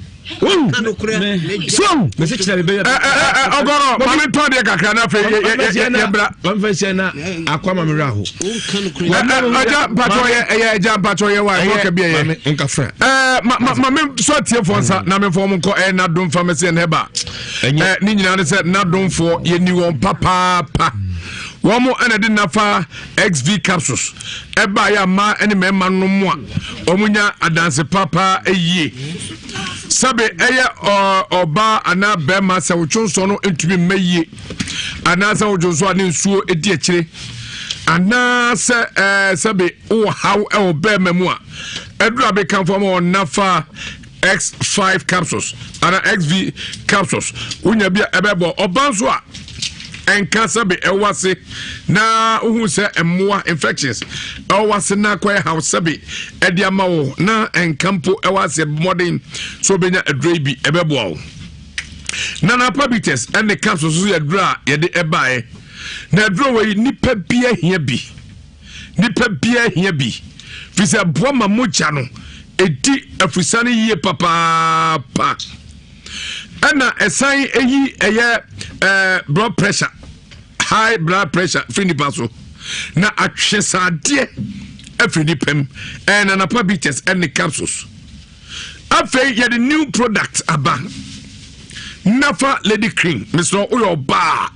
L: So.
K: Mese kyerɛ me bɛyɛ.
B: Ɔgɔrɔ maame ntɔ adeɛ kakra na afei yɛ bra.
L: Wɔn fɛn sɛ na akɔ ama mi wura ho.
B: Ɛgya mpatɔ yɛ ɛyɛ ɛgya mpatɔ yɛ wa ɛfɔ kɛ bi ɛyɛ.
L: Maame nkafra.
B: Ɛɛ ma ma maame sɔ tie fɔ nsa na mi fɔ wɔn nkɔ ɛyɛ nadom pharmacy and herbal. Ɛɛ ne nyinaa ne sɛ nadomfoɔ yɛ ni wɔn papaapa. Wɔn ɛna de nafa XV capsules ɛbaeɛ a mmaa ne mmarima nom a wɔnya adanse papa yie. Sɛbe ɛyɛ ɔbaa anaa bɛrima sɛ wotwonsɔ no ntumi mma yie anaasɛ wodwonsɔ a ne nsuo di akyire anaasɛ ɛɛ sɛbe wowɔ haw ɛwɔ bɛrima mu a ɛduru a bɛkamfo ama wɔn nafa X5 capsules ana XV capsules wonya bi a ɛbɛbɔ ɔba nso a ɛnka sɛ be ɛwɔ ase na wohu sɛ mmoa infections ɛwɔ ase na akɔyɛ haw sɛ be ɛde ama wo na ɛnka mpo ɛwɔ ase mmɔden so wobɛnya aduro yi bi ɛbɛboa wo na napa bitters ɛne capsules nso yɛ aduro a yɛde ɛbaeɛ na aduro wɔ yi nipa bi ahia bi Nipa biara hia bi, firi sɛ ɛboa ma mogya no ɛdi afusane yie papaapa. Ɛna ɛsan ɛyi ɛyɛ ɛɛ blood pressure, high blood pressure firi nipa so, na atwe saadeɛ afiri nipa mu. Ɛyɛ nanapa bitters ɛne capsules. Afei yɛde new product aba, nafa lady cream. Mesrɛ woyɛ ɔbaa.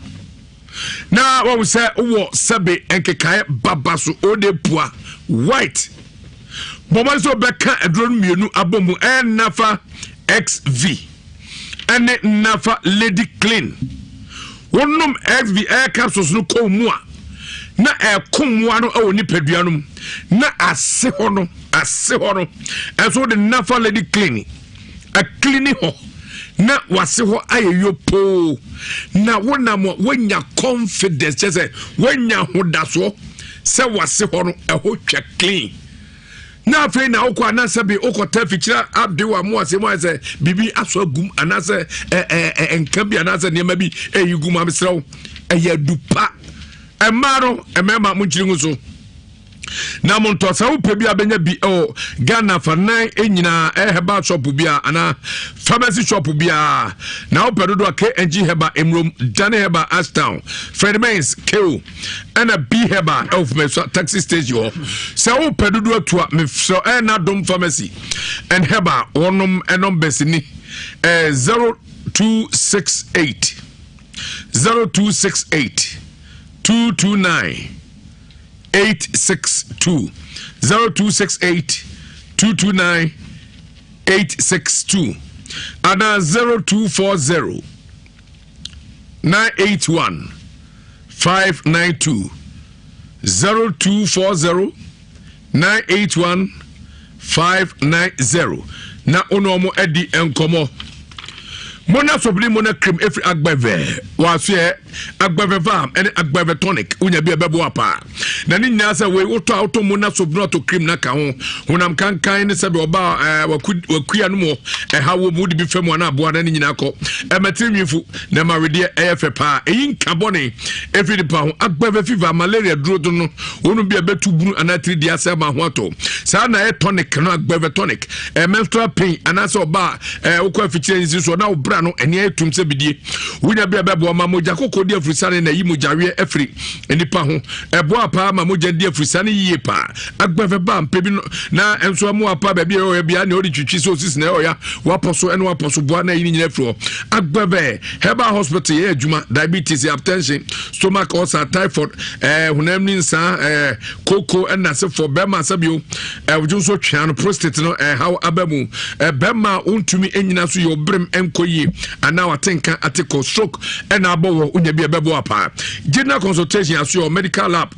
B: na wahu sɛ wowɔ sɛbe nkekaeɛ baba so ode pua white bɔmmɔde sɛ wobɛka aduro no mmienu abɔ mu ɛyɛ nafa xv ɛne nafa lady clean wonom xv ɛyɛ capsules no kɔn mu a na ɛko mmoa no wɔ nipadua no mu na ase hɔ no ase hɔ no ɛnso wode nafa lady clean aklini hɔ na wase hɔ ayɛ yopoo na wonam a woanya confidence kyɛ sɛ woanya ahodasoɔ sɛ wase hɔ no ɛhɔ twa clean. Na afei na wokɔ anaasɛ bi wokɔta afikyira ade wɔ amo ase mu ayɛ sɛ biribi asɔ agum anaasɛ nka bi anaasɛ nneɛma bi ɛyi gum amesrɛ wo ɛyɛ adu pa mmaa no mmarima mo nkyiri ngu so na montɔ sɛ wopɛ bi a bɛnya bi ɛwɔ ghana fa nan nyinaa ɛyɛ herbal shop bi a anaa pharmacy shop biara na wopɛ dodo a kng herbal mmrom dane herbal ashtown fred mens ko ɛna b herbal ɛwɔ fumɛsua taxi station hɔ sɛ wopɛ dodo atu a mesrɛ ɛyɛ n'adom pharmacy and herbal wɔnom ɛnɔm bɛsini ɛɛ 0268 0268 229 862 0268 229 862 ana 0240 981 592 0240 981 590 na wo ne ɔmo adi nkɔmmɔ. Mona sobiri mona cream efiri agbɛvɛ wɔasoɛ agbɛvɛ vam ɛne agbɛvɛ tonic wonya bi ɛbɛboa paa na ne nyinaa sɛ wei wotɔ a wotɔ mona soap na ɔtɔ cream na ka ho honam kankan ne sɛbi ɔba ɛɛ wakua no mu ɛha wɔ mu wode bi fam ana aboa na ne nyinaa kɔ ɛmɛtiri nwifo na ɛma wedeɛ ɛyɛ fɛ paa eyi nka bɔne efiri nipa ho agbɛvɛ fever malaria duro do no wɔn bi a ɛbɛtu bunu anaa tiri di ase ama ho atɔ saa na ɛyɛ tonic no agbɛvɛ tonic ɛɛ menstrual pain anaasɛ ɔbaa ɛɛ wokɔ afikyire nsi so na wobra no ɛne ayɛ tum sɛ bidie wonya bi a ɛbɛboa ma mogya kɔkɔɔ di afurisane na ɛyi mogyaweɛ afiri nipa ho ɛboa paa ma mogya di afurisane yie paa agbɛvɛ ba mpɛ bi no na nso ɛmoa paa baabi a ɛyɛ bia nea ɔde twitwi sɛ osisi na ɛyɛ wapɔ so ɛne wapɔ so boa na ɛyi ne nyina afiri hɔ agbɛvɛ herbal hospital yɛ adwuma diabetes hypertension stomach ulcer typhoid ɛɛ eh, honam ni nsaa ɛɛ eh, koko ɛna asefoɔ bɛrima asɛbio ɛwodwo nso twea no prostate no ɛhaw aba mu bɛrima a wontumi nyina so yɛ ɔberem nkɔ yie anaa watenka atekɔ stroke ɛna abɔ wɔ wonya bi ɛbɛboa paa general consultation aso yɛ medical lab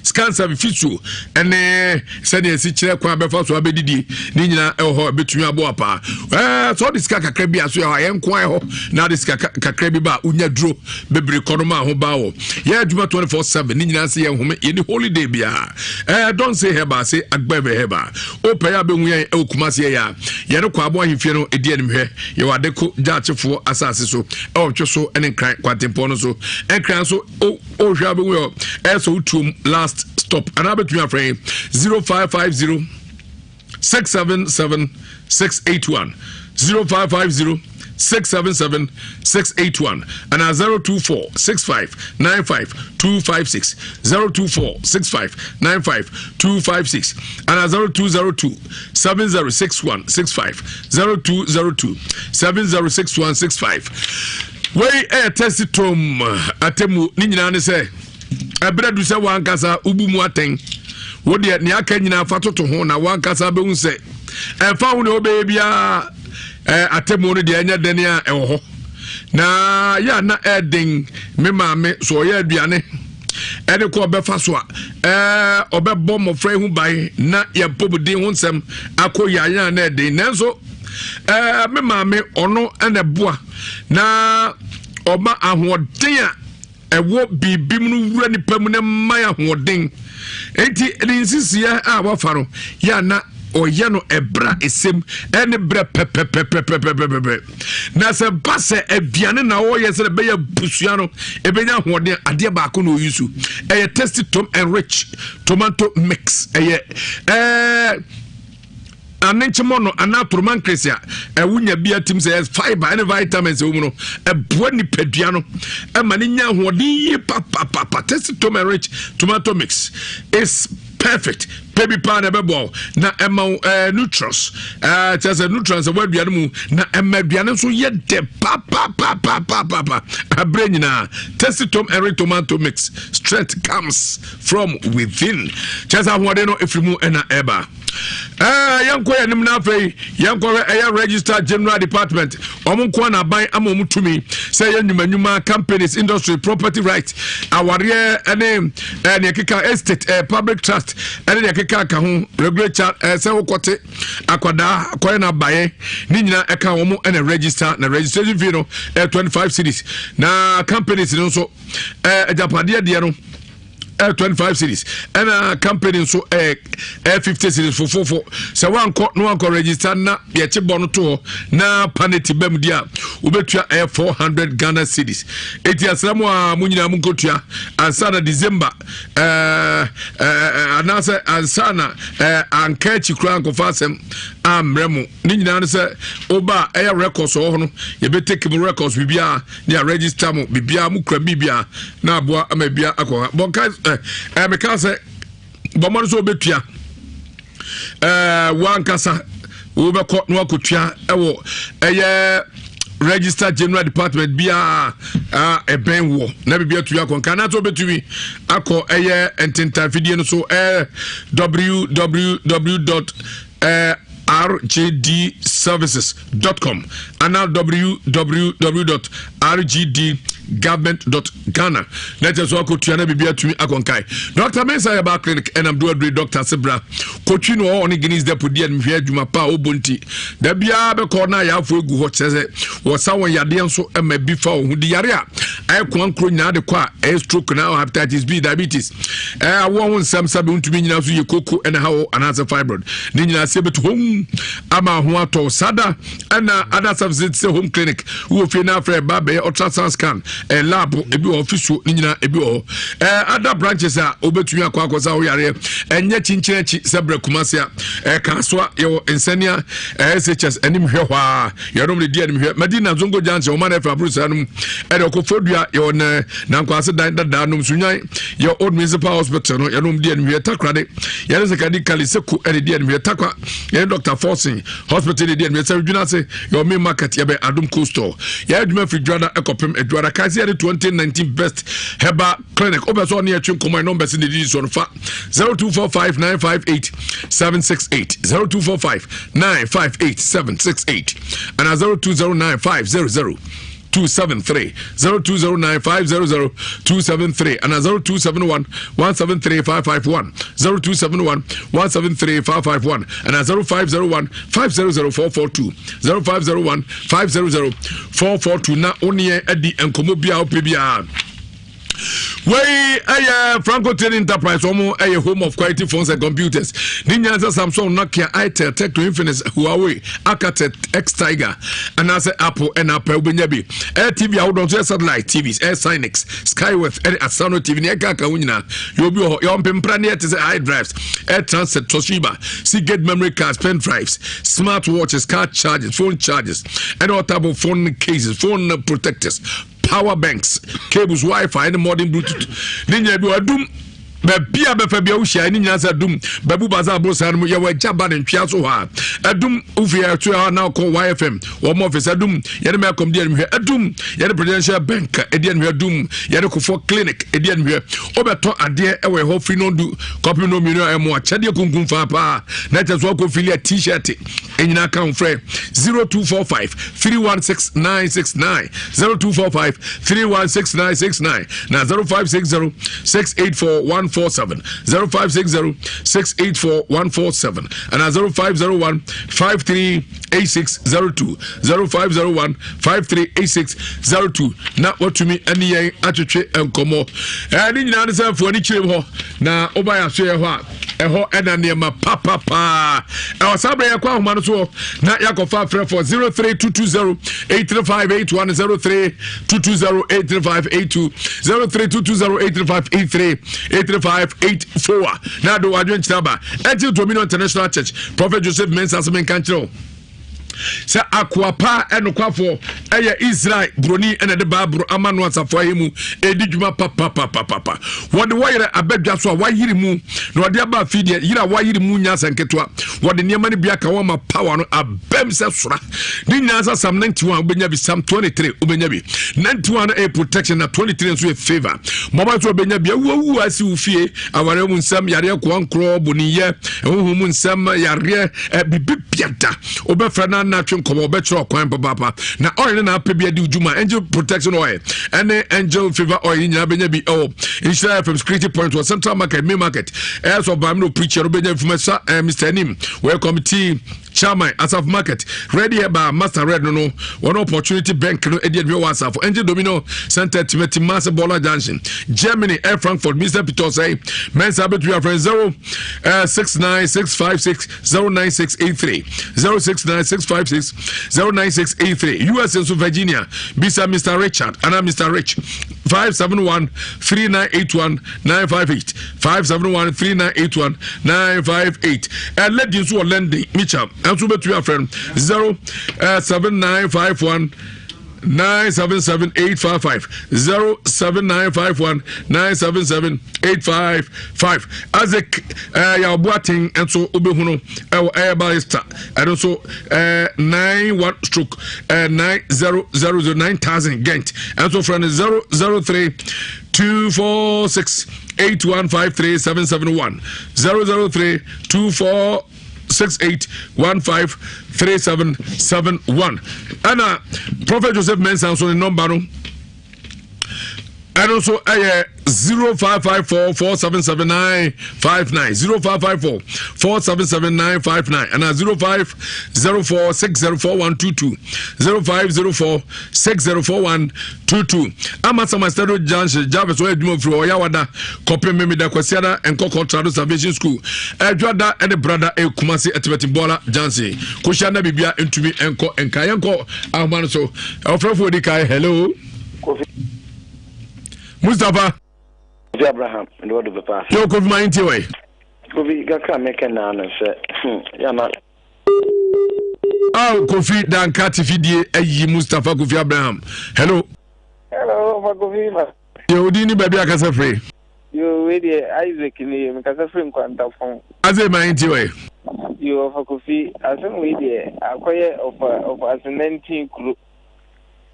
B: scan service physio ɛne sɛdeɛ ɛsi kyerɛ kwan bɛfa so abɛdidie ne nyinaa ɛwɔ hɔ ɛbɛtumi aboa paa ɛɛ sɛ ɔde sika kakra bi aso yɛ hɔ a yɛn nko ayɛ hɔ na ɔde sika kakra bi ba a wonya duro bebree kɔ no ma ho ba wɔ yɛ adwuma 24/7 ne nyinaa sɛ yɛn home yɛne holiday biara ɛɛ don say hɛba se agbɛvɛ hɛba wopɛ yɛ abɛhu yɛn ɛwɔ kumase yɛ a yɛne kɔ aboa ahemfie no ɛdi animhwɛ yɛwɔ adeko gyaakyefoɔ asase so ɛwɔ ntwe so ne nkran kwantempɔn no so nkran so wohwɛ abɛhu yɛ ɛyɛ sɛ wotuom last stop anaa bɛtumi afrɛ yɛn 0550 677 681 0550 677 681 and 024 65 95 256 024 65 95 256 and 0202 7061 65 0202 7061 65 wei ɛyɛ tɛsitom atemmu ne nyinaa ne sɛ ɛberɛ du sɛ wankasa wobu mu atɛn wo deɛ nea aka nyinaa fa toto ho na wankasa bɛhu sɛ ɛmfa ho nea wobɛyɛ biara ɛɛ atemmuo no deɛ ɛnyɛ dɛn a ɛwɔ hɔ na yɛ a na ɛɛden me maame so ɔyɛ aduane ɛne kɔ ɔbɛfa so a ɛɛ ɔbɛbɔ mmɔfra yi ho ban na yɛn mpɔmuden ho nsɛm akɔ yɛ ayɛ a na ɛden nanso ɛɛ me maame ɔno ɛna ɛboa na ɔma ahoɔden a ɛwɔ biribi mu no wura nipa mu na ɛma yɛ ahoɔden enti ne nsisiɛ a wafa no yɛ ana ɔyɛ no ɛbrɛ a ɛsɛm ɛne brɛ pɛpɛpɛpɛpɛpɛpɛ na sɛ ba sɛ aduane na ɔyɛ sɛ ɛbɛyɛ busua no ɛbɛnya ahoɔden adeɛ baako na ɔyi so ɛyɛ tasty tom and rich tomato mix ɛyɛ ɛɛ Anenkye no anaa toromankresi a ɛwo nya bi atim sɛ ɛyɛ fiber ɛne vitamins ɛwɔ mu no ɛboa nipadua no ɛma ne nya ahoɔden yie papapapa. Tasty turmeric tomato mix is perfect pɛ bi paa na ɛbɛboa wo na ɛma wo ɛɛ nutrients ɛɛ kyerɛ sɛ nutrients ɛwɔ aduane mu na ɛma aduane nso yɛ dɛ papapapapapa abere nyinaa. Tasty turmeric tomato mix, strength comes from within, kyerɛ sɛ ahoɔden no ɛfiri mu ɛna ɛba. Ɛɛ yɛnkɔ yɛn anim na afei yɛnkɔhwɛ ɛyɛ register general department. Wɔn nko na aban ama wɔn tumi sɛ ɛyɛ nnwuma companies, industry, property right, awareɛ ɛne ɛɛ nea ɛkeka estate, ɛɛ public trust ɛne nea ɛkeka ka ho, regular child ɛɛ sɛ wokɔte akwadaa kɔyɛ n'abayɛ ne nyinaa ɛka wɔn ɛna register. Na registration fee no ɛyɛ 25 cedis. Na companies no nso ɛɛ agyapadeɛ deɛ no ɛyɛ 25 cedis ɛna company nso ɛyɛ ɛyɛ 50 cedis fofofo. Sɛ wankɔ na wankɔ register na yɛkye bɔ no to hɔ na paneti bɛm di a, wobɛtua ɛyɛ 400 Ghana cedis. Eti asra mu a mo nyinaa mo nkɔtua ansa na December ɛɛ ɛɛ anaasɛ ansa na ɛɛ anka akyi koraa nkɔfa asɛm ammerɛ mo. Ne nyinaa no sɛ woba a ɛyɛ records wɔ hɔ no, yɛbɛtake mo records biribiara ne yɛ register mo biribiara, mo kura biribiara na aboa ama biribiara akɔ ha. Bɔnka ɛɛ ɛɛ meka sɛ bɔmmɔ no sɛ wobɛtua ɛɛ wankasa wobɛkɔ na wakɔtua ɛwɔ ɛyɛ Register General Department biara a ɛbɛn wɔ na biribi atumi akɔ nka anaasɛ wobɛtumi akɔ ɛyɛ ntentanfidie no so ɛyɛ www dot rgdservices.com anaa www.rgdgovernment.ghana na kyerɛ sɛ wakɔtua na biribi atumi akɔnkae. Dr Mensa Herbal Clinic ɛnam do adure Dr Sebra kɔtwi no ɔwɔ ne Guinness Depot di animhwɛ adwuma pa a ɔbɔ nti da biara bɛkɔ na ayaafoɔ egu hɔ kyerɛ sɛ wɔsa wɔn yadeɛ nso ma bi fa wɔn ho di yare a ayɛ koa nkuro nyinaa de kɔ a ɛyɛ stroke na hepatitis B, diabetes, ɛɛ awoɔ ho nsɛm sɛbe ntumi nyina so yɛ koko ɛna ha wɔ anaasɛ fibroid ne nyinaa sɛ bɛtu hom ama ho atɔ sada. Ɛna other services te sɛ home clinic, wowɔ fie no afrɛ ɛba bɛyɛ ultrasound scan, ɛɛ lab ebi wɔ hɔ, physio ne nyinaa ebi wɔ hɔ. Ɛɛ other branches a wobɛtumi akɔ akɔ sa woyareɛ ɛnyɛ kyinkyin akyi sɛ brɛ Kumase a ɛɛ Kasoa yɛwɔ nsɛnea ɛɛ SHS anim hwɛ hɔ a yɛnom de di anim hwɛ Madina Zongo Junction ɔma no ɛfɛ aboro saa no mu ɛde ɔkɔfo yɛwɔ nɛ Nankwase dan dadaa nom Sunyan yɛ Old Municipal Hospital no yɛnom di anim hwɛ. Takorade yɛne Sekadi Kali Seko ɛde di anim hwɛ. Takwa yɛne Dr Forson Hospital de di anim hwɛ. Sɛ dwena ase yɛwɔ main market, yɛbɛ Adom Coastal. Yɛyɛ adwuma firi dwada ɛkɔpem adwada. Kae sɛ yɛde 2019 Best Herbal Clinic. Wopɛ sɛ ɔne yɛtwe nkɔmmɔ, ɛ numbers ne didi soɔ no fa 0245 958 768, 0245 958 768 ana 0209 500 273, 0209 500 273 and 0271 173 551, 0271 173 551 and 0501 500 442, 0501 500 442 na woneɛ adi nkɔmmɔ bia wopɛ biara. Wei ɛyɛ Franco Trading Enterprise. Wɔn ɛyɛ home of quality phones and computers. Ne nyinaa sɛ Samsung, Nokia, Itel, Tecno, Infinix, Huawei, Alcatel, X Tiger anaasɛ Apple ɛna apɛ wobɛnya bi. Ɛyɛ TV ahodoɔ nso yɛ satellite TVs, ɛyɛ Synix, Skyworth ɛne Asano TV ne ɛka aka ho nyinaa yɛ obi wɔ hɔ. Yɛ ɔmpempra ne yɛ te sɛ high drives, air transit, Toshiba, Seagate memory cards, pen drives, smart watches, car chargers, phone chargers ɛne all type of phone cases, phone protectors, power banks, cables, Wi-Fi ne modern Bluetooth ne nyinaa bi wɔ adum. Baabi a bɛfa bia wohyia ne nyinaa sɛ adum baabu baasa aboro saa no mu yɛwɔ agya ba ne ntwea so hɔ a adum wofie ɛto hɔ na ɔkɔ YFM wɔn office. Adum yɛne mɛkɔm di animhwɛ. Adum yɛne Presidential Bank ɛdi animhwɛ. Adum yɛne Kofoɔ Clinic ɛdi animhwɛ. Wobɛtɔ adeɛ ɛwɔ ɛhɔ firi no du kɔpem no mmienu a ɛmo akyɛdeɛ kunkum faa paa na ɛkyɛ so akɔ fili a T-shirt ɛnyinaa ka ho. Frɛ 0245 316 969, 0245 316 969 na 0560 684 147, 0560 684 147 ana 0501 538602, 0501 538602 na watumi ne yɛn atwetwe nkɔmmɔ. Ɛɛ ne nyinaa ne sɛ mfoɔ ani kyerɛ mu hɔ na woba yɛ asoɛ hɔ a ɛhɔ ɛna nneɛma papapaa ɛwɔ. Saa berɛ yɛkɔ ahoma no soɔ na yɛakɔfa afrɛfoɔ 03220 835 81, 03220 835 82, 03220 835 83, 835 84 na ade wadwenkyerɛ aba. Ɛnti Dominion International Church, Prophet Joseph Mensah sɛ menka nkyerɛ wo sɛ akoa pa ɛnokwafoɔ ɛyɛ Israel buroni ɛna de Baaburo ama no asafo ayɛ mu ɛdi dwuma papapapapa. Wɔde wɔyerɛ abadwa so a wayere mu na wɔde aba afi deɛ yere a wayere mu nya asɛ nketewa. Wɔde nneɛma no bi aka wɔn ma power no abɛm sɛ sora. Ne nyinaa sɛ Psalm 91 wobɛnya bi, Psalm 23 wobɛnya bi. 91 no ɛyɛ protection na 23 nso yɛ favour. Mɔba nso wobɛnya bi. Awuawu asi wo fie, awareɛ mu nsɛm, yareɛ koa nkorɔ, boniyɛ, ɛhoho mu nsɛm, yareɛ bibi biada wobɛfrɛ no anatwe nkɔmmɔ, wobɛkyerɛ ɔkwan papaapa na oil ne na apɛ bi adi dwuma. Angel Protection Oil ɛne Angel Favor Oil nyinaa bɛnya bi ɛwɔ Nhyira FM Security Point wɔ Central Market, Main Market. Ɛyɛ sɛ ɔbaa mi na ɔpreacher no wobɛnya mfuma sa Mr Anim wɔyɛ committee. Chairman Asafo Market, Ready Herbal, Master Red no no, wɔn Opportunity Bank no edi adwuma wɔ Asafo, Angel Domino Center, Timothy Mass Bola Junction, Germany, Air Frankfurt, Mr. Peter Osei, Mensa betumi afrɛ 0 69656 09683 069656 09683 US nso Virginia, bisa Mr. Richard ana Mr. Rich 571 3981 958 571 3981 958 Lady nso wɔ London Mitchell ɛnso wobɛtumi afrɛ no 07951 977 855 07951 977 855 Isaac Yawboaten nso wobɛhu no ɛwɔ ɛyɛ barrister ɛno nso 91 stroke 9000 9000 Gent ɛnso frɛ no 003 246 8153 771 003 24 68153771 ɛna Prophet Joseph Mensah nso ne nɔmba no ɛno nso ɛyɛ 0554 477959 0554 477959 ɛna 0504 604122 0504 604122 ama sama stadium junction jarvis ɔyɛ adwuma firi ɔyɛ awada kɔpem memeda kwasiada nkɔkɔ trado salvation school ɛdwada ɛne brada ɛkumase ɛtibɛti bɔla junction kohyia na biribia ntumi nkɔ nka yɛnkɔ ahoma no so ɔfrɛfoɔ di kae hello
J: Kofi.
B: Mustapha.
J: Kofi Abraham ne wɔde bɛpa ase.
B: Yo Kofi ma ntie wɛ.
J: Kofi kakra meka naa no sɛ hmm yana.
B: Aw Kofi Danka tifidie ayi Mustapha Kofi Abraham. Hello.
O: Hello, Papa Kofi ma.
B: Yɛ odi ni baabi akasa firi.
O: Yo, wei deɛ Isaac ni mekasa firi Nkwantafo.
B: Isaac ma ntie wɛ.
O: Yo, Ɔfa Kofi, asɛm wei deɛ akɔyɛ ɔfa ɔfa asenantin kuro.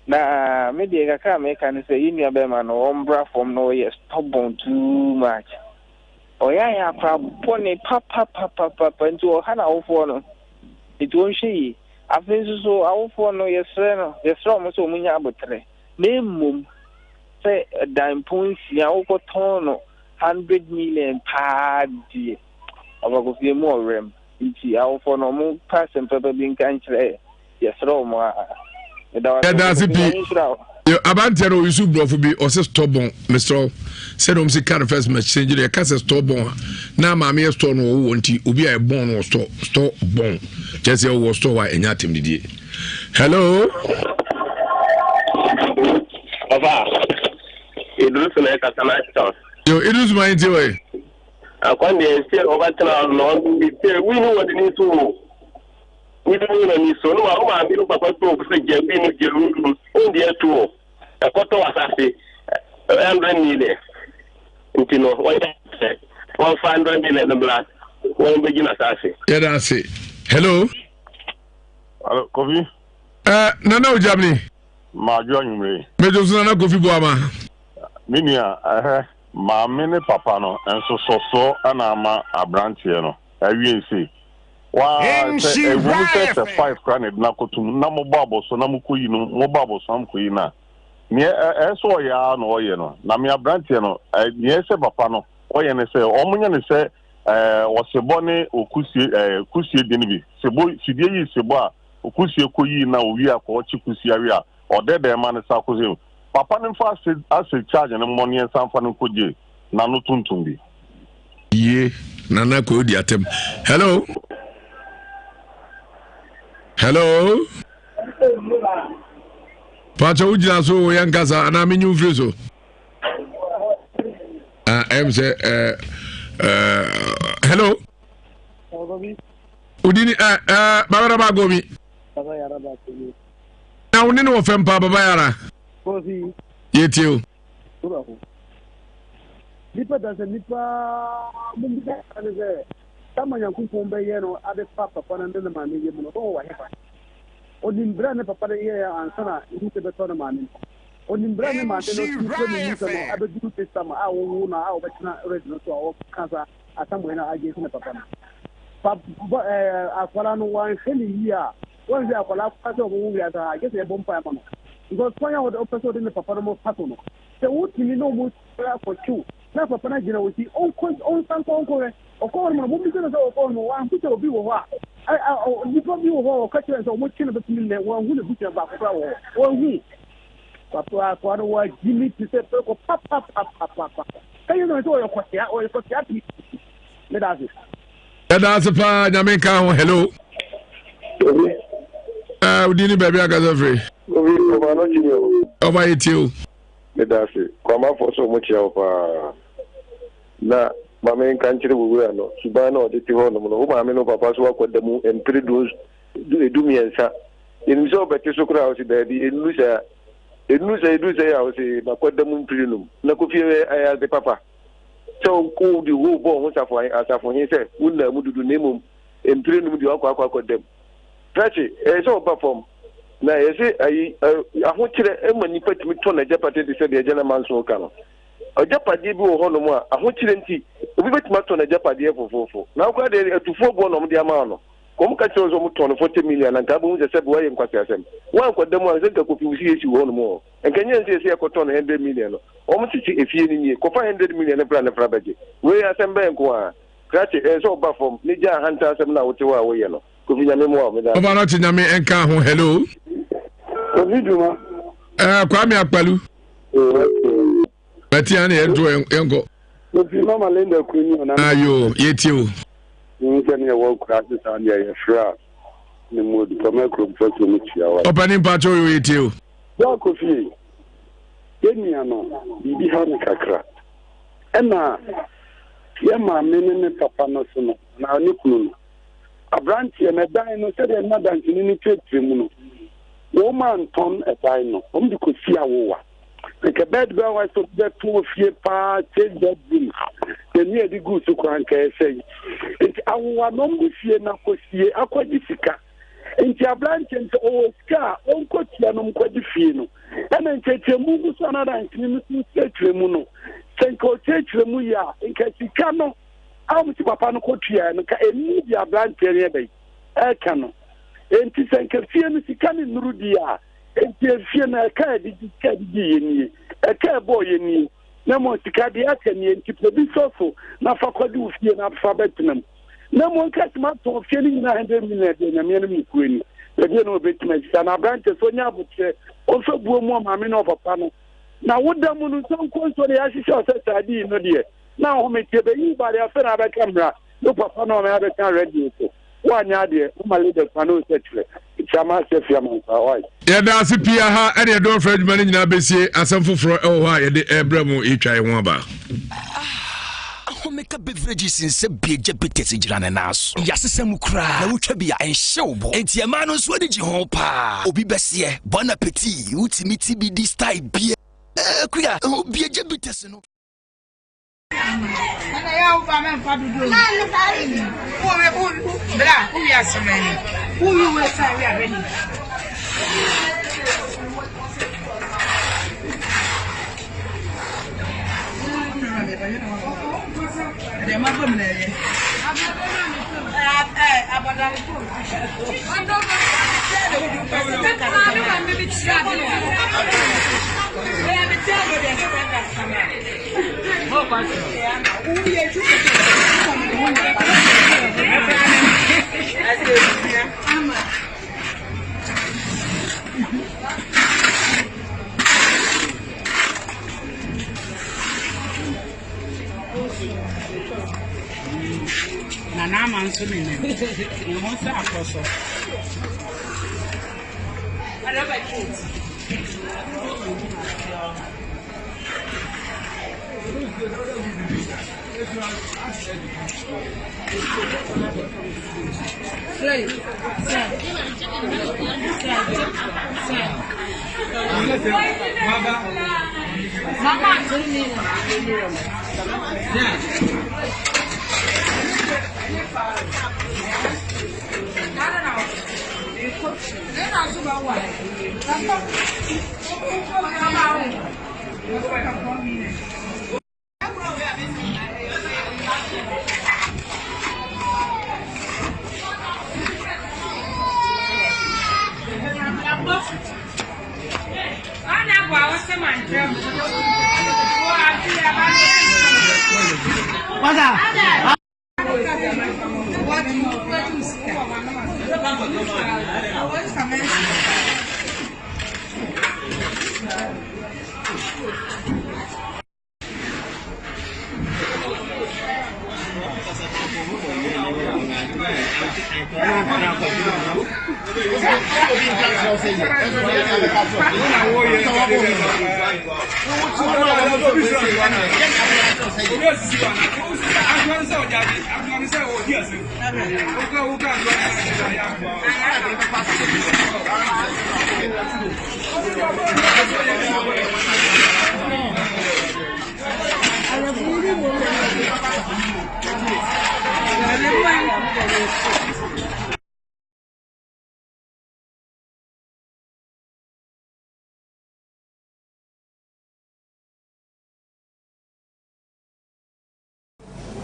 O: Na me deɛ kakra a meka ne sɛ yɛn nua bɛrima no ɔmbra fam na ɔyɛ stubborn too much. Ɔyɛ ayɛ akora bɔne papapapapa nti ɔha n'awofoɔ no. Nti ɔnhwɛ yie. Afei nso so awofoɔ no yɛsrɛ no yɛsrɛ wɔn sɛ wɔn nya aboterɛ. Na mmom sɛ dan pon nsia wokɔtɔn no hundred million paa deɛ ɔbakɔfie mu ɔwerɛm. Nti awofoɔ no wɔn pɛ asɛm papa bi nka nkyerɛ Yɛsrɛ wo mo aa. Meda wo ase
B: Yɛda ase
O: Kofi
B: pii.
O: Nyame nhyira wo.
B: Yo, aberanteɛ no ɔyusu borɔfo bi ɔsɛ stubborn mesrɛ wo sɛdeɛ ɔm si ka no first mɛkyerɛ gyere yɛka sɛ stubborn a na maame yɛ store no wɔwɔ nti obi a ɛbɔn no wɔ store stubborn kyerɛ sɛ wowɔ store a ɛnyɛ atɛm didie hello
P: Ɔfa, Idris na ɛkasa na akyerɛ.
B: Yo, Idris ma nti wɔ
P: Akwan deɛ sɛ ɔbɛtena no ɔno bi sɛ wii no wɔ ne ni so o. Wode wo na ni so no wa wo maame no papa to sɛ gya bi no gya no no wo deɛ to o ɛkɔtɔ asase 100 million nti no wɔyɛ sɛ wɔmfa 100 million no bla wɔn bɛgye n'asase.
B: Yɛda ase. Hello.
Q: Hello, Kofi.
B: Uh, Nana Ojamni.
Q: Maadwo anwummere.
B: Mejo so Nana Kofi Boama.
Q: Me nua, ɛhɛ, maame ne papa no nsosɔsoɔ na ama aberanteɛ no awie sei. Waa sɛ ɛwom sɛ sɛ five koraa na ɛde no akɔto mu na mobɔ abɔso na mokɔyi no mobɔ abɔso na mokɔyi no a neɛ ɛyɛ sɛ ɔyɛ ara na ɔyɛ no na me aberanteɛ no neɛ ɛsɛ papa no ɔyɛ ne sɛ wɔnyɛ ne sɛ ɔsebɔ ne okusie kusie deɛ no bi sebo fidie yi sebɔ a okusie kɔyi na owie akɔ ɔkye kusie awie a ɔdɛdɛɛ ma no sa akɔsɛ Papa no mfa ase ase charge no mmɔ ne yɛnsa mfa no nkɔ jail n'ano tuntum bi.
B: Yie Nana Kwaku di atɛm. Hello. Hello. Pakyɛ wo gyina so yɛ nkasa anaa menyi wo firi so. Ah, ɛm sɛ eh, eh, hello. Wodi ni eh, eh, babara bago mi. Na wo ne no wɔ fam paa baba yara. Yɛtie o.
R: Nipa da sɛ nipa mo bisa ne sɛ sama Nyankopɔn bɛyɛ no ade fa papa no ne ne maame yɛ mu no ɔwɔ hefa. Onim berɛ a ne papa no yɛɛ ansa na nyinsɛ bɛtɔ ne maame no. Onim berɛ a ne maame no tumi kura ne nyinsɛ no abɛduru this time a wɔwo no a wɔbɛtena radio no so a wɔka sa Asamoah no against ne papa no. Pa bɔ ɛɛ akwadaa no wanhwɛ ne yie a Wɔnhwɛ akwadaa koraa sɛ ɔbɛwo wiase ha a, gye sɛ yɛbɔ mpaeɛ ma no. Because kwan a ɔpɛ sɛ ɔde ne papa no mo fa so no, sɛ wotumi ne ɔmo akɔkyew na papa no agyina wɔn akyi, ɔnkɔ, ɔnsan kɔ ɔnkɔhwɛ. Ɔkɔ hɔ nom no, mommisa no sɛ ɔkɔ hɔ nom, wanhu sɛ obi wɔ hɔ a. Nnipa bi wɔ hɔ a wɔka kyerɛ sɛ wɔkye no bɛtumi nnɛ, wɔanhu n'abusua baako koraa wɔ hɔ. Wɔanhu. Papa akoa no wɔagye me te sɛ prɛko papapapapa. Ka yɛ sɛ ɔyɛ kɔtea, ɔyɛ kɔtea pii. Meda ase.
B: Yɛda ase paa, nyame nka ho. Hello.
J: Obi.
B: Eh, wodi ne baabi akasa firi.
J: Obi, ɔba no kyini o.
B: Ɔba yɛ tie o.
J: Meda ase. Kwamafoɔ sɛ ɔmo kyia wo paa. Na ma menka nkyerɛ wo wura no, suban no a ɔde te hɔnom no, wo maame ne wo papa nso akɔda mu mpere du dumiɛnsa. Yɛnim sɛ wobɛte so koraa a, wose daabi, ɛnnuru saa. Ɛnnuru saa, ɛduru sɛn a, wose makɔda mu mpere num. Na Kofi ɛyɛ ade papa sɛ wode wo bɔɔ ho safohe sɛ wonnaa mu dudu na mmom mpere num deɛ woakɔ akɔ akɔda mu. Krakye, ɛyɛ sɛ ɔba fam. Na yɛse ayi, ahokyerɛ ma nipa tumi tɔ n'agyapadeɛ te sɛ deɛ Agya Namanso reka no. Agyapadeɛ bi wɔ hɔnom a, ahokyerɛ nti, obi bɛtumi atɔ n'agyapadeɛ fofoofo. Na wo koraa deɛ, atufoɔ boɔ na wɔde ama wo no. Nka wɔka kyerɛ wo sɛ wɔtɔn no 40 million a, nka wobɛhu sɛ sɛbe woayɛ nkwaseasɛm. Woankɔda mu a, sɛ nka Kofi wo sie si wɔ hɔnom hɔ. Nka ɛnyɛ sɛ yɛsɛ yɛkɔtɔn no 100 million no. Wɔsese efie no nie, kɔfa 100 million no bra na fra bɛgye. Wei asɛm bɛn nko ara? Krakye, ɛyɛ sɛ woba fam na gyaa ahantan asɛm no a wote hɔ a woyɛ no. Kofi Nyame mmoa wo, meda ase.
B: Ɔba no te Nyame nka ho, hello.
J: Kofi Dwuma.
B: Eh, Kwame Akpalu. Mati ana yɛn to yɛn kɔ.
J: Kofi Mama Linda Kuni ɔna.
B: Ayo yɛtie o.
J: N sɛ ne yɛwɔ akura ase saa deɛ yɛfrɛ a ne mu odi fam akurom fɛ so no tua wa.
B: Ɔpɛni mpakyɛ oyo yɛtie o.
J: Bra Kofi yɛn nua no biribi ha no kakra ɛna yɛ maame ne ne papa no so no na ne kunu no Aberanteɛ no, ɛdan no, sɛdeɛ na danseni no kyerɛkyerɛ mu no, wɔn antɔn ɛdan no, wɔn de kɔsi awowa. Nka bed bɛn wɔ sɛ bɛto fie paa six bedroom na ni yɛde gu so koraa nka ɛsɛ yi. Nti awowa na wɔn de fie no akɔsie akɔgye sika. Nti aberanteɛ no sɛ ɔwɔ sika a ɔnkɔtua no nkɔgye fie no. Ɛna nkyerɛkyerɛmu gu so a na danseni no so kyerɛkyerɛ mu no, sɛ nka ɔkyerɛkyerɛ mu yie a, nka sika no a wɔn si papa no kɔtuaeɛ no, nka ɛnni deɛ aberanteɛ no yɛ dɛn ɛreka no. Enti sɛ nka fie no sika no nnuru deɛ a, enti efie no ɛka a ɛde sika ɛde di yɛ nie, ɛka ɛbɔɔ yɛ nie, na mmom sika deɛ aka nie, nti pɛ bi sɔ so na fa kɔgye wo fie na fa bɛtena mu. Na mmom nka sɛ matɔn fie no nyinaa hundred million deɛ Nyame anim nokorɛ ni, baabi a na wɔbɛtumi asi saa. Na aberanteɛ sɛ ɔnya aboterɛ, ɔmfa buo mu ɔmaame ne ɔpapa no, na woda mu no nso nkonso no yɛahyehyɛ wo sɛ saa dii no deɛ, na ahometeɛ bɛyi wo bare afei na abɛka mmara ne wo papa na ɔme abɛka radio so woanyɛ adeɛ woma leaders ma ne wo sɛ kyerɛ ɛkyia ma asɛ fia ma nsa why.
B: Yɛda ase pii aha ɛne yɛde ɔfrɛ adwuma no nyinaa bɛsie asɛm foforɔ ɛwɔ hɔ a yɛde ɛbrɛ mu yɛtwa yɛn ho aba.
S: Ahomeka Beverages nsɛ bie gya bitters gyina ne nan so. Yɛasesa mu koraa na wotwa bi a ɛnhyɛ wo bo. Enti ɛmaa no nso ani gye ho paa. Obi bɛseɛ, bon appetit, wotumi ti bi di style bia. Akua, bie gya bitters no.
G: Nana ama nso nenam ne ho sɛ akɔ so.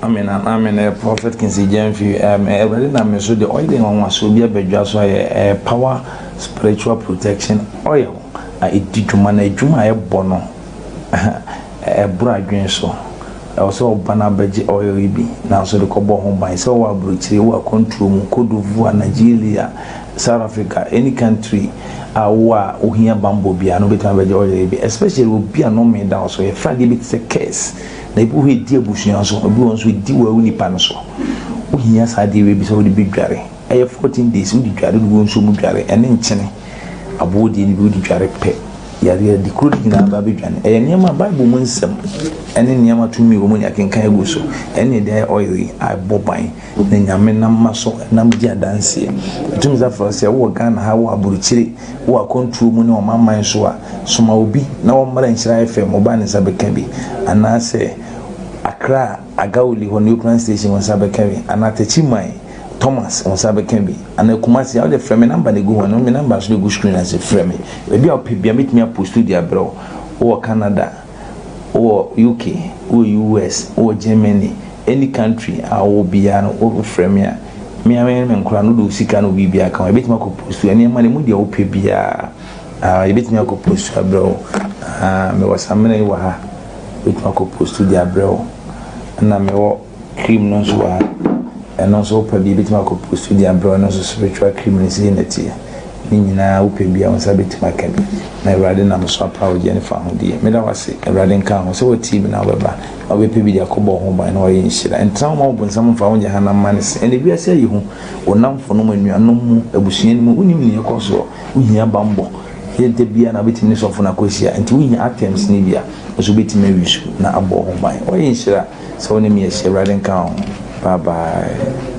T: Amen and amen eh, Prophet Kinsey Gyamfi um, eh, Awurade nam me so de oil nwanwasoɔ bi abadwa so ayɛ eh, power spiritual protection oil a ɛdi dwuma na adwuma a ɛbɔ no ɛboro adwene so ɛwɔ sɛ ɔba no abɛgye oil yi bi nanso de kɔbɔ ho ban sɛ ɔwɔ aburokyire wɔ akwantuo mu Cote d'Ivoire Nigeria South Africa any country a wowɔ a wohia bammɔ biara no wobɛtumi abɛgye oil yi bi especially obi a nnome da wo so yɛfrɛ adeɛ bi te sɛ curse Na ebi wɔ hɔ a ɛdi abusua so, ebi wɔ hɔ nso ɛdi wo nipa no so. Wohia saa adeɛ wei bi sɛ wode bɛdware. Ɛyɛ 14 days wode dware, wode gu nsuo mu dware, ɛne nkyene aboɔ deɛ no bi wode dware pɛ. Yareɛ de kuro no nyinaa ba bɛdwane. Ɛyɛ nneɛma Bible mu nsɛm ɛne nneɛma tumi wɔ mu ne akenkan agu so. Ɛne ɛde ayɛ oil yi a ɛbɔ ban na Nyame nam ma so nam di adanseɛ. Ɛtumi sɛ afrɛ sɛ wowɔ Ghana ha, wowɔ aburokyire, wowɔ akwantuo mu ne ɔmanman so a, soma obi na ɔmmra Nhyira FM, ɔba ne nsa bɛka bi. Anaasɛ Accra Agawuli hɔ Neoplan Station wo nsa bɛka bi. Anaa Techiman Thomas wo nsa bɛka bi. Anaa Kumasi a wode frɛ me number na ɛgu hɔ no, me number nso na ɛgu screen ase, frɛ me. Baabi a wopɛ biara mɛtumi apost de abrɛ wo. Wowɔ Canada, wowɔ UK, wowɔ US, wowɔ Germany, any country a wowɔ biara no wofrɛ me a, me ara me ne me nkwadaa no wode wo sika ne wo biribiara ka ho a, yɛbɛtumi akɔ post nneɛma no ɛmu deɛ wopɛ biara ah, yɛbɛtumi akɔ post abrɛ wo. Ah, mewɔ samina yi wɔ ha, yɛbɛtumi akɔ post de abrɛ wo. Ɛna mewɔ cream no nso wɔ ha, ɛno nso wopɛ bi yɛbɛtumi akɔ post de abrɛ wo, ɛno nso spiritual cream no sei na ɛteɛ. Ne nyinaa wopɛ bi a wo nsa bɛtumi aka bi na Awurade nam so apa wo gyeɛ ne fahodie. Meda wo ase, Awurade nka ho sɛ woatie me na wobɛba na wobɛpɛ bi de akɔbɔ wo ho ban na woayɛ nhyira. Ntena hɔ ma wo bonsam mfa wo nyɛ hanam mma ne se. Ɛnnɛ wiase ayɛ hu, wo nnamfonom, anuanom mu, abusua no mu, wonim nea ɛkɔ soɔ. Wohia bammɔ. Ɛnyɛ da biara na wobɛtumi ne sɔfo no akɔhyia, nti wohia items no bi a, wo nso wobɛtumi awi so na abɔ wo ho ban. Woayɛ nhyira sɛ wo ne me ahyia. Awurade nka wo ho. Bye bye.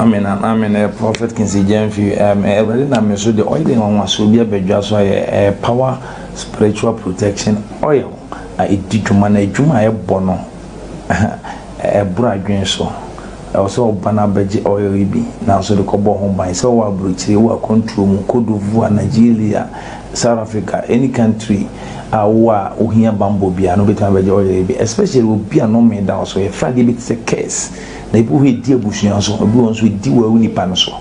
T: Amen and amen eh, Prophet Kinsey Gyamfi um, eh, Awurade nam me so de oil nwanwasoɔ bi abadwa so ayɛ eh, power spiritual protection oil a ɛdi dwuma na adwuma a ɛbɔ no ɛboro adwene so ɛwɔ sɛ ɔba no abɛgye oil yi bi nanso de kɔbɔ ho ban sɛ ɔwɔ aburokyire wɔ akwantuo mu Cote d'Ivoire Nigeria South Africa any country a wowɔ a wohia bammɔ biara no wobɛtumi abɛgye oil yi bi especially obi a nnome da wo so yɛfrɛ adeɛ bi te sɛ curse Na ebi wɔ hɔ a ɛdi abusua so, ebi wɔ hɔ nso ɛdi wo nipa no so.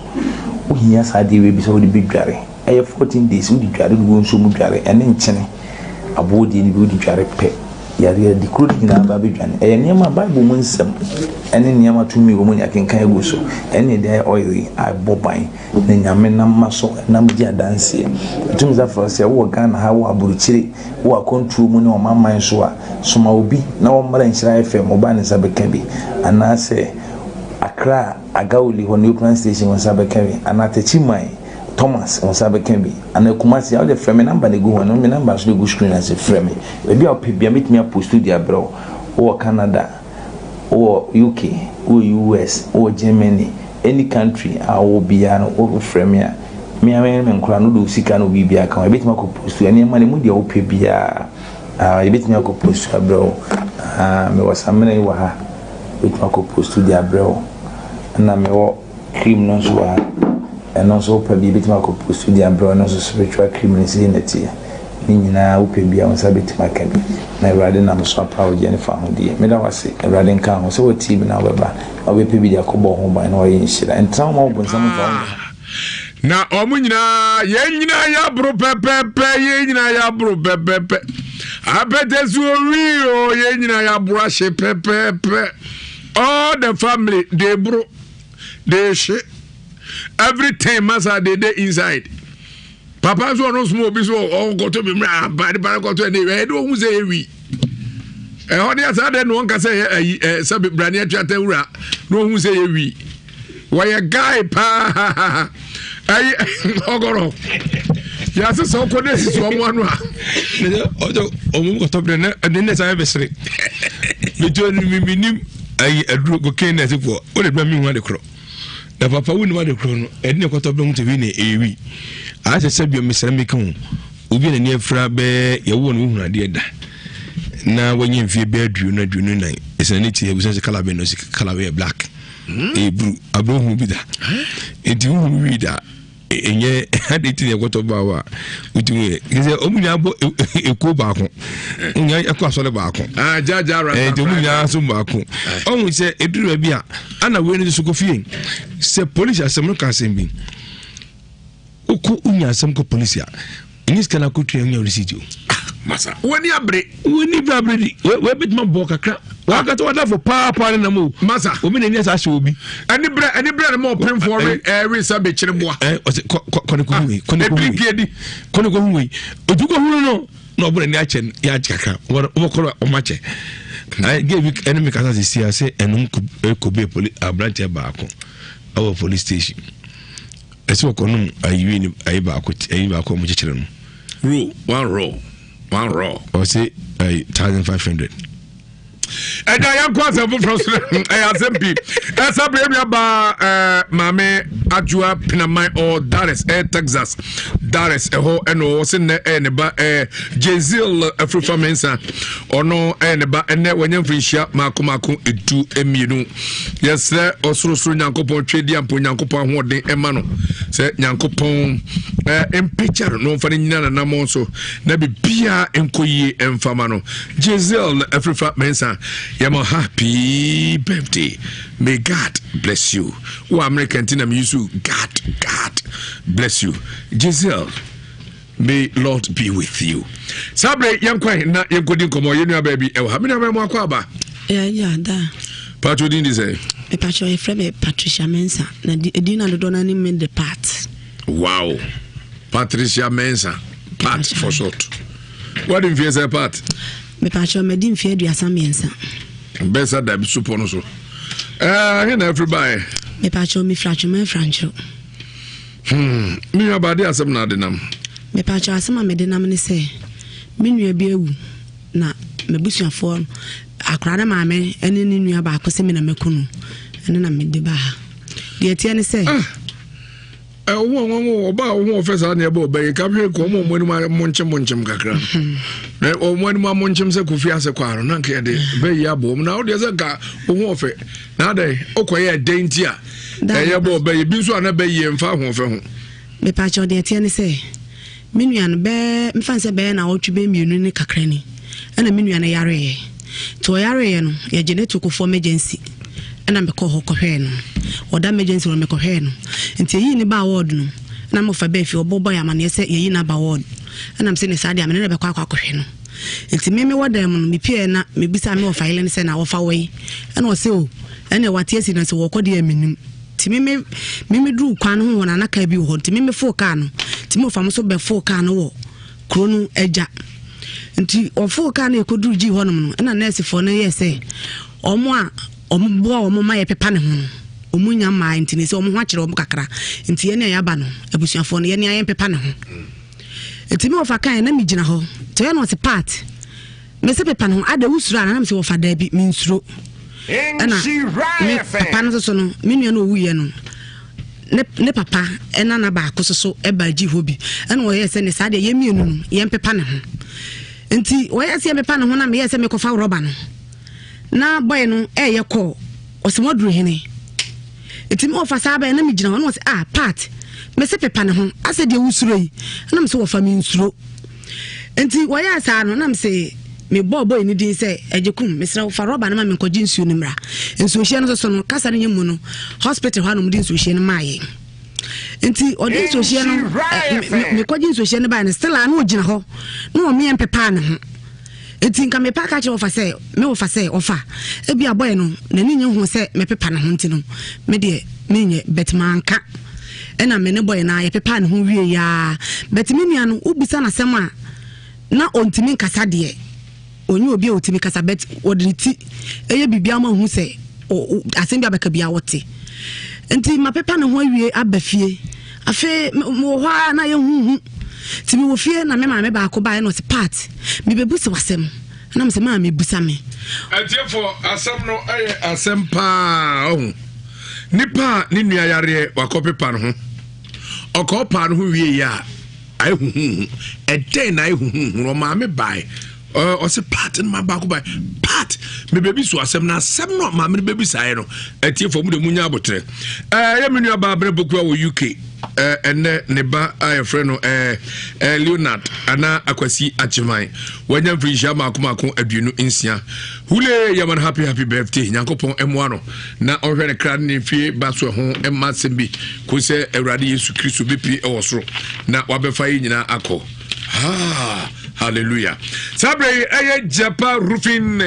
T: Wohia saa adeɛ wei bi sɛ wode bɛdware. Ɛyɛ 14 days, wode dware, wode gu nsuo mu dware, ɛne nkyene, aboɔ deɛ no bi wode dware pɛ. Yareɛ de kuro no nyinaa ba bɛdwane. Ɛyɛ nneɛma Bible mu nsɛm ɛne nneɛma tumi wɔ mu ne akenkan agu so. Ɛne ɛde ayɛ oil yi a ɛbɔ ban na Nyame nam ma so nam di adanseɛ. Ɛtumi sɛ afrɛ sɛ wowɔ Ghana ha, wowɔ aburokyire, wowɔ akwantuo mu ne ɔmanman so a, soma obi na ɔmmra Nhyira FM, ɔba ne nsa bɛka bi. Anaasɛ Accra Agawuli hɔ Neoplan Station wo nsa bɛka bi. Anaa Techiman Thomas wo nsa bɛka bi. Anaa Kumasi a wode frɛ me number na ɛgu hɔ no, me number nso na ɛgu screen ase, frɛ me. Baabi a wopɛ biara mɛtumi apost de abrɛ wo. Wowɔ Canada, wowɔ UK, wowɔ US, wowɔ Germany, any country a wowɔ biara no wofrɛ me a, me ara me ne me nkwadaa no wode wo sika ne wo biribiara ka ho a, yɛbɛtumi akɔ post nneɛma no ɛmu deɛ wopɛ biara ah, yɛbɛtumi akɔ post abrɛ wo. Ah, mewɔ samina yi wɔ ha, yɛbɛtumi akɔ post de abrɛ wo. Ɛna mewɔ cream no nso wɔ ha, ɛno nso wopɛ bi yɛbɛtumi akɔ post de abrɛ wo, ɛno nso spiritual cream no sei na ɛteɛ. Ne nyinaa wopɛ bi a wo nsa bɛtumi aka bi na Awurade nam so apa wo gyeɛ ne fahodie. Meda wo ase, Awurade nka ho sɛ woatie me na wobɛba na wobɛpɛ bi de akɔbɔ wo ho ban na woayɛ nhyira. Ntena hɔ ma wo bonsam mfa wo nyɛ.
B: Na wɔn nyinaa, yɛn nyinaa yɛaboro pɛpɛpɛ, yɛn nyinaa yɛaboro pɛpɛpɛ. Apɛtɛ so owi o, yɛn nyinaa yɛaboro ahye pɛpɛpɛ. All the family dey bro, dey hye, everything masa dey dey inside. Papa nso ɔno soma obi so ɔnkɔtɔ bi mmerɛ ampa nipa no kɔtɔ ɛne ɛyɛ de ɔhu sɛ ɛwi. Ɛhɔ ne asa dɛ na ɔnka sɛ ɛyɛ ayi ɛ sɛ brane atuata wura na ɔhu sɛ ɛyɛ wi. Wɔyɛ guy paa ɛyi ɔgɔrɔ yɛase sɛ ɔkɔ ne sisi ɔmo ano a.
L: Ɔjɔ ɔmo kɔtɔ bi na ɛne ne san bɛsere. Metu mi mi nim ayi aduro kokain na ɛsi fɔ o de bɛ mi hu ade korɔ. Na papa wo nim ade korɔ no ɛde ne kɔtɔ bɛ ho te wi na ɛyɛ wi. Ayɛ sɛ sɛ bi mesrɛ mi ka ho obi a n'ani afira bɛɛ yɛwɔ no wohunu adeɛ da na wanya mfie bɛɛ 24 ɛsɛ ne ti ɛbusa sɛ kala bɛ no si kala bɛ yɛ black. Ɛyɛ buru aburo hu bi da nti wohunu wi da ɛnyɛ ade ti na ɛkɔtɔ baa wa wotumi yɛ kì í sɛ ɔmu nyinaa bɔ ekuo baako ɔmu nyinaa ɛkɔ asɔre baako ɛnti ɔmu nyinaa so baako ɔmu sɛ eduru baabi a ana wei no nso kɔ fie sɛ polisi asɛm no ka asɛm bi Wokɔ wonya asɛm kɔ polisi a, ɛnyɛ sika na akɔtua wonya receipt o.
B: Ah, masa, w'ani abere.
L: W'ani bere abere di. W'abɛtuma bɔ kakra. W'akata w'adafo paa paa ne nam o.
B: Masa.
L: Obi na ani asa ahyɛ obi.
B: Ɛni brɛ ɛni brɛ ne ma ɔpemfoɔ we ɛwe sɛ bɛkyerɛ boa.
L: Ɛ ɔsɛ kɔ kɔ kɔ ne kɔ hu wei kɔ ne kɔ hu wei. Kɔ ne kɔ hu wei. Otu kɔ hu no na ɔbɔ n'ani akyɛ no yɛ akyɛ kakra wɔn wɔkɔ wɔn akyɛ. Ɛɛ gay bi ɛne mi kasa sisi ase ɛnum kɔ bɛ poli aberanteɛ baako ɛwɔ police station. Ɛsɛ ɔkɔnom ayi ne ayi baako ayi baako a wɔn kyekyere no.
B: Roll one roll one roll.
L: Ɔsɛ ayi 1500.
B: Ɛda yɛn kɔ asɛm foforɔ so ɛyɛ asɛm pii ɛsɛ bere nua baa ɛɛ maame adwoa pinaman ɔ Dallas ɛyɛ Texas Dallas ɛhɔ ɛna ɔwɔ se nnɛ ɛyɛ ne ba ɛɛ Jezil afirifa mɛnsa ɔno ɛyɛ ne ba ɛnɛ wɔnyɛ mfirinhyia mako mako 12. Yɛsrɛ ɔsorosoro Nyankopɔn Tweediampo Nyankopɔn ahoɔden ɛma no sɛ Nyankopɔn eh, mpagya no na ɔmfa no nyina nanamɔn so na biribiaa nkɔ yie ɛmfa ma no. Giselle Afrifa Mensah yɛma happy birthday. May God bless you. Wɔ America nti na me use God, God bless you. Giselle May Lord be with you. Saa bere yɛn kwan na yɛn kɔdi nkɔmɔ yɛn nua baabi ɛwɔ ha. Mi nua bɛn mu akɔ aba.
U: Yɛ da.
B: Patro din di sɛ.
U: Patro yɛfrɛ me Patricia Mensah na edin na dodoɔ no anim me de Pat.
B: Wow. Patricia Mensah. Pat for short. Wadi mfie sɛ Pat?
U: Mepatro madi mfie 33.
B: Bɛsa da bi supɔ no so. Ɛɛ ahe na afiri baeɛ?
U: Mepatro mefiri Atwoma Afrankyerɛ.
B: Hmm, me nua baa de asɛm na ade nam.
U: Mepaakyɛw asɛm a mede nam ne sɛ me nua bi awu na m'abusuafoɔ no akwadaa no maame ne ne nua baako sɛ me na maku no ɛno na mede ba ha deɛ ɛteɛ ne sɛ.
B: Ah, ɔwɔ wɔn ɔba a wɔn ɔfɛ saa na ɛbɔ ɔbɛ yi ka hwɛ kɔ wɔn wɔn anim amonkyem monkyem kakra na wɔn anim amonkyem sɛ kofi ase kɔ ano na nka yɛde bɛ yi abɔ wɔn na ɔdeɛ sɛ nka wɔn ɔfɛ na adɛ ɔkɔ yɛ ɛdɛn ti a. Ɛyɛ bɔ ɔbɛ yi bi nso a na bɛ yie mfa ahoɔfɛ ho.
U: Mepaakyɛw deɛ ɛteɛ ne sɛ me nua no bɛɛ mfa nsɛ bɛyɛ naawɔtwe bɛyɛ mmienu ne kakra ni ɛna me nua no yareeɛ nti ɔyareeɛ no yɛgye ne to kofoɔ emergency ɛna mekɔ hɔ kɔhwɛɛ no ɔda emergency hɔ mekɔhwɛɛ no nti yɛyii ne baa ward no ɛna mefa bɛɛ fie ɔbɔ bɔ yɛ amaneɛ sɛ yɛyi no aba ward ɛna mesɛ ne saa deɛ mene ne bɛkɔ akɔ akɔhwɛ no nti me mewɔ dan mu no mepieɛ na mebisa me wɔfa yele no sɛ na wɔfa wɔ yi ɛna ɔsɛ o Ɛnna wate asi na sɛ wɔkɔ deɛ a mennim. Nti me me me meduruu kwan no ho hɔ no na kaa bi wɔ hɔ nti me mefoo kaa no nti me wɔfa mo so bɛfoo kaa no wɔ kuro no agya. Nti wɔfoo kaa no yɛkɔduru gyii hɔnom no ɛna nɛɛsefoɔ no yɛɛ sɛ wɔn a wɔn boa wɔn ma yɛpepa ne ho no wɔn nya mmaa nti ne sɛ wɔn ho akyerɛ wɔn kakra nti yɛn a yɛaba no abusuafoɔ no yɛn a yɛmpepa ne ho. Nti me wɔfa kaa na megyina hɔ nti ɔyɛ no ɔse part Mese pepa ne ho adɛ wosuro anaa na mese wɔfa daabi mensuro ɛna me papa no soso no me nua no owuiɛ no ne ne papa ɛna na baako soso ɛba gyi hɔ bi ɛna wɔyɛ sɛ ne saa deɛ yɛn mmienu no yɛn pepa ne ho nti wɔyɛ sɛ yɛn pepa ne ho na meyɛ sɛ mekɔfa rɔba no na bɔyɛ no ɛyɛ kɔɔ ɔsɛ wɔduru hene nti me wɔfa saa bɛyɛ na megyina hɔ na wɔsɛ ah part mese pepa ne ho asɛ deɛ wosuro yi ɛna mese wɔfa me nsuro Nti wɔyɛɛ saa no, na mese mebɔɔ bɔe no din sɛ, Agyekum, mesrɛ wo fa rɔba no ma me nkɔgye nsuo no mmra. Nsuohyeɛ no soso no, kasa no nyɛ mu no, hospital hɔ a na wɔde nsuohyeɛ no maa yɛn. Nti ɔde nsuohyeɛ no, mekɔgye nsuohyeɛ no baeɛ no, still a na ɔgyina hɔ na ɔmeɛ mpepaa ne ho. Nti nka mepɛ aka kyerɛ wɔfa sɛ me wɔfa sɛ ɔfa ebi abɔyɛ no n'ani nye ho sɛ mepepa ne ho nti no me deɛ menyɛ but manka ɛna me ne bɔyɛ no a yɛpepa ne ho wie yaa but me nua no wobisa n'asɛm a na ɔntumi nkasa deɛ ɔnyɛ obi a ɔtumi kasa but wɔde ne ti ɛyɛ biribi ama hu sɛ asɛm bi abɛka bi a wɔte nti mapepa ne ho awie aba fie afei mewɔ hɔ a na yɛ huhu nti mewɔ fie na me maame baako baeɛ na ɔse part mebɛbu sɛ wasɛm na mesɛ maa mebusa me.
B: Atiefoɔ, asɛm no yɛ asɛm paa ɔho. Nipa a ne nua yareɛ wakɔ pepa ne ho. Ɔkɔɔ paa ne ho wie yɛ a ayɛ huhuhu. Ɛdɛn na ayɛ huhuhu no ɔmaame bae. Ɔse part no ma baako bae. Part mebɛbi so asɛm na asɛm no a maame no bɛbisaeɛ no atiefoɔ mu de munya abotrɛ. Ɛyɛ me nua baa berɛ bokua wɔ UK. Ɛnɛ ne ba a yɛfrɛ no Leonard anaa Akwasi Agyeman wanya mfirinhyia mako mako 26. Hule yɛma no happy happy birthday. Nyankopɔn mmoa no na ɔhwɛ ne kra ne ne mfie ba so ɛho mma asɛm bi ko sɛ Awurade Yesu Kristo bɛpie ɛwɔ soro na wabɛfa yɛ nyinaa akɔ. Ha hallelujah. Saa berɛ yi ɛyɛ Japa Roofing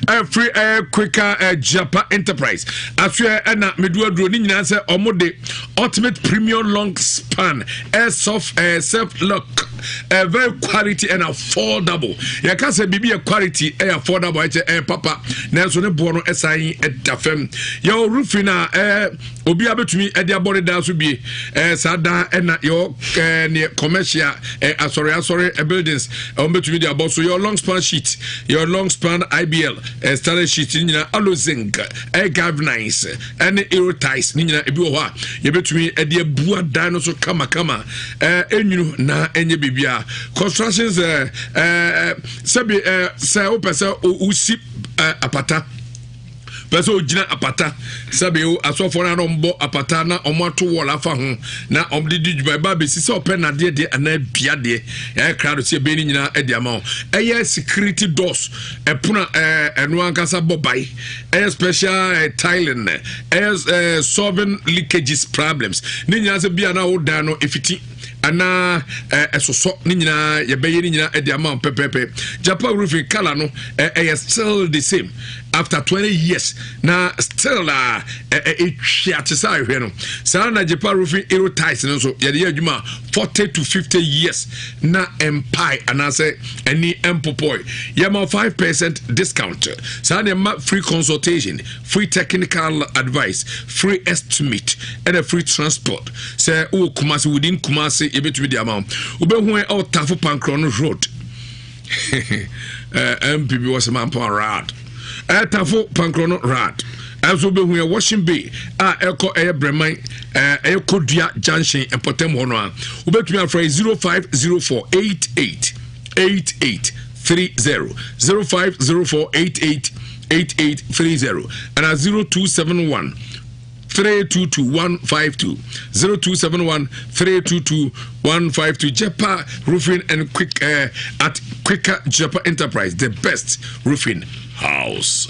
B: ɛfiri ɛyɛ Quaker Japa Enterprise asoɛ ɛna meduaduro ne nyinaa sɛ ɔmo de ultimate premium long span air soft air self lock uh, very quality and affordable yɛka sɛ biribi yɛ quality ɛyɛ affordable ɛkyɛ ɛyɛ papa nanso ne boɔ no ɛsan ɛda fam yɛwɔ roofing a ɛɛ obiara bɛtumi ɛde abɔ ne dan so bie ɛɛ saa dan ɛna yɛwɔ ɛɛ neɛ commercial ɛɛ asɔre asɔre ɛ buildings ɛwɔn bɛtumi de abɔ so yɛwɔ long span sheet yɛwɔ long span ibl ɛɛ standard sheet ne nyinaa alo zinc ɛɛ galvanize ɛne aerotiles ne nyinaa ebi wɔ hɔ a yɛbɛtumi ɛde abua dan no so kamakama ɛɛ enwunu na ɛnyɛ biribiara constructions ɛɛ ɛɛ sɛbi ɛɛ sɛ wopɛ sɛ wosi ɛɛ apata pɛ sɛ ogyina apata sɛbi asɔfoɔ no a na ɔmbɔ apata na ɔmo ato wɔl afa ho na ɔmo de di dwuma ɛba abɛsi sɛ ɔpɛ nadeɛ deɛ anaa dua deɛ ɛyɛ krado sɛ ɛbɛyɛ ne nyinaa ɛde ama wo ɛyɛ security doors ɛpono ɛɛ ɛno ankasa bɔ bae ɛyɛ special eh, tiling ɛyɛ eh, solving leakages problems ne nyinaa sɛ bia na wo dan no ɛfiti anaa ɛsosɔ ne nyinaa yɛbɛyɛ ne nyinaa ɛde ama pɛpɛpɛ Japan roofing color no ɛyɛ still the same after 20 years na still a ɛtwa te sɛ ahwehwɛ no saa na Japan roofing aero tiles no nso yɛde yɛ adwuma 40 to 50 years na mpae anaasɛ ɛni mpopɔe yɛma 5% discount saa na ɛma free consultation, free technical advice, free estimate ɛna free transport sɛ wowɔ Kumase, within Kumase yɛbɛtumi de ama wo. Wobɛhu ɛ ɔtafo Pankrɔ no road mp bi wɔ sɛ mampɔn rad ɛtafo Pankrɔ no rad ɛnso wobɛhu ɛ washing bay a ɛkɔ ɛyɛ Brɛman ɛyɛ Kodua junction mpɔtam hɔ no a wobɛtumi afrɛ 0504 88 88 30 0504 88 88 30 ɛna 0271 322 152 0271 322 152. Jepa Roofing and Quick at Quicker Jepa Enterprise, the best roofing house.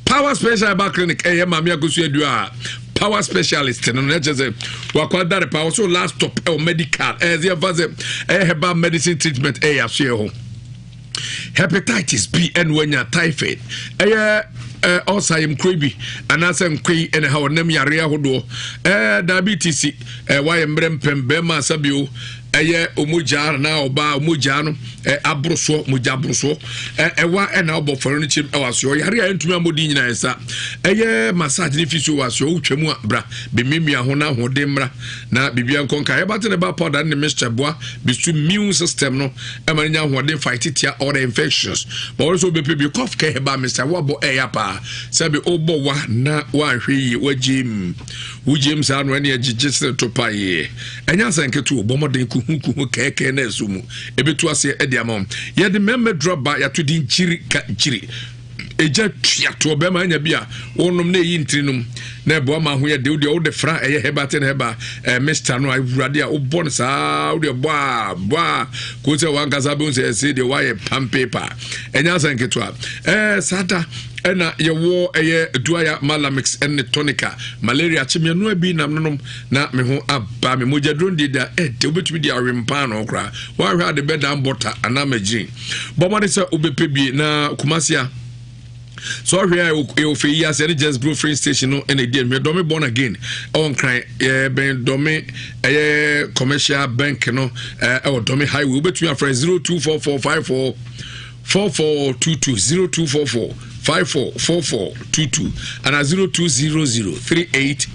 B: Power Special Herbal Clinic ɛyɛ maame agosu adua a power specialist no na kyerɛ sɛ wakɔ adare power so last stop ɛwɔ medical ɛyɛ sɛ yɛmfa sɛ ɛyɛ herbal medicine treatment ɛyɛ asoɛ hɔ hepatitis B ɛna wanya typhoid ɛyɛ ɔsa yam kuro bi anaasɛ nkoyi ɛna ha ɔnam yareɛ ahodoɔ ɛɛ diabetes ɛɛ wayɛ mmerɛ mpɛm bɛrima asabio ɛyɛ omogya na ɔbaa omogya no ɛ aborosoɔ mogya aborosoɔ ɛ ɛwa ɛna ɔbɔ fɔlɔ no kyɛm ɛwɔ asoɔ yare a ɛntumi amɔdi nyinaa ɛsa ɛyɛ massage ne fisio wɔ asoɔ wotwa mu a bra bɛmiamia ho na ahoɔden mmra na biribia nkɔ nka yɛba te ne ba powder ne mixture boa bisu immune system no ɛma no nya ahoɔden fight tia all the infections ma wɔn nso wobɛpɛ bi cough kɛ hɛba mixture woabɔ ɛyɛ paa sɛbi wobɔ wa na woanhwɛ yie woagyem wogyem saa no ɛne agyegye sene to pa yie ɛnyɛ asɛ nketewa bɔ mmɔden kuhu kuhu kɛɛkɛɛ na ɛso mu ɛbɛtu aseɛ ɛde ama wo. Yɛde mmarima dura ba yɛato din kyiri ka kyiri. Egya tua toɔ bɛrima anya bi a wonom na ɛyi ntiri nom na ɛboa ma ho yɛ de wodeɛ wode fra ɛyɛ herbal ten herbal ɛɛ mixture no a awurade a wobɔ no saa wodeɛ bɔ a bɔ a kò sɛ wankasa bɛhu sɛ ɛsɛ deɛ woayɛ pam paper ɛnyɛ asɛn ketewa ɛɛ saa da ɛna yɛwɔ ɛyɛ duaya malamix ɛne tonica malaria kye mmiɛnoa bi nam nonom na me ho aba me mogya duro deɛ da ɛde wobɛtumi de awe mpaano koraa woahwɛ ade bɛdan bɔta anaa magyiri bɔ mmɔden sɛ wobɛpɛ bi na kumase a sɛ ɔhwɛ a ɛwɔ fɛ yi ase ɛne just bro train station no ɛna ɛdi ɛnhwɛ dɔme born again ɛwɔ nkran ɛbɛn dɔme ɛyɛ commercial bank no ɛwɔ dɔme highway wobɛtumi afrɛ 024454 4422 0244 544422 ana 0200 38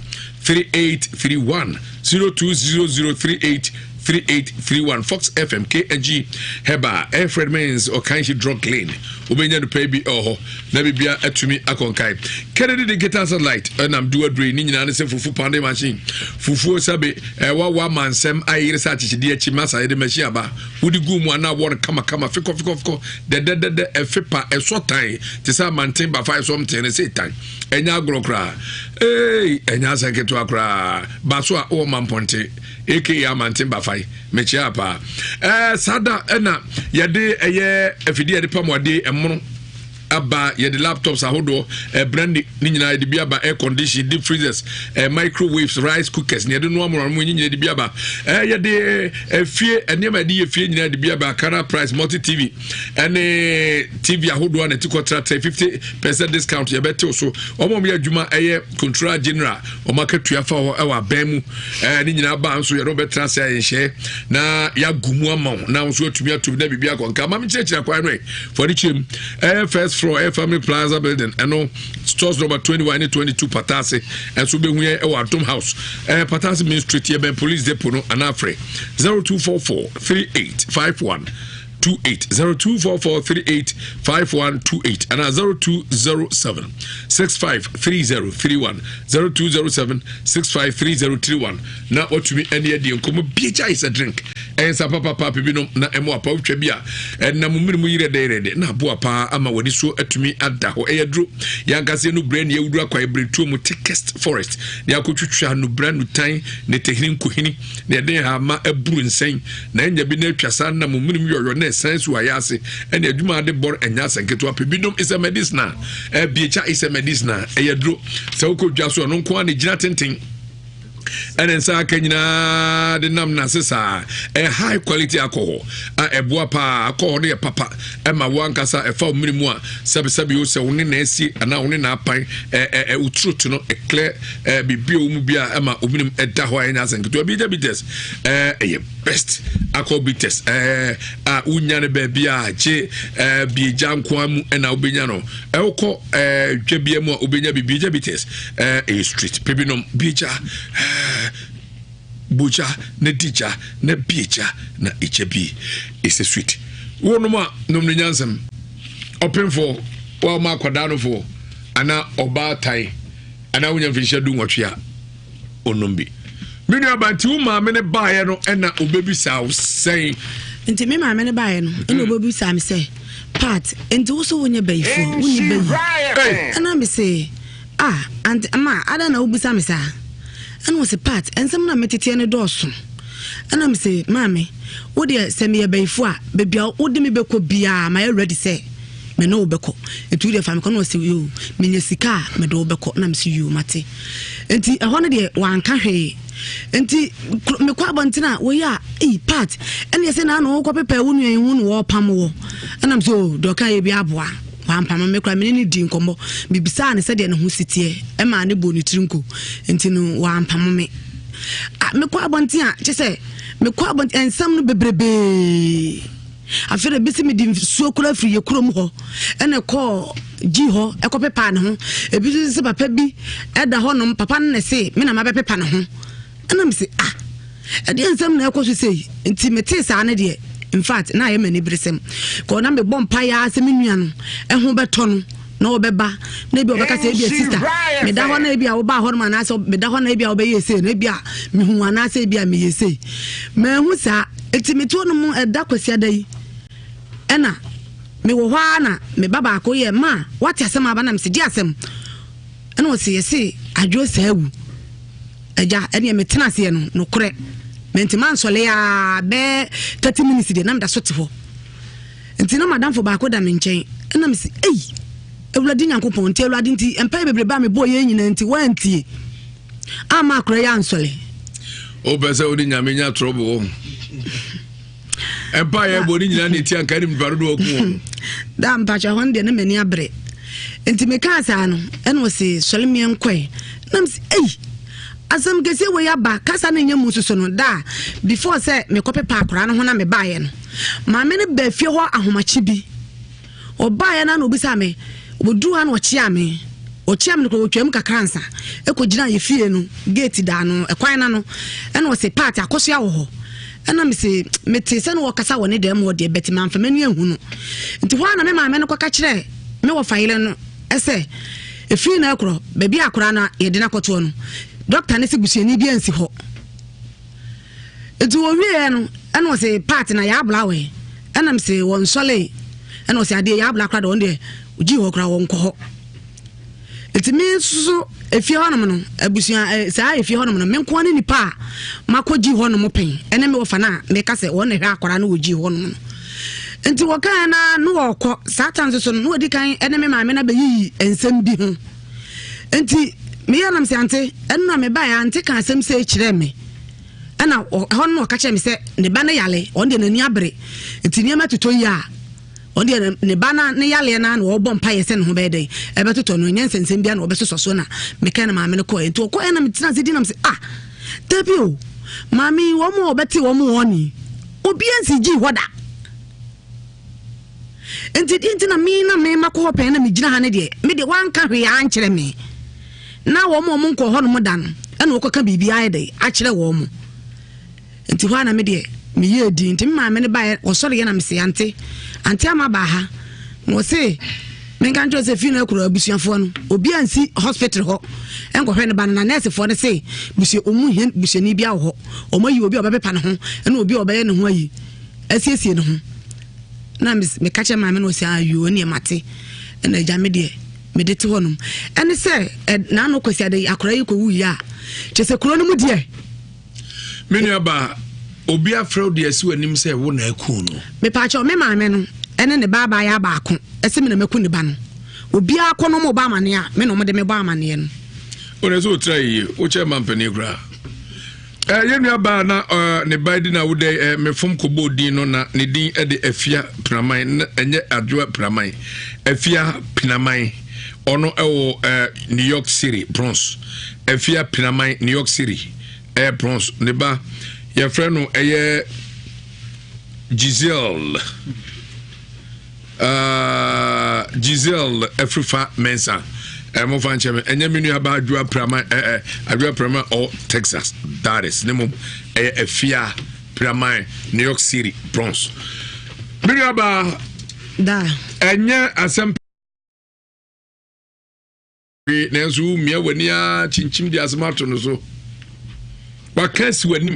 B: 3831 0200 38 3831 Fox FM KNG Herbal Alfred Mens Ɔkanhye Drug Lane wobɛnya no pɛɛ bi ɛwɔ hɔ na biribia atumi akɔnkae Kennedy Digital Satellite ɛnam do aduro yi ne nyinaa ne sɛ fufu pounding machine fufuo sɛbe ɛwawa mansɛm ayere sɛ akyekyedeɛ akyi masa yɛde machine aba wode gu mu anaa wɔ no kamakama fikɔ fikɔ fikɔ dɛdɛdɛdɛ ɛfe pa ɛsɔ tan te sɛ amanten bafa ɛsɔ mten ne sɛ tan ɛnyɛ agorɔ koraa ee ɛnyɛ asɛ nketewa koraa baso a wɔ mampɔnten aka amanten bafai mekyia paa ɛɛ saa da ɛna yɛde ɛyɛ afidie yɛde pam adeɛ ɛmono aba yɛde laptops ahodoɔ ɛbrɛ ne ne nyinaa yɛde bi aba air condition deep freezers ɛɛ microwaves rice cookers ne yɛde noa mono mo nyinaa yɛde bi aba ɛɛ yɛde efie nneɛma yɛde yɛ fie nyinaa yɛde bi aba Canal price multi tv ɛne tv ahodoɔ a na ti kɔ tratra 50% discount yɛbɛtew so wɔn a wɔyɛ adwuma ɛyɛ controller general wɔn akatua fa hɔ ɛwɔ abɛn mu ɛɛ ne nyinaa baa nso yɛn bɛtena ase ayɛ nhyɛ na yɛagu mu ama wo na nso atumi atum na biribi akɔ nka maame kyerɛkyerɛ kwan no ɛ fɔde kyerɛ mu ɛyɛ first floor ɛyɛ family plaza building ɛno stores number 21 ne 22 pataase ɛnso bɛhu yɛ ɛwɔ adom house ɛɛ pataase main street yɛ bɛn police depot no anaa frɛ 0244 3851 28 0244 38 5128 anaa 0207 653031 0207 653031 na watumi ɛne adi nkɔmmɔ biagya is a drink ɛyɛ nsa papapa binom na ɛmo apa wotwa bi a ɛnam mmiri mu yerɛ dɛyerɛ na aboa paa ama w'ani so atumi ada hɔ ɛyɛ duro yɛankasa no brɛ ne yɛwuduru akwae beretuo mu thickest forest ne akɔtwitwa nubra nutan ne tehini nkohini na yɛde nhama aburu nsɛn na anya bi na atwa saa nam menem yɔyɔ na ɛsan si wayɛ ase ɛne adwuma ade bɔr ɛnyɛ asɛ nketewa pɛ binom is a medicinal ɛbiekya is a medicinal ɛyɛ duro sɛ wokɔ dwa so ɛno nko ara na gyina tenten ɛne nsa aka nyinaa de nam n'ase saa ɛyɛ high quality alcohol a ɛboa paa alcohol no yɛ papa ɛma wo ankasa ɛfa wo mmiri mu a sɛbisɛbi o sɛ wo ne na asie anaa wo ne na apan ɛɛ ɛɛ wo throat no ɛklɛ ɛɛ biribi a wɔ mu bi a ɛma obinom ɛda hɔ a ɛnyɛ asɛn ketewa bi gya bitters ɛɛ ɛyɛ best akɔ bitters ɛɛ a wonya no baabi a gye ɛɛ biegya nkoa mu ɛna wobɛnya no ɛwokɔ ɛɛ dwa bia mu a wobɛnya bi biegya bitters ɛɛ ɛyɛ street pebinom biegya ɛɛ bogya na digya na biegya na egya bi ɛsɛ sweet wonom a nom no nyansɛm ɔpemfoɔ wa ɔma akwadaa no foɔ anaa ɔbaa tae anaa wonya mfinhyia du nwɔtwe a ɔnom bi me nua ba nti wo maame no baeɛ no ɛna ɔbɛbisa wo sɛn
U: nti me maame no baeɛ no ɛna hmm. ɔbɛbisa me sɛ pat nti wo so wonyɛ bayifoɔ wonni bayi ɛna me se ah ante ma ada na wobisa me saa ɛna wɔ se pat ɛnsɛm na meteteɛ no dɔɔso ɛna me se maame wo deɛ sɛ meyɛ bayifoɔ a baabi a wode me bɛkɔ biaa mayɛ ready sɛ me ne wo bɛkɔ nti wo deɛ fa me kɔ na ɔsɛ yoo menya sika a mede wo bɛkɔ na mese yoo mate nti ɛhɔ no deɛ wanka hwee nti mekɔ abɔnten a wɔyɛ a eyi part ɛne ɛsɛ na ano wokɔ pepa wo nua yi ho na wɔpam wɔ ɛna mese o deɛ ɔka yɛ bi aboa wampam me koraa mene ne di nkɔmmɔ mebisaa ne sɛdeɛ ne ho si teɛ ɛmaa ne bɔ ne tiri nko nti no wampam me mekɔ abɔnten a kyɛ sɛ mekɔ abɔnten nsɛm no bebrebee Afei na ebi si mede nsuo koraa firi yɛ kurom hɔ ɛna ɛkɔɔ gyi hɔ ɛkɔ pepaa ne ho. Ebi nso sɛ papa bi ɛda hɔ nom papa no na ɛse me na mabɛpepa ne ho. Ɛna me se ah ɛdeɛ nsɛm na ɛkɔ so sei nti metee saa no deɛ in fact na ayɛ m'ani beresɛm kɔ na mebɔ mpaeɛ ara sɛ me nua no ɛho bɛtɔ no na ɔbɛba na ebi ɔbɛka sɛ ebi a sista meda hɔ na ebi a wobaa hɔ nom anaasɛ meda hɔ na ebi a wobɛyɛ sei na ebi a mehu anaasɛ ebi a meyɛ sei manhu saa eti mete hɔ nom ɛda kwasiada yi ɛna Mewɔ hɔ ara na me ba baako yɛ ma wate asɛm aba na mese gye asɛm. Ɛna ɔse yɛse adwo saa awu. Agya ɛneɛ metena aseɛ no nokorɛ mantimi ansɔle a bɛɛ 30 minutes deɛ na meda so te hɔ. Nti na madamfo baako da me nkyɛn ɛna mese ei Awurade Nyankopɔn nti Awurade nti mpaeɛ bebrebe a mebɔɔ yɛ nyinaa nti woantie amma akora yi ansɔle.
B: Wopɛ sɛ wode Nyame nya trɔbo wɔ mpa yɛ bɔ ne nyinaa ne ti anka ne nipa dodoɔ ku wɔn.
U: Da mpakyɛ hɔ no deɛ ne m'ani abere nti mekaa saa no ɛna ɔse sɔre meɛ nkɔe na mese ei asɛm kɛseɛ wei aba kasa no nyɛ mu soso no da before sɛ mekɔpepa akwaraa no ho na mebaeɛ no maame no baa fie hɔ ahomakye bi Ɔbaeɛ no ara na ɔbisaa me, ɔbɛduruu ha na ɔkyeaa me. Ɔkyeaa me no koraa ɔtwaam kakra ansa ɛkɔgyinaa yɛ fie no gate da ano, ɛkwan no ano. Ɛna ɔse, Pat, Akosua wɔ hɔ? Ɛna mese, metee sɛ na ɔrekasa wɔ ne dan mu hɔ deɛ, but mamfa m'ani anhu no. Nti hɔ ara na me maame no kɔka kyerɛɛ me wɔfa yere no sɛ, ɛfiri nnɛ rekorɔ, baabi a akwadaa no yɛde no akɔtoɔ no, dɔkta no se busuani biara nsi hɔ. Nti wɔwieɛ no ɛna ɔse part na yɛabla wɔ he? Ɛna mese wɔnsɔlee. Ɛna ɔse adeɛ yɛabla koraa deɛ ɔno deɛ ogyii hɔ koraa wɔnkɔ hɔ. Nti me nso efie hɔnom no abusua eh, saa efie hɔnom no me nkoa ne nipa a makɔ gyii hɔnom pɛn ɛne me wɔfa no a meka sɛ wɔn na ɛhwɛ akwaraa no wɔ gyii hɔnom no. Nti wɔkae na no wɔkɔ saa tan nso so no na wɔdi kan ɛne me maame no abɛyiyi nsɛm bi ho. Nti meyɛ nam sɛ ante ɛno na mebaeɛ ante ka asɛm sei kyerɛɛ me. Ɛna ɛhɔ no na ɔka kyerɛ me sɛ ne ba no yale, ɔno deɛ n'ani abere, nti nneɛma totɔ yie a, ɔno deɛ ne ba no ne yaleɛ no ara na ɔrebɔ mpaeɛ sɛ ne ho bɛyɛ dɛn, ɛbɛtotɔ no, ɛnyɛ nsɛnsɛm biara na ɔbɛsosɔ so na mekae na maame no kɔɛ. Nti ɔkɔɛ na metena ase di nam sɛ ah, dabi o, maame yi wɔn a ɔbɛte wɔn wɔn ni, obiara nsi gyii hɔ da. Nti deɛ nti na me na me makɔ hɔ pɛn na megyina ha ne deɛ, me deɛ wanka hwee ankyerɛ me. Na wɔn a wɔn nkɔɔ hɔnom da no, ɛna wɔkɔka biribi ayɛ dɛ akyerɛ wɔn mo. Nti hɔ a na me deɛ meyɛɛ din. Nti me maame no baeɛ, ɔsɔreeɛ na mese ante, ante ama baa ha. Na ɔse menka nkyerɛ sɛ fii no akuro abusuafoɔ no, obi ansi hospital hɔ nkɔhwɛ ne ba no, na nɛɛsefoɔ no se busua, wɔn hia busuani bi wɔ hɔ. Wɔn ayi obi a ɔbɛpepa ne ho, ɛna obi a ɔbɛyɛ ne ho ayi, asiesie ne ho. Na meka kyerɛ maame no ɔse ayoo ɛneɛ mate. Ɛna agya me deɛ mede te hɔnom ɛne sɛ n'ano kwasi ade akora yi kɔwu yi a kyɛ sɛ kuro no mu deɛ.
B: Me nua ba obi afrɛ wo de asi w'anim sɛ wo na aku no.
U: Mepaakyɛw me maame no ɛne ne ba abaayaa baako ɛsɛ me na maku ne ba no obiara kɔ no ɔmo bɔ amaneɛ a me na ɔmo de me bɔ amaneɛ no.
B: Wone sɛ wotra yiye wokyɛ ma mpanin koraa. Eh, yɛn nua baa na eh, ne ba di na wodɛ eh, mefom kɔbɔɔ din no na ne din de Afia Pinaman, ɛnyɛ Adwoa Pinaman, Afia Pinaman. Ɔno ɛwɔ eh, New York City, Bronx. Afia Pinaman, New York City, ɛyɛ eh, Bronx. Ne ba yɛfrɛ no ɛyɛ Giselle. Uh, Giselle Afrifa Mensah. Eh, mo fa nkyɛn mi ɛnyɛ mi nua ba Adwoa Praman eh, eh, Adwoa Praman ɔ Texas that is ne mom ɛyɛ Afia Praman New York City Bronx. Mi nua ba
U: da
B: ɛnyɛ asɛm nanso wumia w'ani ara kyinkyim de asɛm ato no so waka asi w'anim.